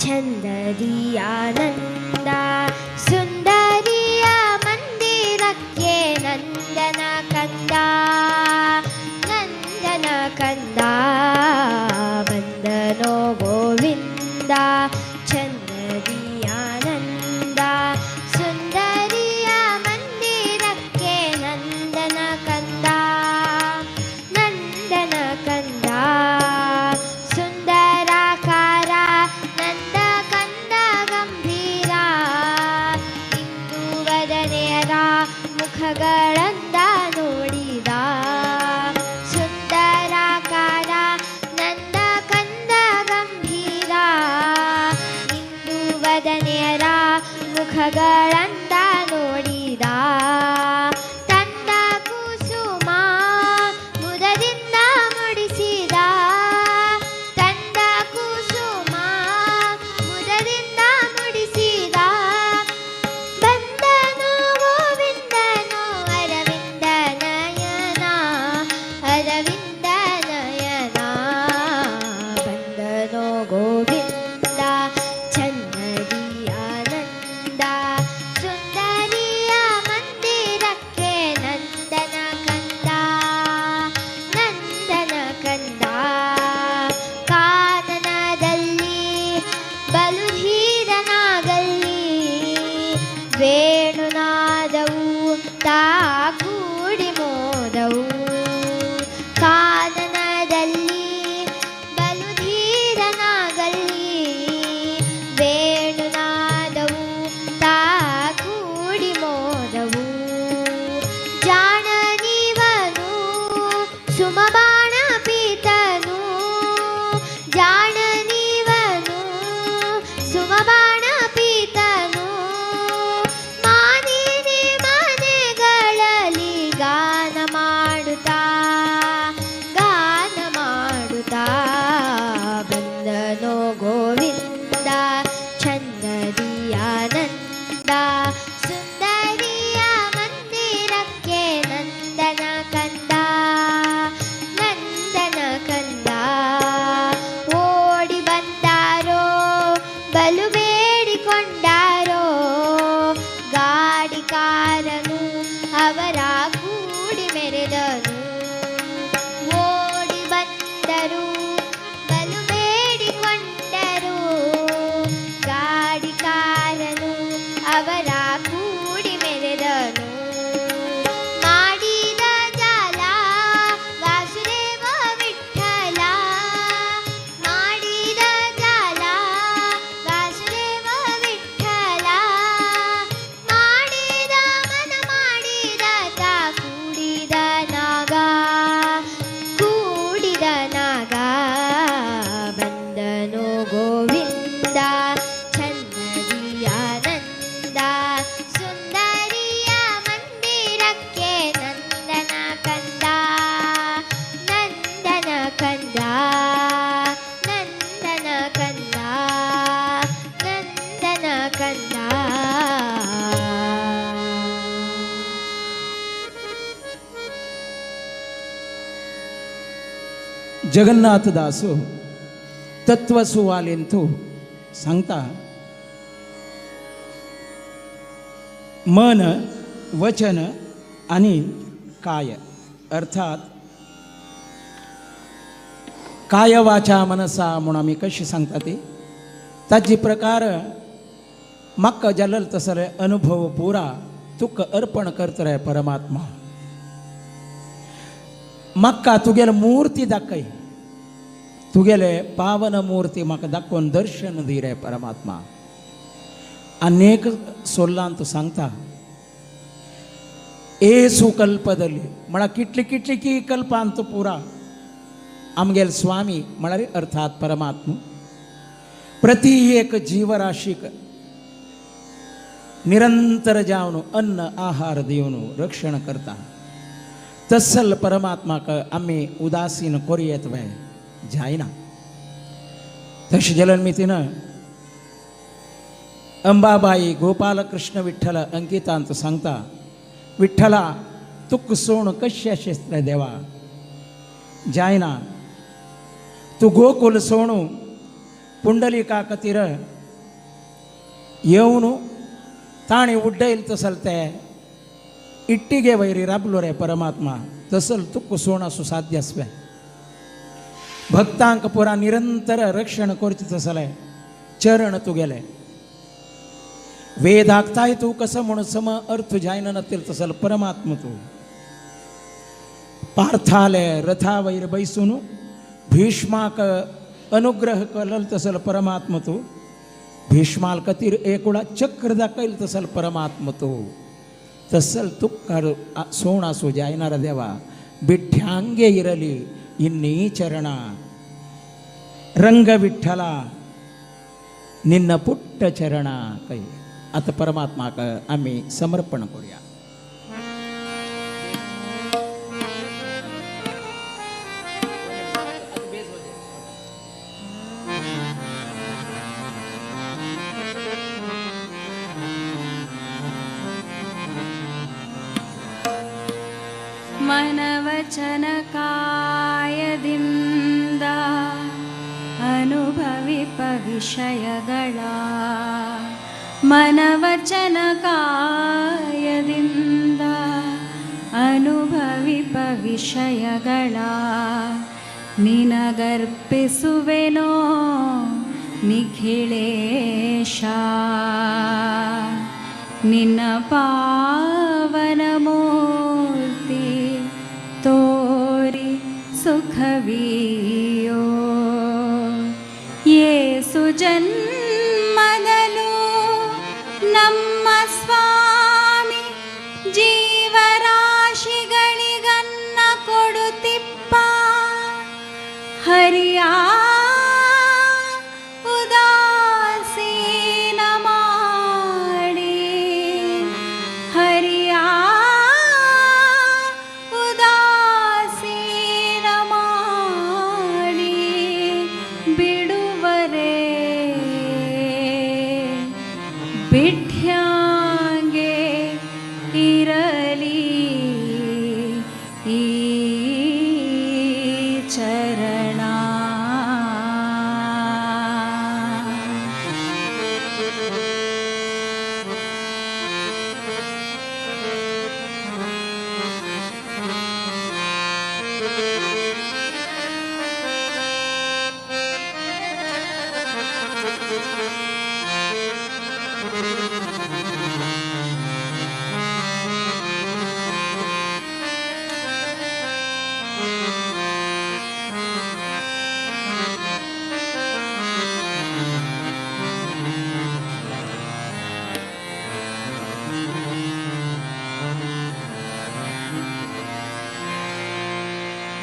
ಚಂದದಿ ಆನಂದ, ಸುಂದರಿಯ ಮಂದಿರಕ್ಕೆ ನಂದನ ಕಂದ, ನಂದನ ಕಂದ. ಬಂದನೋ ಗೋವಿಂದ ಚಂದದಿ ಆನಂದ, ಸುಂದರಿಯ ಮಂದಿರಕ್ಕೆ ನಂದನ ಕಂದ, ನಂದನ ಕಂದ. ಸುಂದರಾಕಾರ ನಂದ ಕಂದ ಗಂಭೀರ, ಇಂದು ವದನೆಯರ ಮುಖಗಳಂದ ನೋಡಿದ. ಸುಂದರಾಕಾರ ನಂದ ಕಂದ ಗಂಭೀರ, ಇಂದು ವದನೆಯರ ಮುಖಗಳಂದ ನೋಡಿದ. ತಂದ ಕುಸುಮ ಮುದದಿಂದ ಮುಡಿಸಿದ, ತಂದ ಕುಸುಮ ಮುದದಿಂದ ಮುಡಿಸಿದ. ಬಂದನು ಗೋವಿಂದನು ಅರವಿಂದ ನಯನ, ಅರವಿಂದ ನಯನ. ಬಂದನೋ ಗೋವಿಂದ ಚಂದದಿ ಆನಂದ, ಸುಂದರಿಯ ಮಂದಿರಕ್ಕೆ ನಂದನ ಕಂದ, ನಂದನ ಕಂದ. ಕಾನನದಲ್ಲಿ ಬಲು ಧೀರನಾಗಲ್ಲಿ, ವೇಣುನಾದವು ತಾ ಕೂಡಿ ಮೋದವು. ಕಾನನದಲ್ಲಿ ಬಲು ಧೀರನಾಗಲ್ಲಿ, ವೇಣುನಾದವು ತಾ ಕೂಡಿ ಮೋದವು. ಜಾಣನಿವನು ಸುಮಬಾಣ ಪೀತನು, ಜಾಣನಿವನು ಸುಮಬಾಣ ಪೀತನು. ಮಾನಿನಿ ಮನೆಗಳಲ್ಲಿ ಗಾನ ಮಾಡುತ್ತಾ, ಗಾನ ಮಾಡುತ್ತಾ. ಬಂದನೋ ಗೋವಿಂದ ಚಂದದಿ ಆನಂದ, ಸುಂದರಿಯ ಮಂದಿರಕ್ಕೆ ನಂದನ ಕಂದ, ನಂದನ ಕಂದ. ಓಡಿ ಬಂದಾರೋ ಬಲು ಬೇಡಿಕೊಂಡಾರೋ, ಗಾಡಿಕಾರನು ಅವರ ಕೂಡಿ ಮೆರೆದನು. ಓಡಿ ಬಂದರು ಬಲು ಬೇಡಿಕೊಂಡರು, ಗಾಡಿಕಾರನು ಅವರ ಕೂಡಿ ಮೆರೆದನು. ಮಾಡಿದ ಜಾಲ ವಾಸುದೇವ ವಿಠಲ, ಮಾಡಿದ ಜಾಲ ವಾಸುದೇವ ವಿಠಲ. ಮಾಡಿದ ಮನ ಮಾಡಿದ ತಾ ಕೂಡಿದ ನಾಗ, ಕೂಡಿದ ನಾಗ. ಬಂದನೋ ಗೋವಿಂದ ಚಂದದಿ ಆನಂದ, ಸುಂದರಿಯ ಮಂದಿರಕ್ಕೆ ನಂದನ ಕಂದ, ನಂದನ ಕಂದ, ನಂದನ ಕಂದ, ನಂದನ ಕಂದ. जगन्नाथदासू तत्वसुवालेंतू सांगता, मन वचन आणि काय, अर्थात काय वाचा मनसा म्हणून आमी कशी सांगता ती ताजी प्रकार म्हाका जालल तसले अनुभव पुरा तुका अर्पण करत रे परमात्मा. म्हाका तुगेले मूर्ती दाखय, तुगेले पावन मूर्ती म्हाका दाखोवन दर्शन दी रे परमात्मा. अनेक सोल्लान तूं सांगता एसु कल्पदली म्हळ्यार कितली कितली की कल्पान तूं पुरा आमगेल स्वामी म्हळ्यार अर्थात परमात्मा प्रति एक जीवराशीक निरंतर जावन अन्न आहार दिवन रक्षण करता. तसल परमात्माक आमी उदासीन करूं येत वे जायना. तशें जाल्यार मितीन अंबाबाई गोपालकृष्ण विठ्ठल अंकितांत सांगता, विठ्ठला तुक सोण कशें आशिल्लें देवा जायना, तूं गोकुल सोणू पुंडलिका खातीर येवन ताणें उड्डयल तसल ते इट्टिगे वैरी राबलो रे परमात्मा तसल तुका सोण आसूं साध्य आसलें. भक्तांक पुरा निरंतर रक्षण करचें तसलें चरण तुगेले वेदाकताय तूं कसो म्हणून सम अर्थ जायना नातील तसल परमात्मा तूं. पार्थाले रथा वैर बैसून भीष्माक अनुग्रह कलल तसल परमात्मा तूं. भीष्माल कतीर एकुळा चक्र दाखयल तसल परमात्मा तूं. तसल तुका सोण आसूं जायना रे देवा बिठ्यांगे इरली इन्नी चरण रंग विठ्ठला निन्न पुट्ट चरण कै. आतां परमात्माक आमी समर्पण करूया. ಮನವಚನಕಾಯದಿಂದ ಅನುಭವಿಪ ವಿಷಯಗಳ ಮನವಚನಕಾಯದಿಂದ ಅನುಭವಿಪ ವಿಷಯಗಳ ನಿನಗರ್ಪಿಸುವೆನೋ ನಿಖಿಳೇಶ ನಿನ್ನ ಪಾವನ ಮೂರ್ತಿ ತೋರಿ ಸುಖವಿಯೋ. ಯೇಸು ಜನ್ಮದಲು ನಮ್ಮ ಸ್ವಾಮಿ ಜೀವರಾಶಿಗಳಿಗನ್ನ ಕೊಡುತ್ತಿಪ್ಪ ಹರಿಯ ಉದಾಸೀನ ಮಾಡಿ ಹರಿಯ ಉದಾಸೀನ ಮಾಡಿ ಬಿಡುವರೆ ಬಿಠ್ಯಾಂಗೆ ಇರಲಿ ಈ ಚರಣ.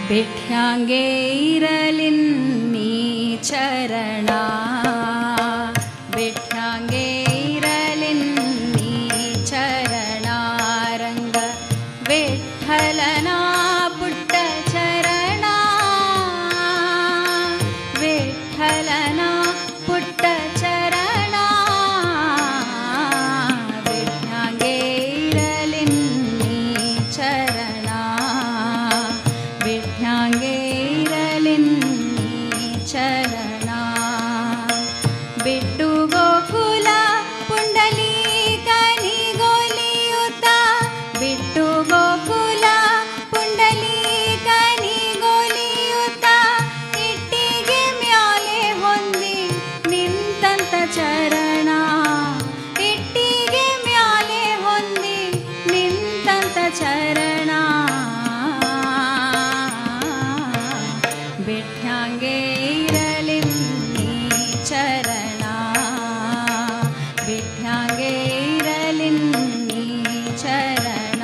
ಬಿಠ್ಯಾಂಗೆ ಇರಲಿನ್ನಿ ಚರಣ ಬಿಠ್ಯಾಂಗೆ ಇರಲಿನ್ನಿ ಚರಣ ರಂಗ ವಿಠಲನ ಪುಟ್ಟ ಚರಣ ವಿಠಲನ ಪುಟ್ಟ ಚರಣ ಬಿಠ್ಯಾಂಗೆ ಇರಲಿನ್ನಿ ಚರಣ ಬಿಠ್ಯಾಂಗೆ ಇರಲಿನ್ನಿ ಚರಣ. ಬಿಟ್ಟು ಗೋಕುಲ ಪುಂಡಲೀಕನಿಗೊಲಿಯುತ್ತ ಬಿಟ್ಟು ಗೋಕುಲ ಪುಂಡಲೀಕನಿಗೊಲಿಯುತ್ತ ಇಟ್ಟಿಗೆ ಮ್ಯಾಲೆ ಹೊಂದಿ ನಿಂತಂತ ಚರಣ ಇಟ್ಟಿಗೆ ಮ್ಯಾಲೆ ಹೊಂದಿ ನಿಂತಂತ ಚರಣ ಬಿಠ್ಯಾಂಗೆ ಇರಲಿನ್ನಿ ಚರಣ ಬಿಠ್ಯಾಂಗೆ ಇರಲಿನ್ನಿ ಚರಣ.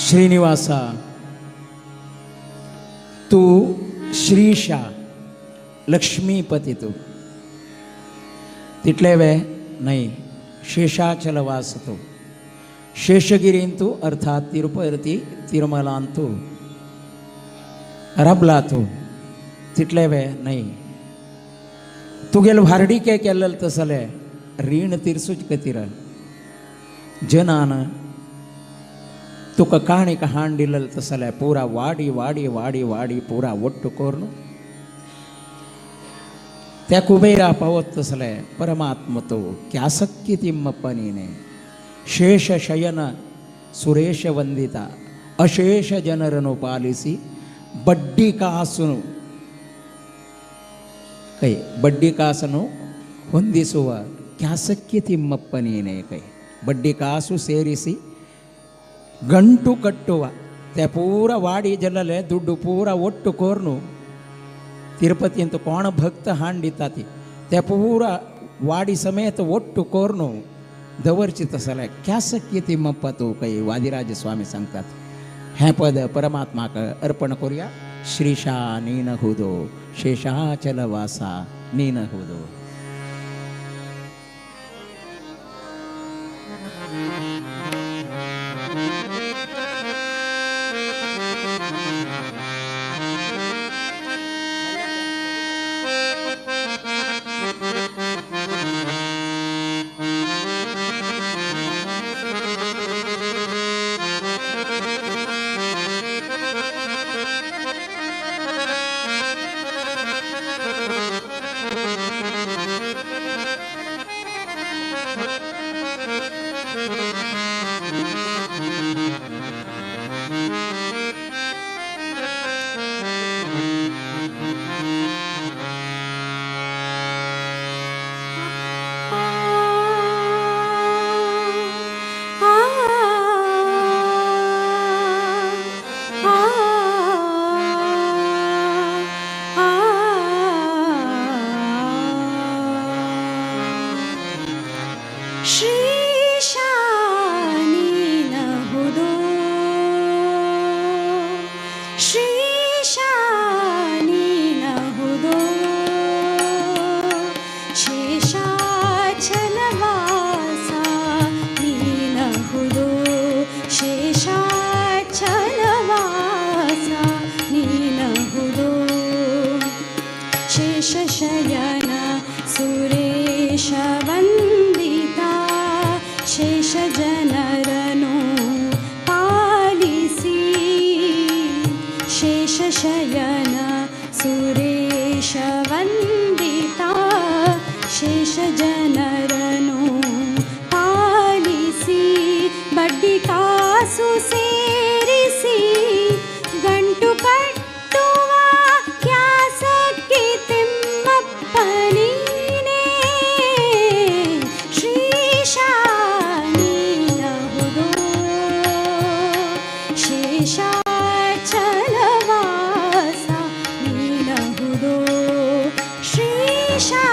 श्रीनिवासा तूं श्रीशा लक्ष्मीपती तूं तितले वे न्हय शेषाचलवास तूं शेषगिरींतू अर्थात तिरुपती तिरुमलांतू रबला तूं तितले वे न्हय तुगेल व्हारडीके केल्लें तसलें रीण तिरसूच खातीर जनान तुका काणीक हाण दिलें तसलें पुरा वाडी वाडी वाडी वाडी पुरा ಒಟ್ಟು कोरून त्या कुबेरा पावत तसलें परमात्म तो क्यासक्य तिम्मप्प नीने ಶೇಷ ಶಯನ ಸುರೇಶ ವಂದಿತ ಅಶೇಷ ಜನರನ್ನು ಪಾಲಿಸಿ ಬಡ್ಡಿ ಕಾಸುನು ಕೈ ಬಡ್ಡಿ ಕಾಸನ್ನು ಹೊಂದಿಸುವ ಕ್ಯಾಸಕ್ಕೆ ತಿಮ್ಮಪ್ಪ ನೀನೇ ಕೈ ಬಡ್ಡಿ ಕಾಸು ಸೇರಿಸಿ ಗಂಟು ಕಟ್ಟುವ ತೆ ಪೂರ ವಾಡಿ ಜಲ್ಲಲೆ ದುಡ್ಡು ಪೂರ ಒಟ್ಟು ಕೋರ್ನು ತಿರುಪತಿ ಅಂತ ಕೋಣ ಭಕ್ತ ಹಾಂಡಿತಾತಿ ते ಪೂರ ವಾಡಿ ಸಮೇತ ಒಟ್ಟು कोर्नु दवरची तसले क्यासक्य तिम्मप्पा तूं काही वादिराज स्वामी सांगतात हें पद परमात्माक अर्पण करुया. श्रीशा नीन हुदो शेषाचल वासा नीन हुदो. ಶ್ರೀಶಾನೀನಹುದು ಶ್ರೀಶಾನೀನಹುದು ಶೇಷಾಚಲವಾಸ ನೀನಹುದು ಶೇಷಾಚಲವಾಸ ನೀನಹುದು ಶೇಷಶಯನ ಸುರೇಶ ವಂದಿತ ಶೇಷಜನರನು ಪಾಲಿಸಿ ಶೇಷಶಯನ ಸುರೇಶ ವಂದಿತ ಶೇಷಜನರನು ಪಾಲಿಸಿ ಬಡ್ಡಿ ಕಾಸು ಸೇರಿಸಿ ಗಂಟು ಕಟ್ಟುವ ಕ್ಯಾಸಕ್ಕೆ ತಿಮ್ಮಪ್ಪ ನೀನೇ ಶ್ರೀಶಾನೀನಹುದು ಶೇಷಾಚಲವಾಸ ನೀನಹುದು ಶ್ರೀಶಾ.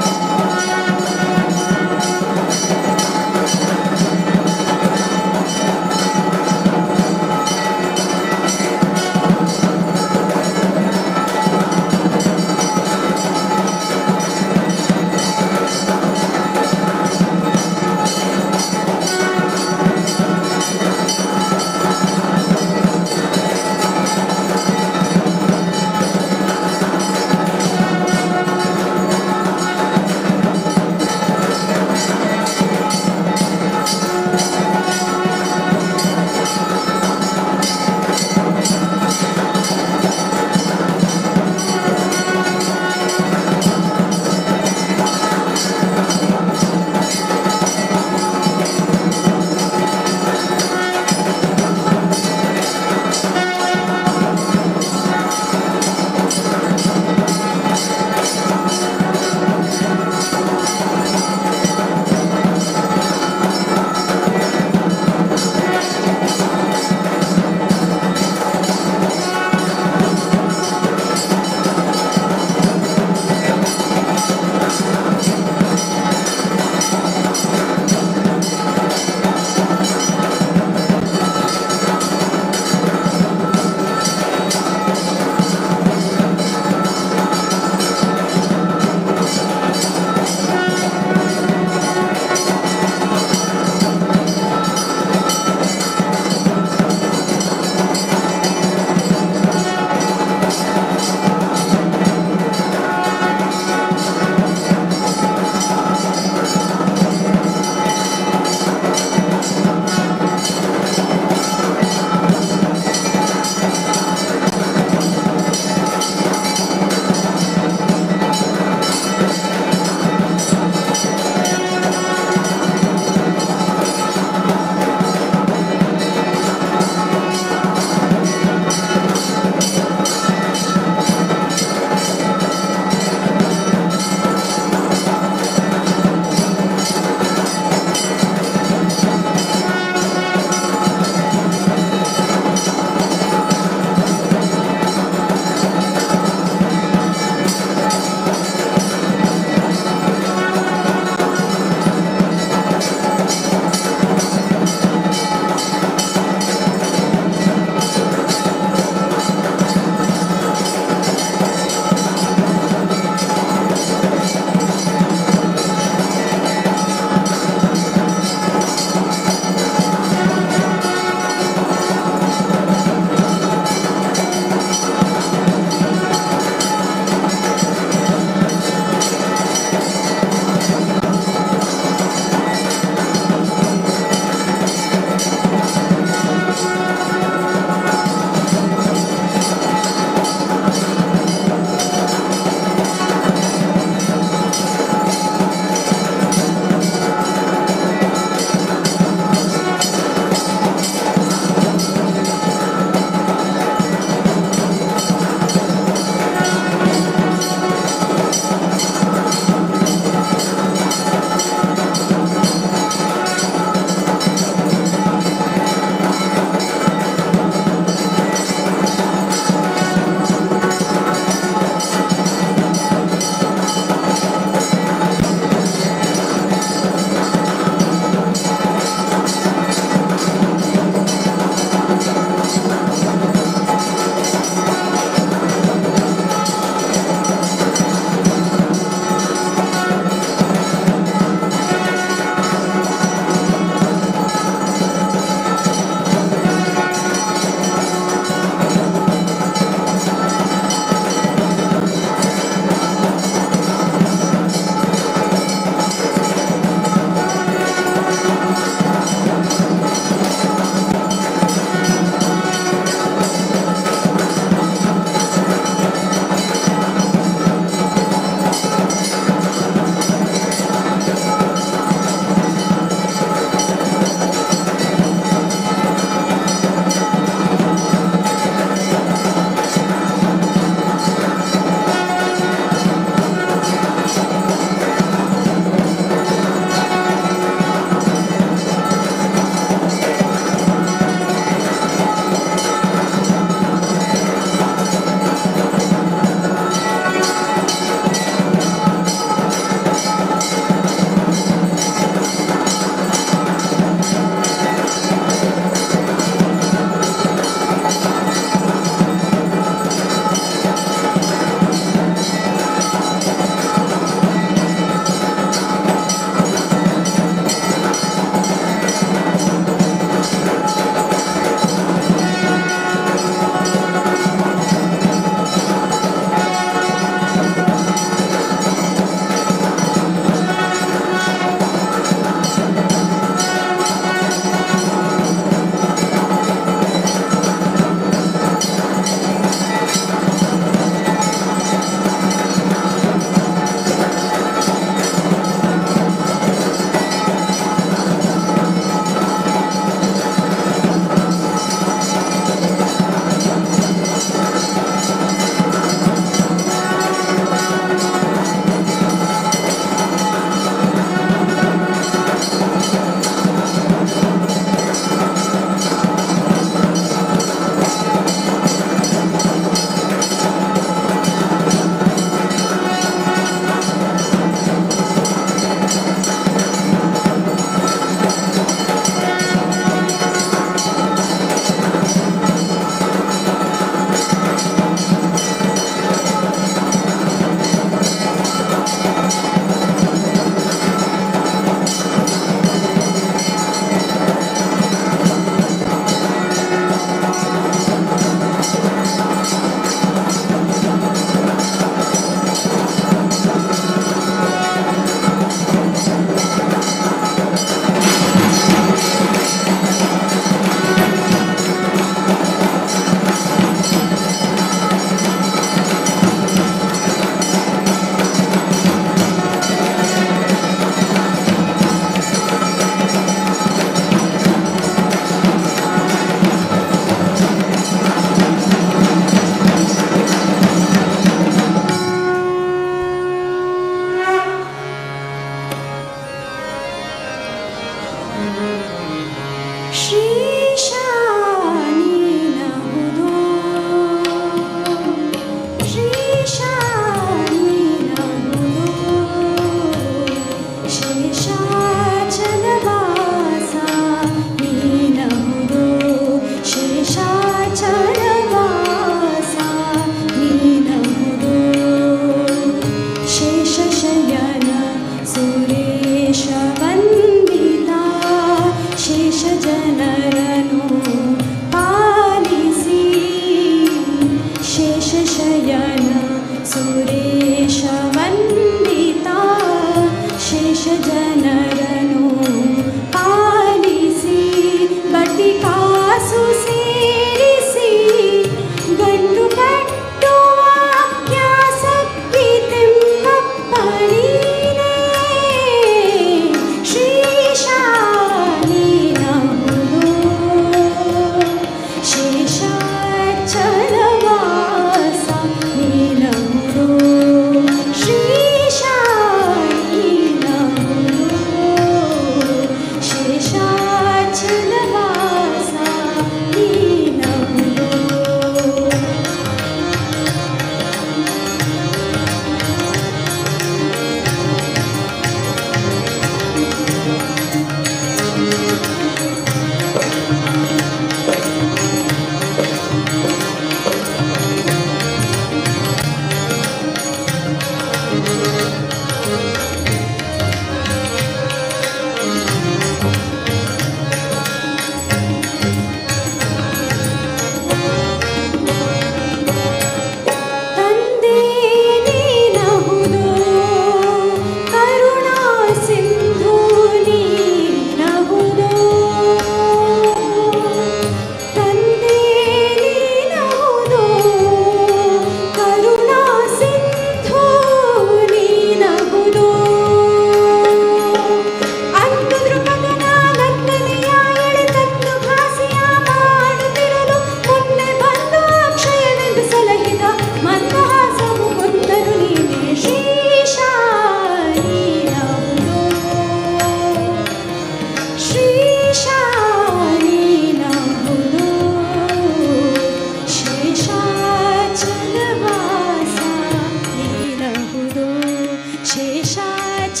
ಶೇಷಾಚಲವಾಸ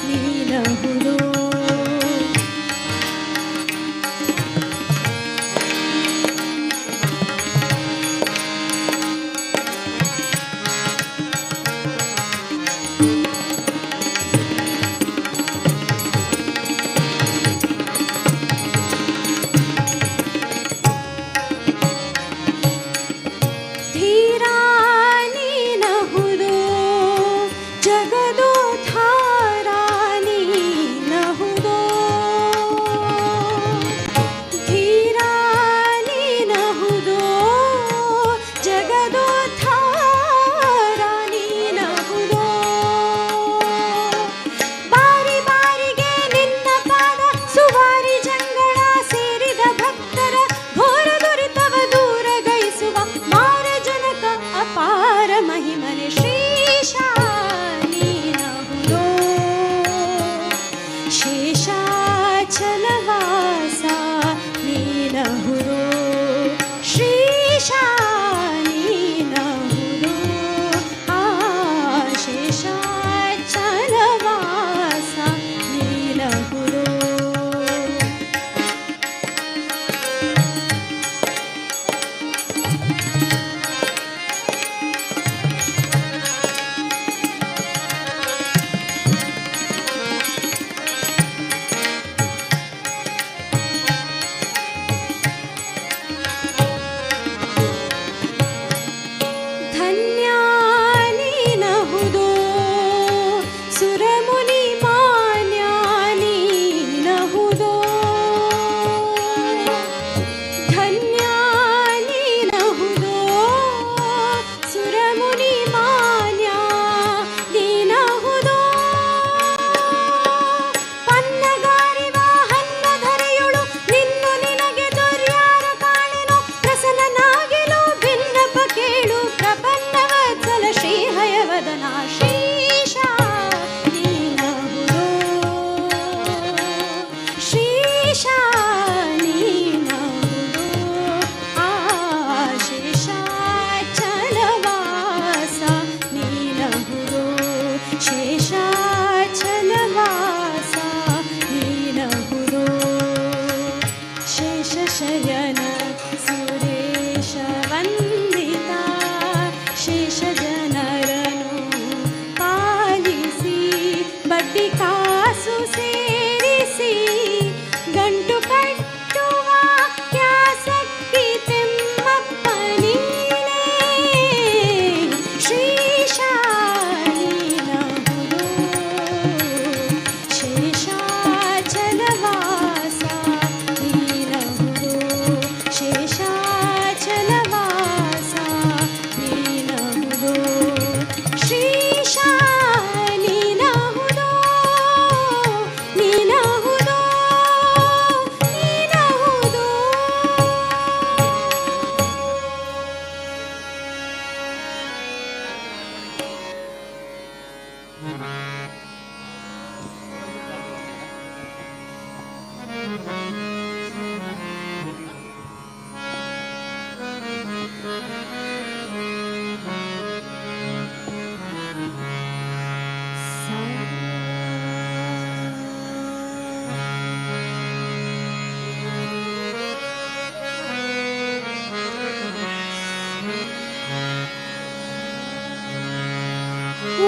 ನೀನಹುದೋ. ಧೀರಾ ನೀನಹುದೋ, ಜಗದೋದ್ಧಾರ ನೀನಹುದೋ. ಧೀರಾ ನೀನಹುದೋ, ಜಗದೋದ್ಧಾರ ನೀನಹುದೋ. ಬಾರಿ ಬಾರಿಗೆ ನಿನ್ನ ಪಾದ ಸುವಾರಿ ಜಂಗಳ ಸೇರಿದ ಭಕ್ತರ ಘೋರ ದುರಿತವ ದೂರಗೈಸುವ ಮಾರ ಜನಕ ಅಪಾರ ಮಹಿಮನೆ ಶ್ರೀಶ ನೀನಹುದೋ, ಶೇಷಾಚಲವಾಸ ನೀನಹುದೋ. ಶ್ರೀಶ ನೀನಹುದೋ, ಆ ಶೇಷಾಚಲವಾಸ ನೀನಹುದೋ. ಧನ್ಯ ನೀನಹುದೋ, ಸುರಮುನಿ ಮಾನ್ಯ ನೀನಹುದೋ. ಧನ್ಯ ನೀನಹುದೋ, ಸುರಮುನಿ ಮಾನ್ಯ ನೀನಹುದೋ. ಪನ್ನಗಾರಿವ ಹನ್ನಧರೆಯುಳು ನಿನ್ನು ನಿನಗೆ ದೊರ್ಯಾರ ಕಾಣೆನು, ಪ್ರಸನ್ನನಾಗಿಲು ಭಿನ್ನಪ ಕೇಳು ಪ್ರಪನ್ನವತ್ಸಲ ಶ್ರೀ ಹಯವದನ ಶ್ರೀಶ ನೀನಹುದೋ. ಶ್ರೀಶ ನೀನಹುದೋ, ಆ ಶೇಷಾಚಲವಾಸ ನೀನಹುದೋ. ಶೇಷಾಚಲವಾಸ ನೀನಹುದೋ. ಶೇಷಶಯನ ಸುರೇಶ ವಂದಿತ ಶೇಷಜನರನು ಪಾಲಿಸಿ ಬಡ್ಡಿ ಕಾಸು ಸೇರಿಸಿ ಗಂಟು ಕಟ್ಟುವ ಕ್ಯಾಸಕ್ಕಿ ತಿಮ್ಮಪ್ಪ ನೀನೇ. ಶ್ರೀಶ ನೀನಹುದೋ, ಶೇಷಾಚಲವಾಸ ನೀನಹುದೋ. ಶೇಷಾಚಲವಾಸ ನೀನಹುದೋ. ಶ್ರೀಶ ನೀನಹುದೋ, ನೀನಹುದೋ, ನೀನಹುದೋ.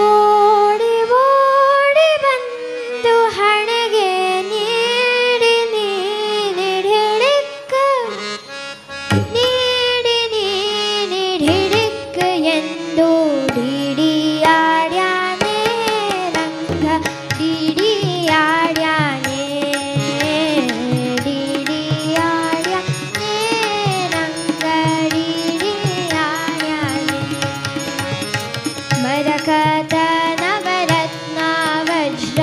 ಓಡಿ ಓಡಿ ಬಂದು ಹಣೆಗೆ ನೀಡಿ ನೀನಿಡಿಕ್ಕ, ನೀಡಿ ನೀನಿಡಿಕ್ಕ ಎಂದು ಡಿಡಿಯಾಡ್ಯಾನೆ ರಂಗ, ಡಿಡಿಯಾಡ್ಯಾನೆ, ಡಿಡಿಯಾಡ್ಯಾನೆ ರಂಗ, ಡಿಡಿಯಾಡ್ಯಾನೆ. ಮರಕತ ನವರತ್ನ ವಜ್ರ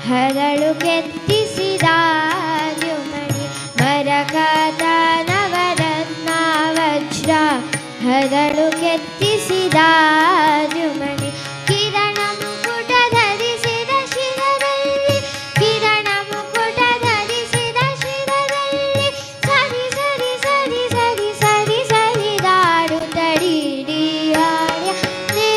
ಹರಳು ಕೆತ್ತಿಸಿದ ದ್ಯುಮಣಿ, ಮರಕತ ನವರತ್ನ ವಜ್ರ ಹರಳು ಕೆತ್ತಿಸಿದ ದ್ಯುಮಣಿ. ಕಿರಣ ಮುಕುಟ ಧರಿಸಿದ ಶಿರದಲ್ಲಿ, ಕಿರಣ ಮುಕುಟ ಧರಿಸಿದ ಶಿರದಲ್ಲಿ ಸರಿ ಸರಿ ಸರಿ ಸರಿ ಸರಿ ಸರಿ ದಾಡು ತಡಿಡಿಯಾಡ್ಯ ನೇ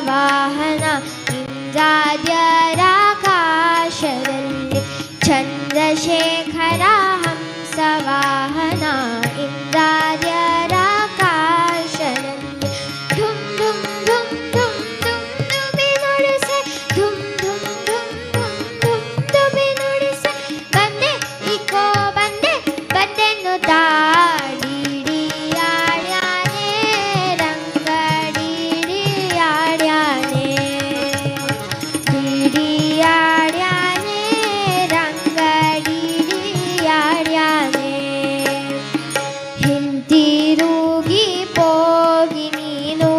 ಹಂಸವಾಹನ ಇಂದ್ರಾದ್ಯರಾಕಾಶದಲ್ಲಿ ಚಂದ್ರಶೇಖರ ಹಂಸವಾಹನ ಇಂದ್ರಾದ್ಯರಾಕಾಶದಲ್ಲಿ ಧುಮ್ ಧುಮ್ ಧುಮ್ ಧುಮ್ ಧುಮ್ ದುಬಿ ನುಡಿಸೆ ಧುಮ್ ಧುಮ್ ಧುಮ್ ಧುಮ್ ಧುಮ್ ದುಬಿ ನುಡಿಸೆ ಬಂದೆ ಇಕೋ ಬಂದೆ ಬಂದೆನ್ನು ತಾಡಿಡಿಯಾಡ್ಯಾನೆ ರಂಗಡಿಡಿಯಾಡ್ಯಾನೆ ಡಿಡಿಯಾಡ್ಯಾನೆ ರಂಗಡಿಡಿಯಾಡ್ಯಾನೆ ಹಿಂತಿರುಗಿ ಹೋಗಿ ನೀನು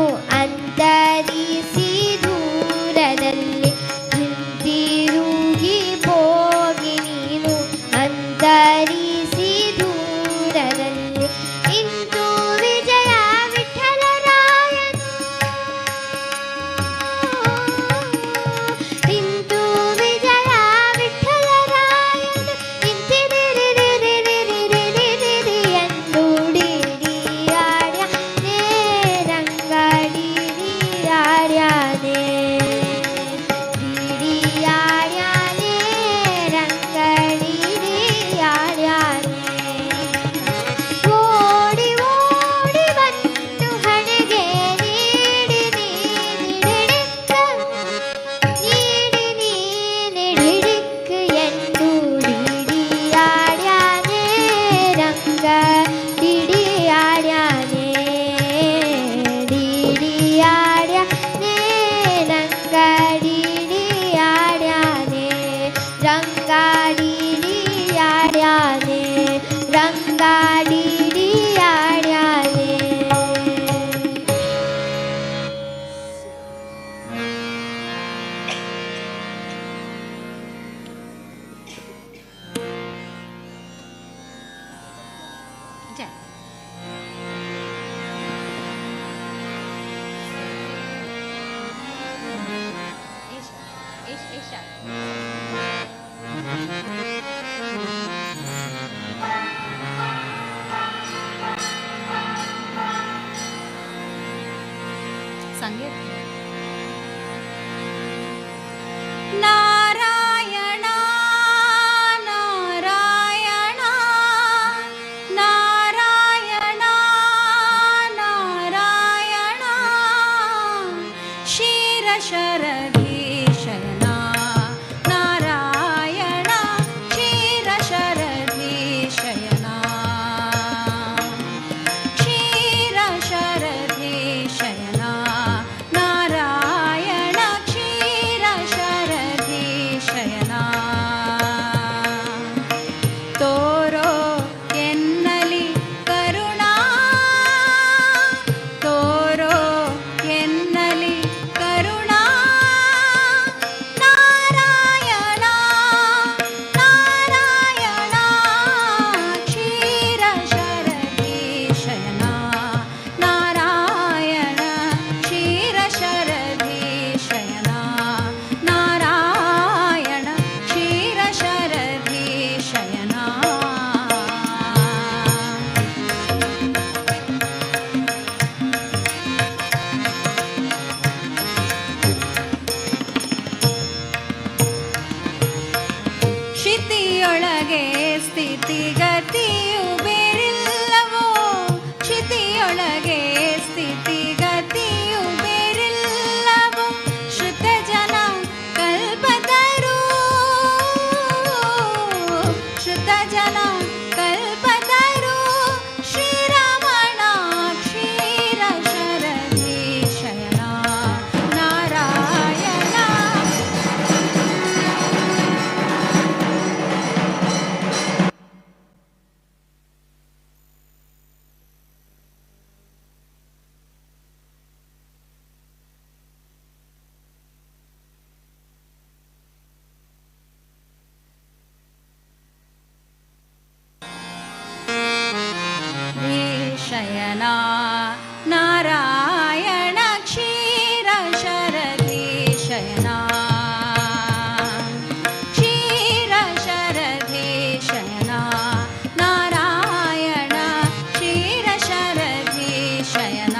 ಅಂತರಿಸಿ ದೂರದಲ್ಲಿ ಹಿಂತಿರುಗಿ ಹೋಗಿ ನೀನು ಅಂತರಿಸಿ ದೂರದಲ್ಲಿ ಇಂದು ವಿಜಯ ವಿಠಲರಾಯನು ಇಂದು ವಿಜಯ ವಿಠಲರಾಯನು ಇಂತಿರಿರಿರಿರಿರಿರಿರಿರಿರಿ ಎಂದು ಡಿಡಿಯಾಡ್ಯಾನೆ ರಂಗಡಿಡಿಯಾಡ್ಯಾನೆ ಡಿಡಿಯಾಡ್ಯಾನೆ ರಂಗಡಿಡಿಯಾಡ್ಯಾನೆ ಓಡಿ ಓಡಿ ಬಂದು ಹಣೆಗೆ ನೀಡಿ ನೀಡಿಡಿಕ್ಕ ನೀಡಿ ನೀಡಿಡಿಕ್ಕ ಎಂದು ಡಿಡಿಯಾಡ್ಯಾನೆ ರಂಗ ಡಿಡಿಯಾಡ್ಯಾನೆ ಡಿಡಿಯಾಡ್ಯಾನೆ ರಂಗ ಡಿಡಿಯಾಡ್ಯಾನೆ ರಂಗ ಡಿಡಿಯಾಡ್ಯಾನೆ ರಂಗ ಡಿಡಿಯಾಡ್ಯಾನೆ. ನಾರಾಯಣ ನಾರಾಯಣ ನಾರಾಯಣ ನಾರಾಯಣ ಕ್ಷೀರಶರಧೀಶಯನ ನಾರಾಯಣ ಕ್ಷೀರಶರಧೀಶಯನ ಕ್ಷೀರಶರಧೀಶಯನ ನಾರಾಯಣ ಕ್ಷೀರಶರಧೀಶಯನ ತೋರೋ ಎನ್ನಲಿ ಕರುಣಾ ತೋರೋ ಎನ್ನಲಿ ಕರುಣಾ ನಾರಾಯಣ ನಾರಾಯಣ ಕ್ಷೀರಶರಧೀಶಯನ ನಾರಾಯಣ ಕ್ಷೀರಶರಧೀಶಯನ ನಾರಾಯಣ ಕ್ಷೀರಶರಧೀಶಯನ. ಕ್ಷಿತಿಯೊಳಗೆ ಸ್ಥಿತಿಗತಿಯು ಬೇರಿಲ್ಲವೋ ಕ್ಷಿತಿಯೊಳಗೆ ಸ್ಥಿತಿಗತಿಯು ಬೇರಿಲ್ಲವೋ ಶ್ರುತಜನ ಕಲ್ಪತರು ಶ್ರುತಜನ ಕಲ್ಪತರು ಶ್ರೀರಮಣ ಕ್ಷೀರಶರಧೀಶಯನ ನಾರಾಯಣ. ಶಯನ ನಾರಾಯಣ ಕ್ಷೀರಶರಧಿ ಶಯನ ಕ್ಷೀರಶರಧಿ ಶಯನ ನಾರಾಯಣ ಕ್ಷೀರಶರಧಿ ಶಯನ.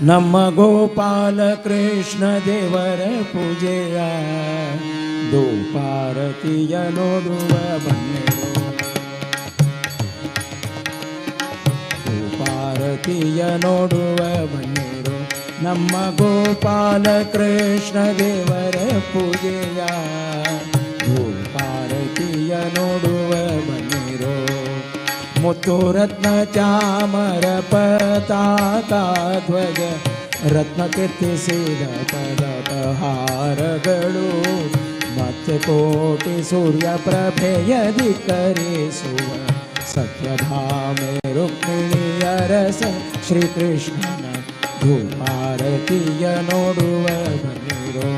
ನಮ್ಮ ಗೋಪಾಲ ಕೃಷ್ಣ ದೇವರ ಪೂಜೆಯ ಧೂಪಾರತಿಯ ನೋಡುವ ಬನ್ನಿರೋ. ಧೂಪಾರತಿಯ ನೋಡುವ ಬನ್ನಿರೋ ನಮ್ಮ ಗೋಪಾಲ ಕೃಷ್ಣ ದೇವರ ಪೂಜೆಯ ಧೂಪಾರತಿಯ ನೋಡುವ ಬನ್ನಿರೋ. ಮುತ್ತು ರತ್ನ ಚಾಮರ ಪತಾಕ ಧ್ವಜ ರತ್ನ ಕೆತ್ತಿಸಿದ ಪದಕಹಾರಗಳು ಮತ್ತೆ ಕೋಟಿ ಸೂರ್ಯ ಪ್ರಭೆಯದಿ ಕರೆಸುವ ಸತ್ಯಭಾಮೆ ರುಕ್ಮಿಣಿಯ ರಸ ಶ್ರೀಕೃಷ್ಣನ ಧೂಪಾರತಿಯ ನೋಡುವ ಬನ್ನಿರೋ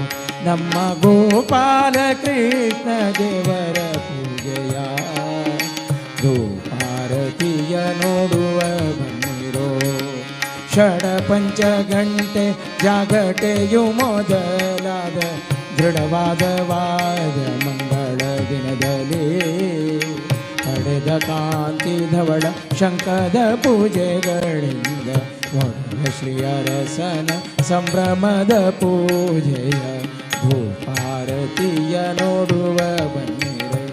ನಮ್ಮ ಗೋಪಾಲ ಕೃಷ್ಣ ದೇವರ ಪೂಜೆಯ ಧೂಪಾರತಿಯ ನೋಡುವ ಬನ್ನಿರೋ. ಷಡ ಪಂಚ ಗಂಟೆ ಜಾಗಟೆಯು ಮೊದಲಾದ ದೃಢವಾದ ವಾದ ಮಂಗಳ ದಿನದಲ್ಲಿ ಪಡೆದ ಕಾಂತಿ ಧವಳ ಶಂಕದ ಪೂಜೆಗಳಿಂದ ಒಡೆಯ ಶ್ರೀ ಅರಸನ ಸಂಭ್ರಮದ ಪೂಜೆಯ ಧೂಪಾರತಿಯ ನೋಡುವ ಬನ್ನಿರೆ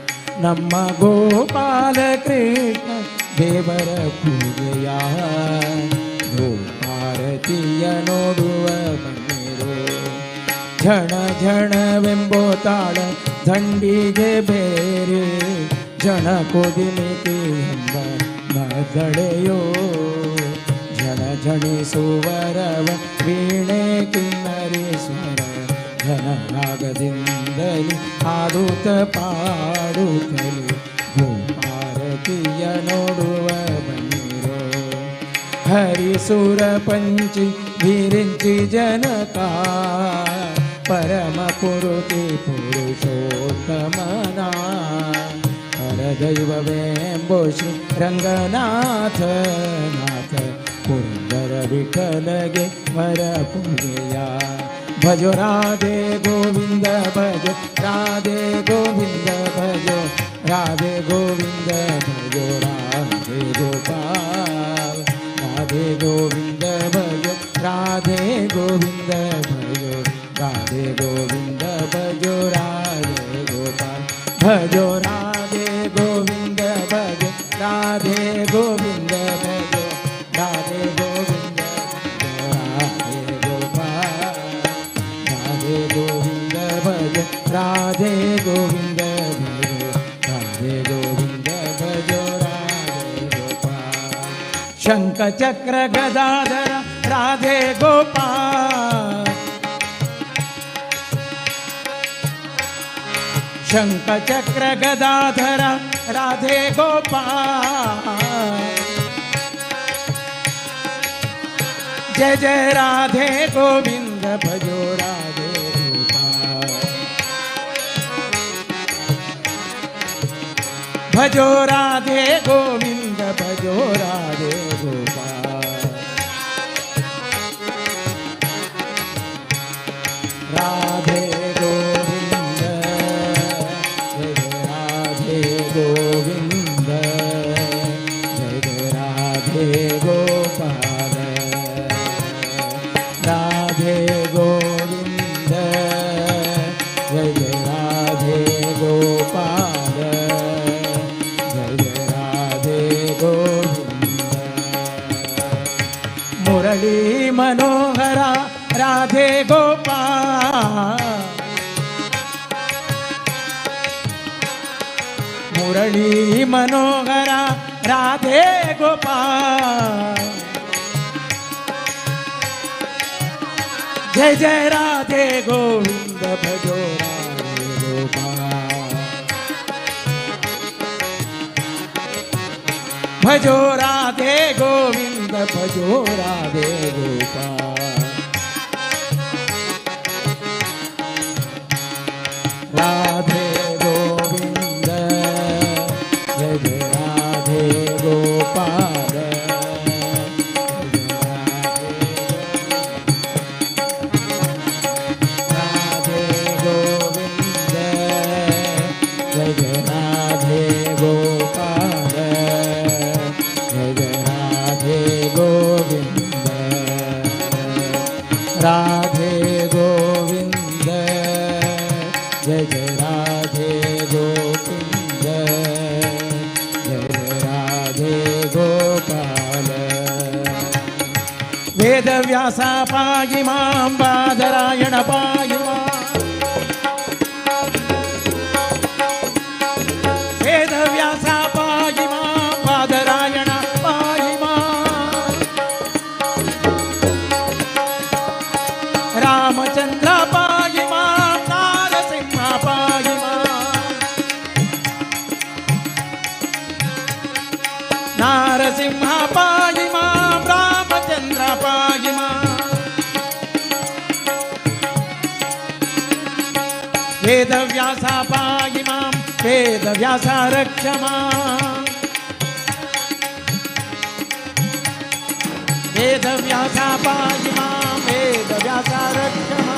ನಮ್ಮ ಗೋಪಾಲ ಕೃಷ್ಣ ದೇವರ ಪೂಜೆಯ ಧೂಪಾರತಿಯ ನೋಡುವ ಬನ್ನಿರೋ. ಝಣ ಝಣವೆಂಬೋ ತಾಳ ದಂಡಿಗೆ ಬೇರೆ ಜಣ ಕುದಿಮಿತಿ ಎಂಬ ಮದಳೆಯೋ ಝಣ ಝಣಿಸುವರವ ವೀಣೆ ಕಿನ್ನರಿ ಸ್ವರ ಘನ ರಾಗದಿಂದಲಿ ಹಾಡುತ್ತ ಪಾಡುತ್ತಲಿ ಧೂಪಾರತಿಯ ನೋಡುವ ಬನ್ನಿರೋ. ಹರಿಸುರ ಪಂಚಿ ವಿರಿಂಚಿ ಜನಕ ಪರಮ ಪುರುತಿ ಪುರುಷೋತ್ತಮನ ಪರದೈವವೆಂಬೋ ಶ್ರೀ ರಂಗನಾಥ ನಾಥ ಪುರಂದರ ವಿಠಲಗೆ ವರ ಪೂಜೆಯ. ಭಜೋ ರಾಧೆ ಗೋವಿಂದ ಭಜೋ ರಾಧೆ ಗೋವಿಂದ ಭಜೋ ರಾಧೆ ಗೋವಿಂದ ಭಜೋ ರಾಧೆ ಗೋಪಾಲ ರಾಧೆ ಗೋವಿಂದ ಭಜೋ ರಾಧೆ ಗೋವಿಂದ ಭಜೋ ರಾಧೆ ಗೋವಿಂದ ಭಜೋ ರಾಧೆ ಗೋಪಾಲ ಭಜೋ ರಾಧೆ ಗೋವಿಂದ ಭಜೋ ರಾಧೆ ಗೋವಿಂದ ಭಜೋ ರಾಧೆ ಗೋವಿಂದ ರಾಧೆ ಗೋಪಾಲ ರಾಧೆ ಗೋವಿಂದ ಭಜೋ ರಾಧೆ ಗೋವಿಂದ ಭಜೋ ರಾಧೆ ಗೋವಿಂದ ಭಜೋ ರಾಧೆ ಗೋಪಾಲ. ಶಂಖ ಚಕ್ರ ಗದಾಧರ ರಾಧೆ ಗೋಪಾಲ ಶಂಖ ಚಕ್ರ ಗದಾಧರ ರಾಧೆ ಗೋಪಾಲ ಜಯ ಜಯ ರಾಧೆ ಗೋವಿಂದ ಭಜೋ ರಾಧೆ ಗೋಪಾಲ ಭಜೋ ರಾಧೆ ಗೋವಿಂದ ಭಜೋ ರಾಧೆ ಗೋಪಾಲ. ರಾಧೆ ಗೋವಿಂದ ಜಯ ರಾಧೆ ಗೋವಿಂದ ಜಯ ಜಯ ರಾಧೆ ಗೋಪಾಲ ರಾಧೆ ಗೋವಿಂದ ಜಯ ಜಯ ರಾಧೆ ಗೋಪಾಲ ಜಯ ಜಯ ರಾಧೆ ಗೋವಿಂದ. ಮುರಳಿ ಮನೋಹರ ರಾಧೆ ಗೋಪಾಲ ಮುರಳಿ ಮನೋಹರ ರಾಧೆ ಗೋಪಾಲ ಜಯ ಜಯ ರಾಧೆ ಗೋವಿಂದ ಭಜೋ ರಾಧೆ ಗೋಪಾಲ ಭಜೋ ರಾಧೆ ಗೋವಿಂದ ಭಜೋ ರಾಧೆ ಗೋಪಾಲ. ರಾಧೆ ಗೋವಿಂದ ಜಯ ಜಯ ರಾಧೆ ಗೋಪಾಲ ರಾಧೆ ಗೋವಿಂದ ಜಯ ಜಯ ರಾಧೆ ಗೋಪಾಲ ಜಯ ಜಯ ರಾಧೆ ಗೋವಿಂದ. ರಾಧೆ ಗೋವಿಂದ ಜಯ ಜಯ ರಾಧೆ ಗೋವಿಂದ ಜಯ ಜಯ ರಾಧೆ ಗೋಪಾಲ. ವೇದವ್ಯಾಸ ಪಾಯಿ ಮಾಂ ಬಾದರಾಯಣ ಪಾಯಿ ಮಾಂ ವೇದವ್ಯಾಸ ಪಾಯಿ ಮಾಂ ಬಾದರಾಯಣ ಪಾಯಿ ಮಾಂ ರಾಮಚಂದ್ರ ಪಾಯಿ ಮಾಂ ನಾರಸಿಂಹ ಪಾಯಿ ಮಾಂ ನಾರಸಿಂಹ ಪಾಯಿ ಮಾಂ ರಾಮಚಂದ್ರ ಪಾಯಿ ಮಾಂ ವೇದವ್ಯಾಸ ಪಾಯಿ ಮಾಂ ವೇದವ್ಯಾಸ ರಕ್ಷ ಮಾಂ ವೇದವ್ಯಾಸ ಪಾಯಿ ಮಾಂ ವೇದವ್ಯಾಸ ರಕ್ಷ ಮಾಂ.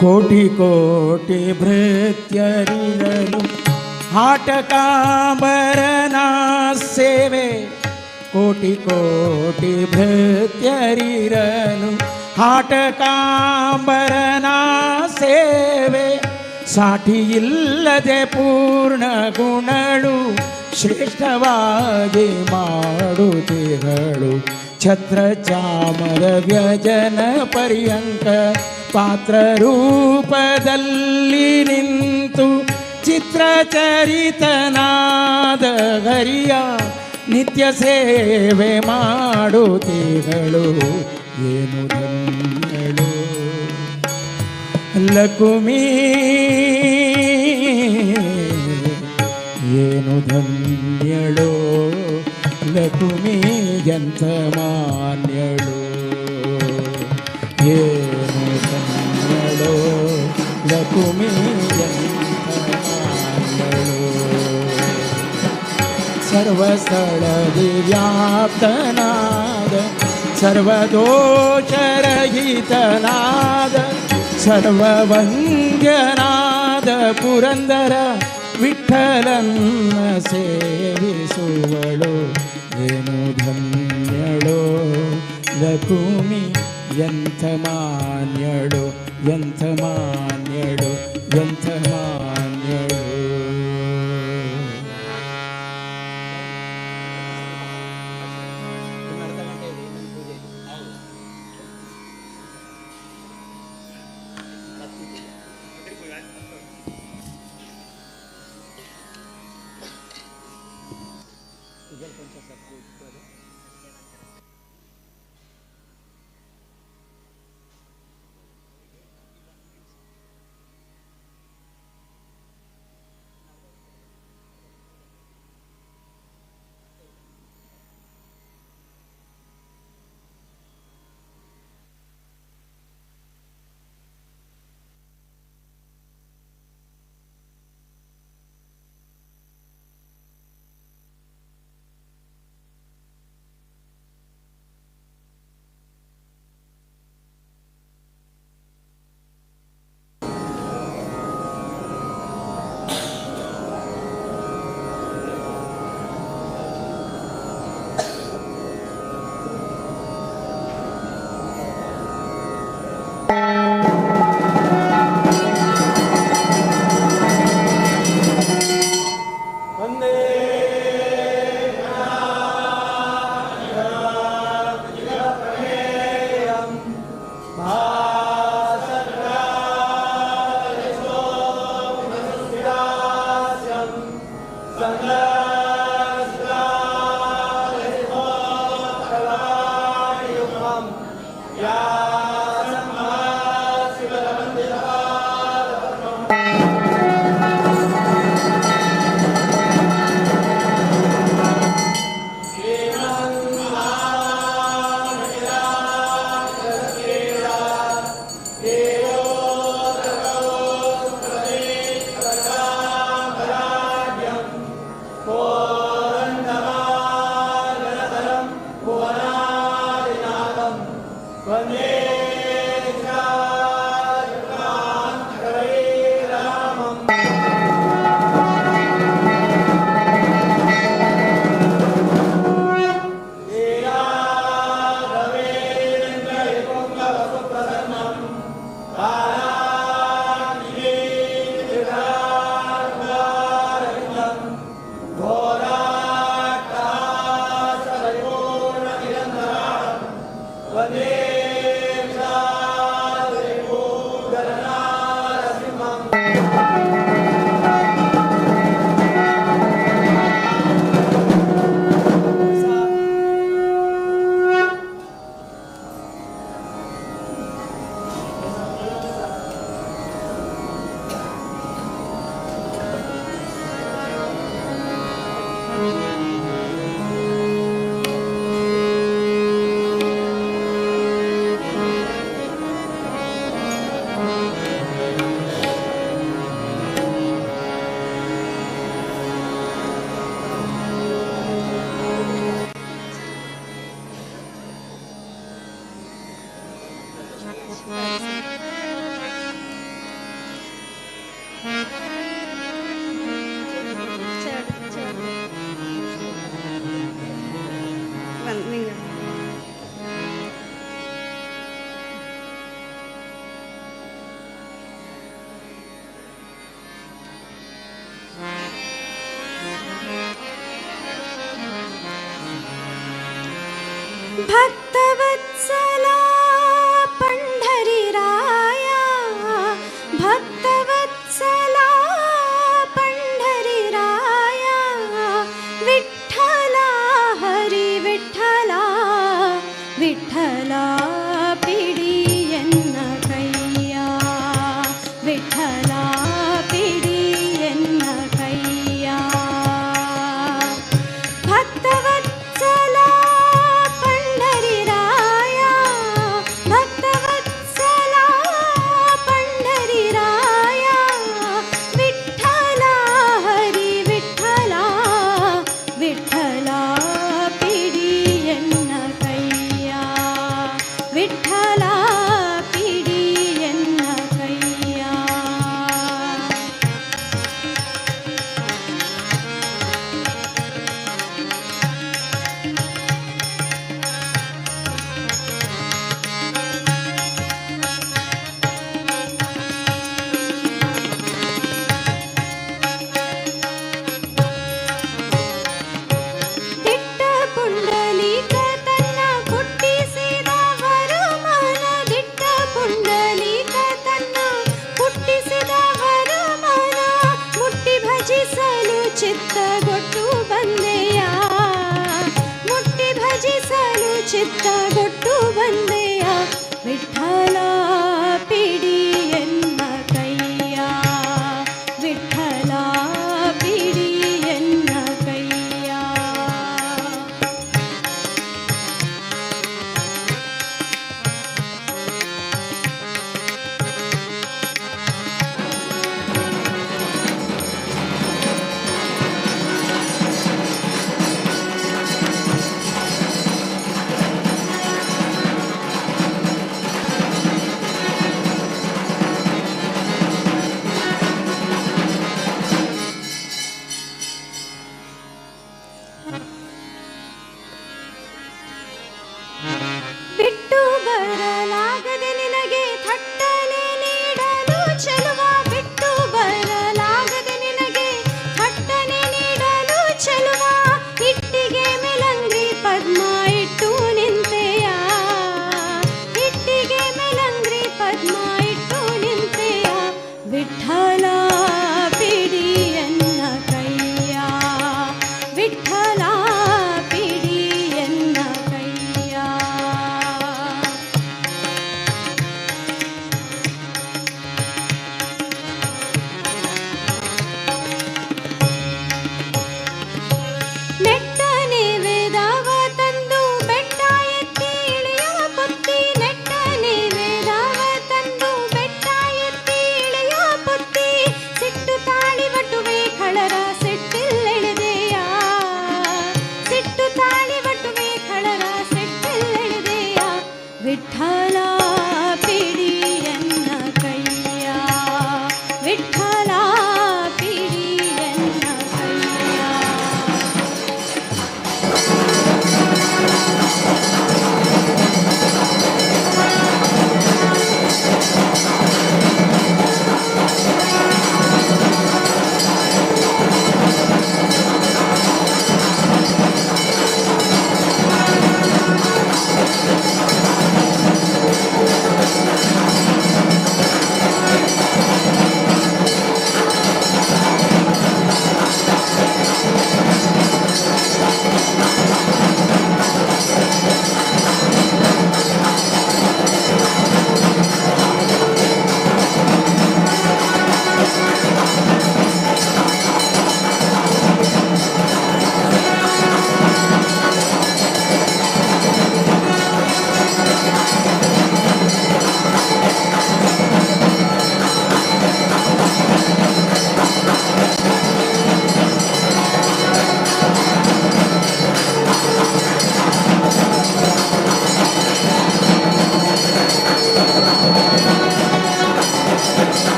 ಕೋಟಿ ಕೋಟಿ ಭೃತ್ಯರಿರಲು ಹಾಟಕಾಂಬರನ ಸೇವೆ ಕೋಟಿ ಕೋಟಿ ಭೃತ್ಯರಿರಲು ಹಾಟಕಾಂಬರನ ಸೇವೆ ಸಾಟಿ ಇಲ್ಲದೆ ಪೂರ್ಣ ಗುಣಳು ಶ್ರೇಷ್ಠವಾಗಿ ಮಾಡುತ್ತಿಗಳು ಛತ್ರ ಚಾಮರ ವ್ಯಜನ ಪರ್ಯಂಕ ಪಾತ್ರ ರೂಪದಲ್ಲಿ ನಿಂತು ಚಿತ್ರಚರಿತನಾದ ಹರಿಯ ನಿತ್ಯ ಸೇವೆ ಮಾಡುತ್ತಿಗಳು ಏನು ಧನ್ಯಳು ಲಕುಮಿ ಏನು ಧನ್ಯಳು ಲಕುಮಿ ಎಂಥ ಮಾನ್ಯಳು ಏನು ಧನ್ಯಳು ಲಕುಮಿ ಎಂಥ ಮಾನ್ಯಳು ಸರ್ವಸ್ಥಳದಿ ವ್ಯಾಪ್ತನಾದ ಸರ್ವದೋಷರಹಿತನಾದ ಸರ್ವವಂದ್ಯನಾದ ಪುರಂದರ ವಿಠಲನ್ನ ಸೇವಿಸುವಳು ಏನು ಧನ್ಯಳು ಲಕುಮಿ ಎಂಥ ಮಾನ್ಯಳು ಎಂಥ ಮಾನ್ಯಳು ಎಂಥ ಮಾನ್ಯಳು. भक्तवत्सला पंढरीराया, भक्तवत्सला पंढरीराया।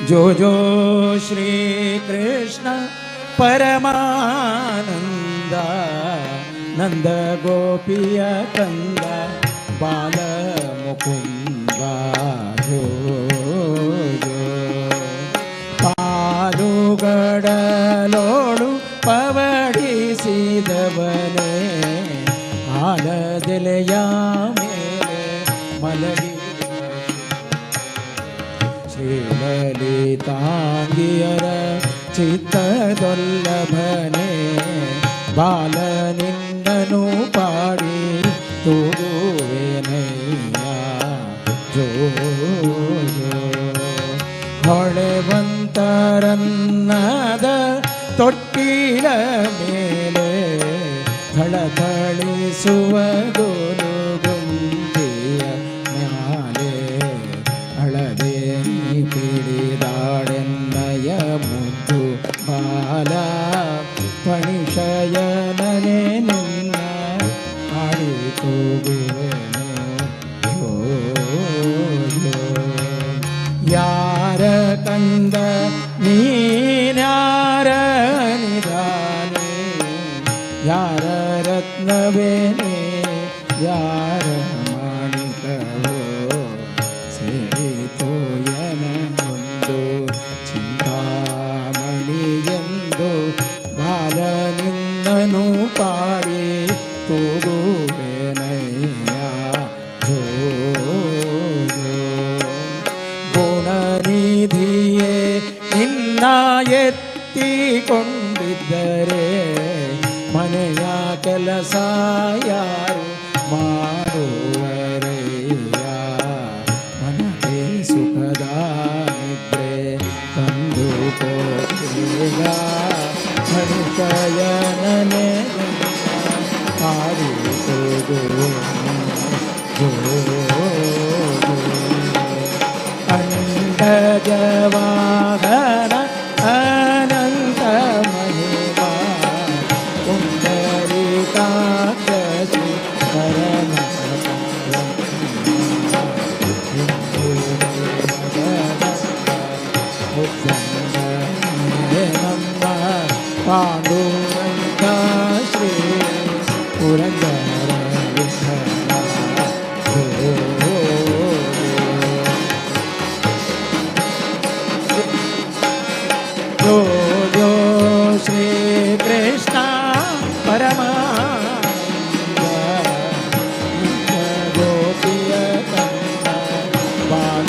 जो जो श्री कृष्ण परमानंद नंद गोपिय कंद बाल मुकुंद जो जो ಪಾಲುಗಡಲೋಳು ಪವಡಿಸಿದವನೇ ಆಲದೆಲೆಯ ಮೇಲೆ ಮಲಗಿ ಶ್ರೀಲಲಿತಾಂಗಿಯರ ಚಿತ್ತದೊಲ್ಲಭನೆ ಬಾಲ ನಿನ್ನನು ಪಾಡಿ ತೂಗುವೆನಯ್ಯ ಜೋ ಜೋ. ಹೊಳೆವಂತರನ್ನದ ತೊಟ್ಟಿಲ ಮೇಲೆ ಥಳಥಳಿಸುವ ಗೋಲುಗುಂದಿಯ ಮ್ಯಾಲೆ ಅಳದೆ ನೀ ಪಿಡಿದಾಡೆನ್ನಯ ಮುದ್ದು ಬಾಲ ಪಣಿಶಯನನೆ ನಿನ್ನ ಆಡಿ ತೂಗುವೆನು ಜೋ ಜೋ. ಯಾರ ಕಂದ ನೀನ್ಯಾರ ನಿಧಾನೆ ಯಾರ ರತ್ನವೇನೆ ಯಾರ ಮಾಣಿಕವೋ ಸೇರಿತೋ ಎನಗೊಂದು ಚಿಂತಾಮಣಿಯೆಂದು ಬಾಲ ನಿನ್ನನು ಪಾಡಿ ತೂಗುವೆನಯ್ಯ ಜೋ ಜೋ. ಗುಣನಿಧಿಯೇ ನಿನ್ನ ಎತ್ತಿಕೊಂಡಿದ್ದರೆ ಮನೆಯ ಕೆಲಸ ಯಾರು ಮಾಡುವರಯ್ಯ ಮನಕ್ಕೆ ಸುಖದ ನಿದ್ರೆ ತಂದು ಕೊಡುಗ ಮನುಷ್ಯನನೆ ಪಾಡಿ ತೂಗುವೆನು ಜೋ ಜೋ. ಅಂಡಜವಾಹನ ಅನಂತ ಮಹಿಮಾ ಪುಂಡರೀಕಾಕ್ಷಿ ಪರಮ ನಮ್ಮ ಪಾಂಡುರಂಗ ಶ್ರೀ ಪುರಂದರ ವಿಠಲ ಜೋ ಜೋ. ಜೋ ಜೋ ಶ್ರೀ ಕೃಷ್ಣ ಪರಮಾನಂದ ಗೋಪಿಯ ಕಂದ ಬಾಲ